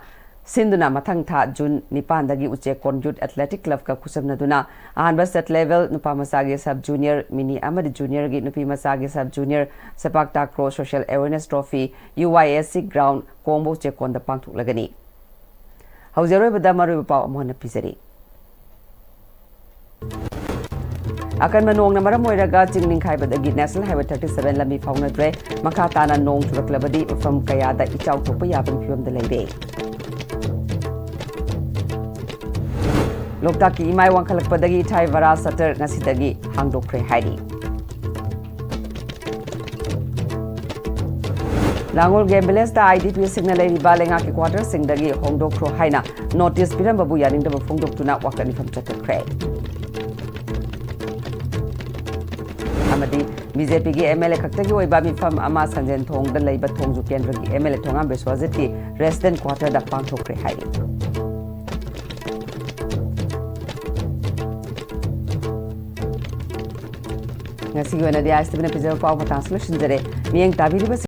ꯁꯤꯟꯗꯨꯅ ꯃꯊꯪ ꯊꯥ ꯖꯨꯟ ꯅꯤꯄꯥꯟꯗꯒꯤ ꯎꯆꯦꯛꯀꯣꯟ ꯌꯨꯠ ꯑꯦꯊꯂꯦꯇꯤꯛ ꯀ꯭ꯂꯕꯀ ꯈꯨꯠꯁꯝꯅꯗꯨꯅ ꯑꯍꯥꯟꯕ ꯁ꯭ꯇꯦꯠ ꯂꯦꯚꯦꯜ ꯅꯨꯄꯥ ꯃꯆꯥꯒꯤ ꯁꯕ ꯖꯨꯅꯤꯌꯔ ꯃꯤꯅꯤ ꯑꯃꯗꯤ ꯖꯨꯅꯤꯌꯔꯒꯤ ꯅꯨꯄꯤ ꯃꯆꯥꯒꯤ sub junior sepak takraw social awareness trophy U Y S C ground ꯀꯣꯡꯕ ꯎꯆꯦꯛꯀꯣꯟꯗ ꯄꯥꯡꯊꯣꯛꯂꯒꯅꯤ꯫ ꯍꯧꯖꯤꯛ ꯑꯔꯣꯏꯕꯗ ꯃꯔꯨꯑꯣꯏꯕ ꯄꯥꯎ ꯑꯃꯨꯛ ꯍꯟꯅ ꯄꯤꯖꯔꯤ꯫ ꯑꯀꯟꯕ ꯅꯣꯡꯅ ꯃꯔꯝ ꯑꯣꯏꯔꯒ ꯆꯤꯡ ꯅꯤꯡꯈꯥꯏꯕꯗꯒꯤ ꯅꯦꯁꯅꯦꯜ ꯍꯥꯏꯋꯦ ꯊꯥꯔꯇꯤ ꯁꯚꯦꯟ ꯂꯝꯕꯤ ꯐꯥꯎꯅꯗ꯭ꯔꯦ꯫ ꯃꯈꯥ ꯇꯥꯅ ꯅꯣꯡ ꯆꯨꯔꯛꯂꯕꯗꯤ ꯃꯐꯝ ꯀꯌꯥꯗ ꯏꯆꯥꯎ ꯊꯣꯛꯄ ꯌꯥꯕꯒꯤ ꯐꯤꯕꯝꯗ ꯂꯩꯔꯦ꯫ ꯂꯣꯛꯇꯥꯛꯀꯤ ꯏꯃꯥꯏ ꯋꯥꯡꯈꯠꯂꯛꯄꯗꯒꯤ ꯏꯊꯥꯏ ꯕꯔꯥ ꯁꯇꯔ ꯉꯁꯤꯗꯒꯤ ꯍꯥꯡꯗꯣꯛꯈ꯭ꯔꯦ ꯍꯥꯏꯔꯤ꯫ ꯂꯥꯡꯒꯣꯜ ꯒꯦꯝ ꯚꯤꯂꯦꯖꯇ ꯑꯥꯏ ꯗꯤ ꯄꯤꯁꯤꯡꯅ ꯂꯩꯔꯤꯕ ꯂꯩꯉꯥꯛꯀꯤ ꯀ꯭ꯋꯥꯇꯔꯁꯤꯡꯗꯒꯤ ꯍꯣꯡꯗꯣꯛꯈ꯭ꯔꯣ ꯍꯥꯏꯅ ꯅꯣꯇꯤꯁ ꯄꯤꯔꯝꯕꯕꯨ ꯌꯥꯅꯤꯡꯗꯕ ꯐꯣꯡꯗꯣꯛꯇꯨꯅ ꯋꯥꯀꯠ ꯃꯤꯐꯝ ꯆꯠꯊꯈ꯭ꯔꯦ꯫ ꯑꯃꯗꯤ ꯕꯤ ꯖꯦ ꯄꯤꯒꯤ ꯑꯦꯝ ꯑꯦꯜ ꯑꯦ ꯈꯛꯇꯒꯤ ꯑꯣꯏꯕ ꯃꯤꯐꯝ ꯑꯃ ꯁꯟꯖꯦꯟ ꯊꯣꯡꯗ ꯂꯩꯕ ꯊꯣꯡꯖꯨ ꯀꯦꯟꯗ꯭ꯔꯒꯤ ꯑꯦꯝ ꯑꯦꯜ ꯑꯦ ꯊꯣꯉꯥꯝ ꯕꯤꯁ꯭ꯋꯖꯤꯠꯀꯤ ꯔꯦꯁꯤꯗꯦꯟ ꯀ꯭ꯋꯥꯇꯔꯗ ꯄꯥꯡꯊꯣꯛꯈ꯭ꯔꯦ ꯍꯥꯏꯔꯤ꯫ ꯉꯁꯤꯒꯤ ꯑꯣꯏꯅꯗꯤ ꯑꯥꯏ ꯑꯦꯁ ꯇꯤ ꯚꯤꯅ ꯄꯤꯖꯕ ꯄꯥꯎ ꯃꯇꯥꯡꯁꯤ ꯂꯣꯏꯁꯤꯟꯖꯔꯦ꯫ ꯃꯤꯠꯌꯦꯡ ꯇꯥꯕꯤꯔꯤꯕꯁꯤꯡ